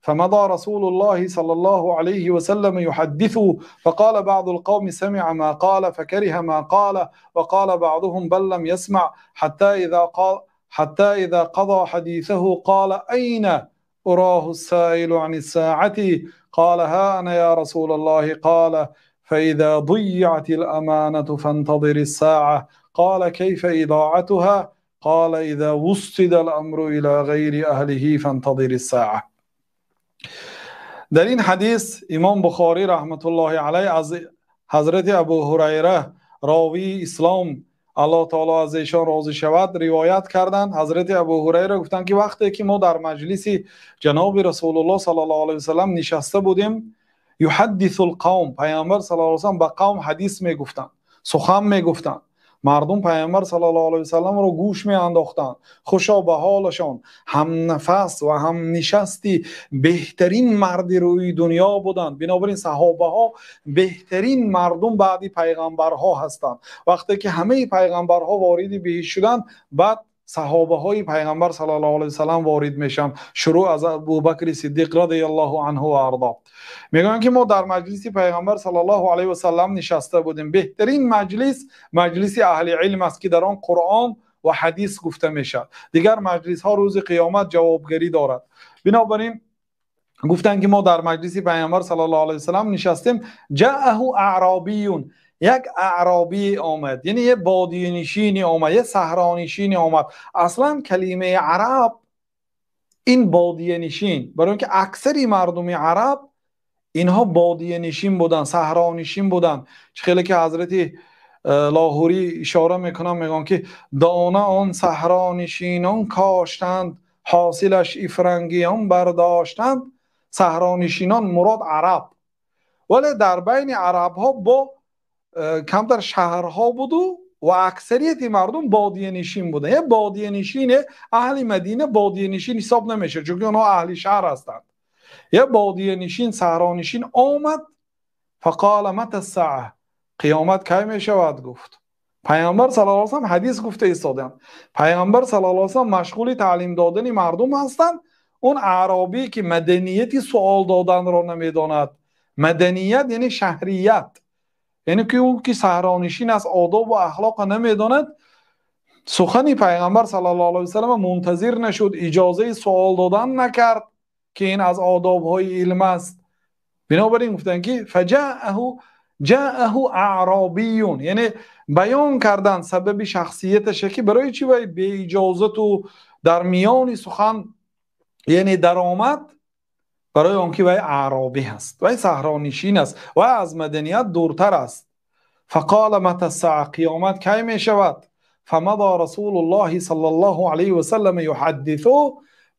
فمضى رسول الله صلى الله عليه وسلم يحدثه، فقال بعض القوم: سمع ما قال فكره ما قال، وقال بعضهم: بل لم يسمع، حتى إذا قضى حديثه قال: أين أراه السائل عن الساعة؟ قال: ها أنا يا رسول الله. قال: فإذا ضيعت الأمانة فانتظر الساعة. قال: كيف إضاعتها؟ قال: إذا وسد الأمر إلى غير أهله فانتظر الساعة. Дар ин ҳадис Имом Бухорӣ раҳматуллоҳи алайҳ аз ҳазрати Абу Ҳурайра, ровии ислом, Аллоҳ таоло аз эшон розӣ шавад, ривоят карданд. Ҳазрати Абу Ҳурайра гуфтанд, ки вақте ки мо дар маҷлиси ҷаноби Расулуллоҳ саллаллоҳу алайҳи васаллам нишаста будем, юҳаддису лқавм, Пайғамбар саллаллоҳу алайҳи васаллам ба қавм ҳадис мегуфтанд, сухан мегуфтанд. Мардум Пайғамбар саллаллоҳу алайҳи васалламро гӯш меандохтанд. Хушо ба ҳолашон, ҳамнафас ва ҳамнишасти беҳтарин марди рӯи дунё буданд. Бинобар ин саҳобаҳо беҳтарин мардум баъди пайғамбарҳо ҳастанд. Вақте ки ҳамаи пайғамбарҳо вориди биҳишт шуданд, баъд саҳобаҳои пайғамбар саллаллоҳу алайҳи васаллам ворид мешаванд, шурӯъ аз Абубакри Сиддиқ радияллоҳу анҳу ва ардо. Мегӯянд, ки мо дар маҷлиси пайғамбар саллаллоҳу алайҳи васаллам нишаста будем. Беҳтарин маҷлис маҷлиси аҳли илм аст, ки дар он Қуръон ва ҳадис гуфта мешавад. Дигар маҷлисҳо рӯзи қиёмат ҷавобгарӣ дорад. Бинобар ин гуфтанд, ки мо дар маҷлиси пайғамбар саллаллоҳу алайҳи васаллам нишастем. Ҷааҳу аъробиюн, як аъробӣ омад, яъне як бодиянишине омад, як саҳронишине омад. Аслан калимаи араб ин бодиянишин, барои инки аксари мардуми араб инҳо бодиянишин буданд, саҳронишин буданд. Чӣ хеле ки ҳазрати Лоҳурӣ ишора мекунанд, мегӯянд, ки дона он саҳронишинон коштанд, ҳосилаш ифрангиён бардоштанд. Саҳронишинон мурод араб, вале дар байни арабҳо бо камтар шаҳрҳо буду ва аксарияти мардум бодиянишин буданд. Як бодиянишине аҳли Мадина бодиянишин ҳисоб намешавад, чунки онҳо аҳли шаҳр ҳастанд. Як бодиянишин, саҳронишин омад. Фақола мата ссаа, қиёмат кай мешавад, гуфт. Пайғамбар саллаллоҳу алайҳи васаллам ҳадис гуфта истоданд. Пайғамбар саллаллоҳу алайҳи васаллам машғули таълим додани мардум ҳастанд. Он аъробӣ ки маданияти суол доданро намедонад, маданият яъне шаҳрият, яъне ки ӯ ки саҳронишин аст, одобу ахлоқро намедонад, сухани пайғамбар саллаллоҳу алайҳи васаллам мунтазир нашуд, иҷозаи суол додан накард, ки ин аз одобҳои илм аст. Бинобар ин гуфтанд ки фаҷааҳу ҷааҳу аъробиюн, яъне баён кардан сабаби шахсияташе ки барои чӣ вай беиҷозату дар миёни сухан яъне даромад, барои он ки вай аъробӣ ҳаст, вай саҳронишин аст, вай аз маданият дуртар аст. Фақола мата саа, қиёмат кай мешавад? Фамада расулуллоҳи саллаллоҳу алайҳи васаллам юҳаддису,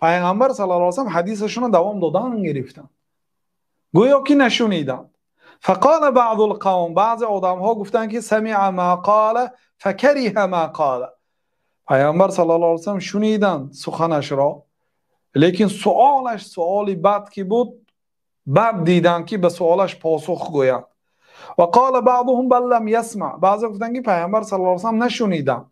пайғамбар саллаллоҳу алайҳи васаллам ҳадисашонро давом додан гирифтанд, гӯё ки нашуниданд. Фақола баъзул қавм, баъзе одамҳо гуфтанд ки самиа ма қола факариҳа ма қола. Пайғамбар саллаллоҳу алайҳи васаллам шуниданд суханашро, лекин суолаш суоли бад ки буд, бад диданд ки ба суолаш посух гӯянд. Ва қола баъзуҳум бал лам ясма, баъзе гуфтанд ки пайғамбар саллаллоҳу алайҳи васаллам нашуниданд.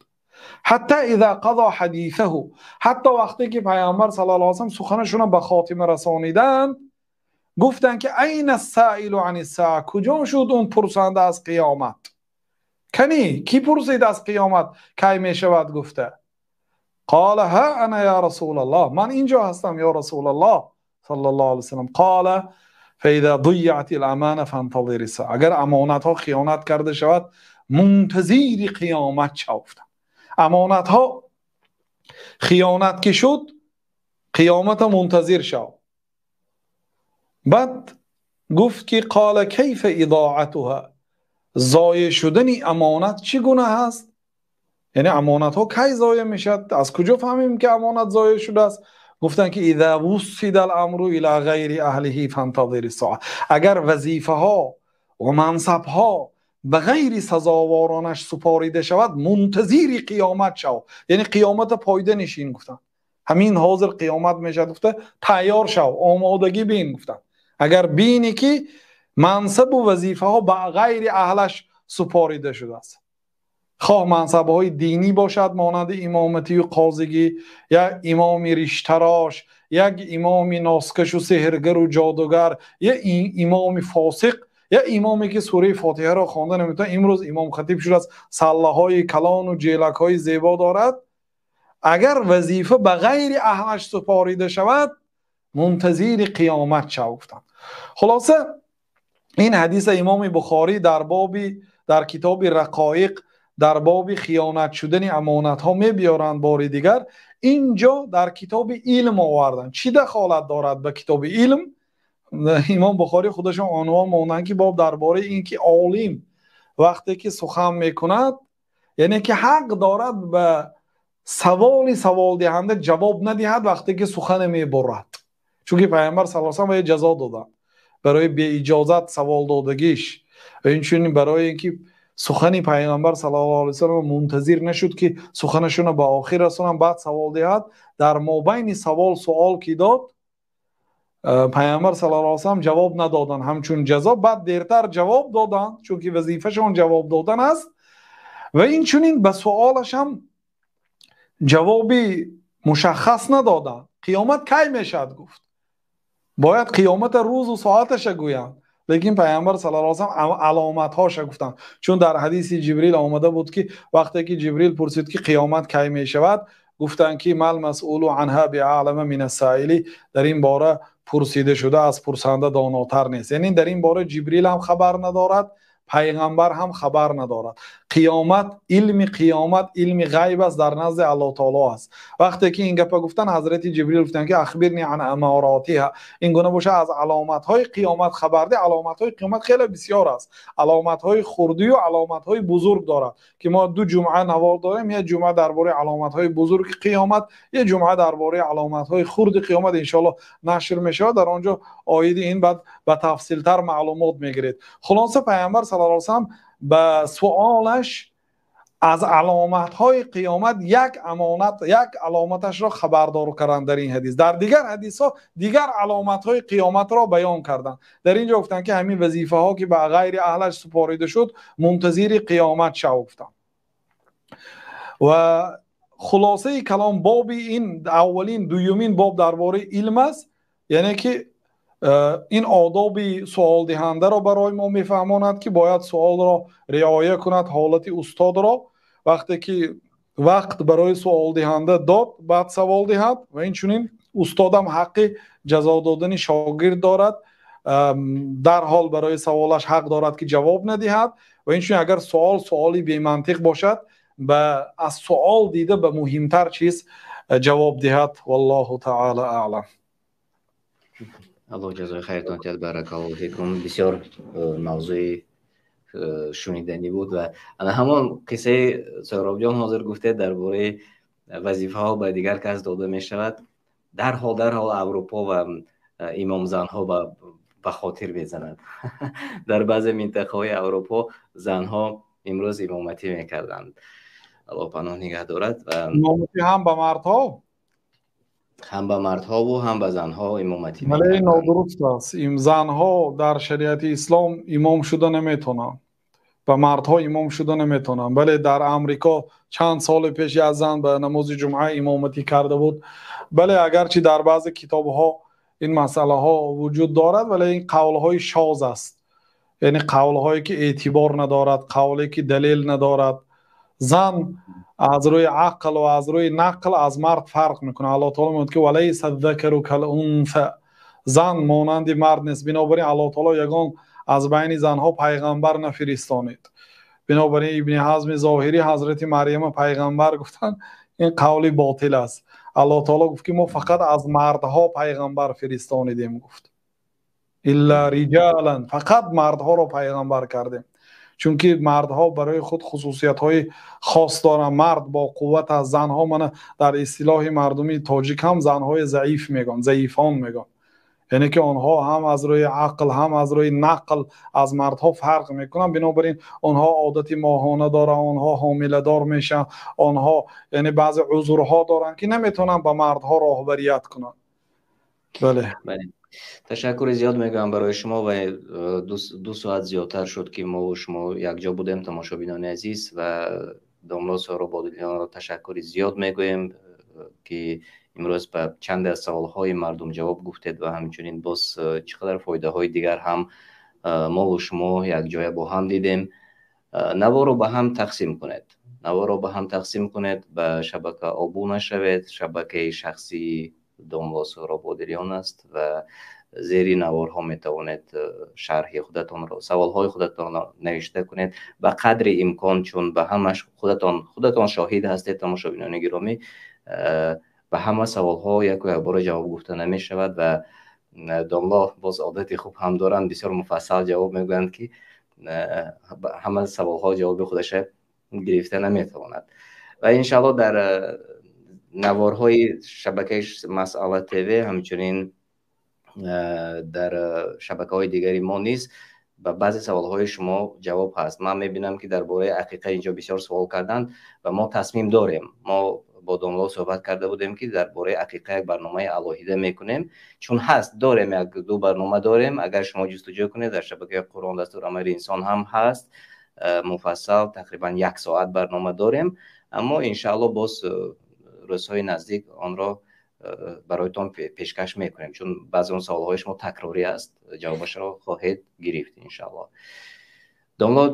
Ҳатта иза қазо ҳадисаҳу, ҳатто вақте ки пайғамбар саллаллоҳу алайҳи васаллам суханашонро ба хотима расониданд, гуфтанд ки айна ссаилу ани ссаа, куҷо шуд он пурсанда аз қиёмат? Кани ки пурсид аз қиёмат кай мешавад гуфта? Қола ҳа ана я расулаллоҳ, ман инҷо ҳастам ё расулаллоҳ саллаллоҳу алайҳи васаллам. Қола фаиза дуйиат ил-амана фантазири ссаа, агар амонатҳо хиёнат карда шавад мунтазири қиёмат шав гуфтанд. Амонатҳо хиёнат ки шуд, қиёмата мунтазир шав. Баъд гуфт ки қола кайфа идоатуҳа, зоеъ шудани амонат чӣ гуна ҳаст? Яъне амонатҳо кай зоеъ мешавад? Аз куҷо фаҳмем ки амонат зоеъ шудааст? Гуфтанд ки иза вуссида ал-амру ила ғайри аҳлиҳи фантазири ссоа, агар вазифаҳо ва мансабҳо ба ғайри сазоворонаш супорида шавад, мунтазири қиёмат шав, яъне қиёмата пойда нишин гуфтанд. Ҳамин ҳозир қиёмат мешавад гуфта тайёр шав, омодагӣ бин гуфтанд. Агар бинӣ ки мансабу вазифаҳо ба ғайри аҳлаш супорида шудааст, хоҳ мансабҳои динӣ бошад монанди имоматию қозигӣ, як имоми риштарош, як имоми носкашу сеҳргару ҷодугар, як имоми фосиқ, як имоме ки сураи фотиҳаро хонда наметавонад, имрӯз имомхатиб шудааст, саллаҳои калону ҷелакҳои зебо дорад. Агар вазифа ба ғайри аҳлаш супорида шавад, мунтазири қиёмат шав гуфтанд. Хулоса ин ҳадиса имоми Бухорӣ дар китоби Рақоиқ дар боби хиёнат шудани амонатҳо мебиёранд. Бори дигар инҷо дар китоби илм оварданд. Чӣ дахолат дорад ба китоби илм? Имом Бухорӣ худашон унвон монданд ки боб дар бораи ин ки олим вақте ки сухан мекунад, яъне ки ҳақ дорад ба саволи саволдиҳанда ҷавоб надиҳад вақте ки сухане мебурад. Чунки пайғамбар саллаллоҳу алайҳи васаллам ба ҷазо доданд барои беиҷозат савол додагиш ва инчунин барои ин ки сухани пайғамбар саллаллоҳу алайҳи васаллам мунтазир нашуд ки суханашонро ба охир расонанд, баъд савол диҳад. Дар мобайни савол суол ки дод, пайғамбар саллаллоҳу алайҳи васаллам ҷавоб надоданд ҳамчун ҷазо, баъд дертар ҷавоб доданд, чунки вазифашон ҷавоб додан аст. Ва инчунин ба суолаш ҳам ҷавоби мушаххас надоданд. Қиёмат кай мешавад гуфт, бояд қиёмата рӯзу соаташа гӯянд, лекин пайғамбар саллаллоҳу алайҳи васаллам аломатҳоша гуфтанд. Чун дар ҳадиси Ҷибрил омада буд ки вақте ки Ҷибрил пурсид ки қиёмат кай мешавад, гуфтанд ки мал масъулу анҳа биаълама минас-саили, дар ин бора пурсида шуда аз пурсанда донотар нест. Яъне дар ин бора Ҷибрил ҳам хабар надорад, пайғамбар ҳам хабар надорад. Қиёмат, илми қиёмат илми ғайб аст, дар назди Аллоҳ таоло аст. Вақте ки ин гапа гуфтанд, ҳазрати Ҷибрил гуфтанд ки ахбирни ан амаротиҳа, ин гуна боша аз аломатҳои қиёмат хабар деҳ. Аломатҳои қиёмат хеле бисёр аст, аломатҳои хурдию аломатҳои бузург дорад ки мо ду ҷумъа навор дорем, як ҷумъа дар бораи аломатҳои бузурги қиёмат, як ҷумъа дар бораи аломатҳои хурди қиёмат иншоаллоҳ нашр мешавад. Дар он ҷо оиди ин баъд ба тафсилтар маълумот мегиред. Хулоса пайғамбар саллаллоҳу алайҳи васаллам ба суолаш аз аломатҳои қиёмат як амонат, як аломаташро хабардор карданд дар ин ҳадис. Дар дигар ҳадисҳо дигар аломатҳои қиёматро баён карданд. Дар ин ҷо гуфтанд ки ҳамин вазифаҳо ки ба ғайри аҳлаш супорида шуд, мунтазири қиёмат шав гуфтанд. Ва хулосаи калом боби ин аввалин, дуюмин боб дар бораи илм аст, яъне ки ин одоби суолдиҳандаро барои мо мефаҳмонад, ки бояд суолро риоя кунад, ҳолати устодро. Вақте ки вақт барои суолдиҳанда дод, баъд савол диҳад. Ва инчунин устодам ҳаққи ҷазо додани шогирд дорад, дарҳол барои саволаш ҳақ дорад ки ҷавоб надиҳад. Ва инчунин агар суол суоли бемантиқ бошад, аз суол дида ба муҳимтар чиз ҷавоб диҳад. Валлоҳу таъала аълам. Аллоҳ ҷазои хайртон диҳад, баракаллоҳу фикум. Бисёр мавзӯи шуниданӣ буд ва ана ҳамон қиссаи Соҳробҷон ҳозир гуфтед дар бораи вазифаҳо ба дигар кас дода мешавад. Дарҳол Аврупо ва имомзанҳо ба хотир мезанад. Дар баъзе минтақаҳои Аврупо занҳо имрӯз имоматӣ мекарданд. Аллоҳ паноҳ нигаҳ дорад. Имоматӣ ҳам ба мардҳо? Ҳам ба мардҳову ҳам ба занҳо имоматӣ мекарданд. Вале нодуруст аст. Занҳо дар шариати ислом имом шуда наметавонанд. Ба мардҳо имом шуда наметавонанд. Бале, дар Амрико чанд сол пеш як зан ба намози ҷумъа имоматӣ карда буд. Бале, агарчи дар баъзе китобҳо ин масъалаҳо вуҷуд дорад, вале ин қавлҳои шоз аст. Яъне қавлҳое ки эътибор надорад, қавле ки далел надорад. Зан аз рӯи ақл ва аз рӯи нақл аз мард фарқ мекунад. Аллоҳ таоло мегӯяд ки валайса закару кал-унса, зан монанди мард нест. Бинобар ин Аллоҳ таоло ягон аз байни занҳо пайғамбар нафиристонид. Бинобар ин Ибни Ҳазми Зоҳирӣ ҳазрати Марьяма пайғамбар гуфтанд, ин қавли ботил аст. Аллоҳ таоло гуфт ки мо фақат аз мардҳо пайғамбар фиристонидем, гуфт. Илла риҷалан, фақат мардҳоро пайғамбар кардем. Чунки мардҳо барои худ хусусиятҳои хос доранд. Мард бо қувват аст. Занҳо, мана дар истилоҳи мардуми тоҷик ҳам занҳои заиф мегӯянд, заифон мегӯянд. Яъне ки онҳо ҳам аз рӯи ақл, ҳам аз рӯи нақл аз мардҳо фарқ мекунанд. Бинобар ин онҳо одати моҳона доранд, онҳо ҳомиладор мешаванд, онҳо яъне баъзе узрҳо доранд ки наметавонанд ба мардҳо роҳбарият кунанд. Бале. Ташаккури зиёд мегӯям барои шумо ва ду соат зиёдтар шуд ки мо ва шумо якҷо будем, тамошобинони азиз, ва домло Соҳроб Одилёнро ташаккури зиёд мегӯем ки имрӯз ба чанде аз саволҳои мардум ҷавоб гуфтед ва ҳамчунин боз чӣ қадар фоидаҳои дигар ҳам мо ва шумо якҷоя бо ҳам дидем. Наворо ба ҳам тақсим кунед, наворо ба ҳам тақсим кунед, ба шабака обуна шавед. Шабакаи шахсии домло Соҳроб Одилён аст ва зери наворҳо метавонед шарҳи худатонро, саволҳои худатонро навишта кунед ба қадри имкон, чун ба ҳамаш худатон шоҳид ҳастед, тамошобинони гиромӣ. Ба ҳама саволҳо яку якбора ҷавоб гуфта намешавад ва домло боз одати хуб ҳам доранд, бисёр муфассал ҷавоб мегӯянд ки ҳама саволҳо ҷавоби худаша гирифта наметавонад. Ва иншааллоҳ дар наворҳои шабакаи Масъала ТВ, ҳамчунин дар шабакаҳои дигари мо низ ба баъзе саволҳои шумо ҷавоб ҳаст. Ман мебинам ки дар бораи ақиқа инҷо бисёр савол карданд ва мо тасмим дорем. Мо бо домло суҳбат карда будем ки дар бораи ақиқа як барномаи алоҳида мекунем, чун ҳаст, дорем, як ду барнома дорем. Агар шумо ҷустуҷӯ кунед дар шабакаи Қуръон дастурамали инсон ҳам ҳаст, муфассал тақрибан як соат барнома дорем. Аммо иншааллоҳ боз рӯзҳои наздик онро бароятон пешкаш мекунем, чун баъзе он саволҳои шумо такрорӣ аст, ҷавобашро хоҳед гирифт иншааллоҳ. Домло,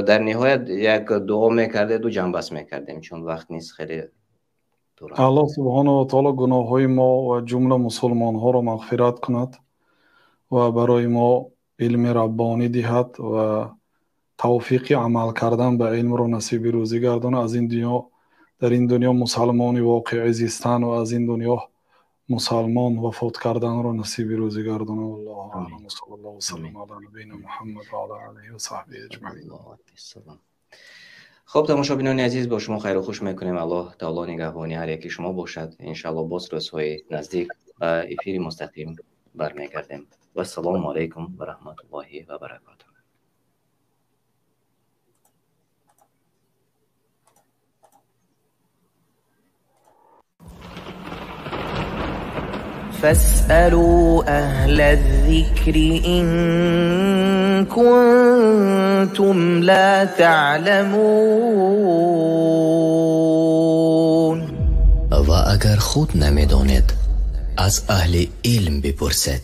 дар ниҳоят як дуо мекардед ва ҷамъбаст мекардем, чун вақт низ хеле дур аст. Аллоҳ субҳонаҳу ва таоло гуноҳҳои мо ва ҷумла мусулмонҳоро мағфират кунад ва барои мо илми раббонӣ диҳад ва тавфиқи амал кардан ба илмро насиби рӯзӣ гардонад. Аз ин дунё, дар ин дунё мусалмони воқеӣ зистан ва аз ин дунё мусалмон вафот карданро насиби рӯзӣ гардонад. Валлоҳу аълам. Ва саллаллоҳу ва саллам ала набийина Муҳаммад ва ала олиҳи ва саҳбиҳи аҷмаин. Хуб, тамошобинони азиз, бо шумо хайру хуш мекунем. Аллоҳ таоло нигаҳбони ҳар яки шумо бошад. Иншааллоҳ боз рӯзҳои наздик ба эфири мустақим бармегардем. Вассалому алайкум ва раҳматуллоҳи ва баракотуҳ. فاسألوا أهل الذكر إن كنتم لا تعلمون. Агар худ намедонед, аз аҳли илм бипурсед.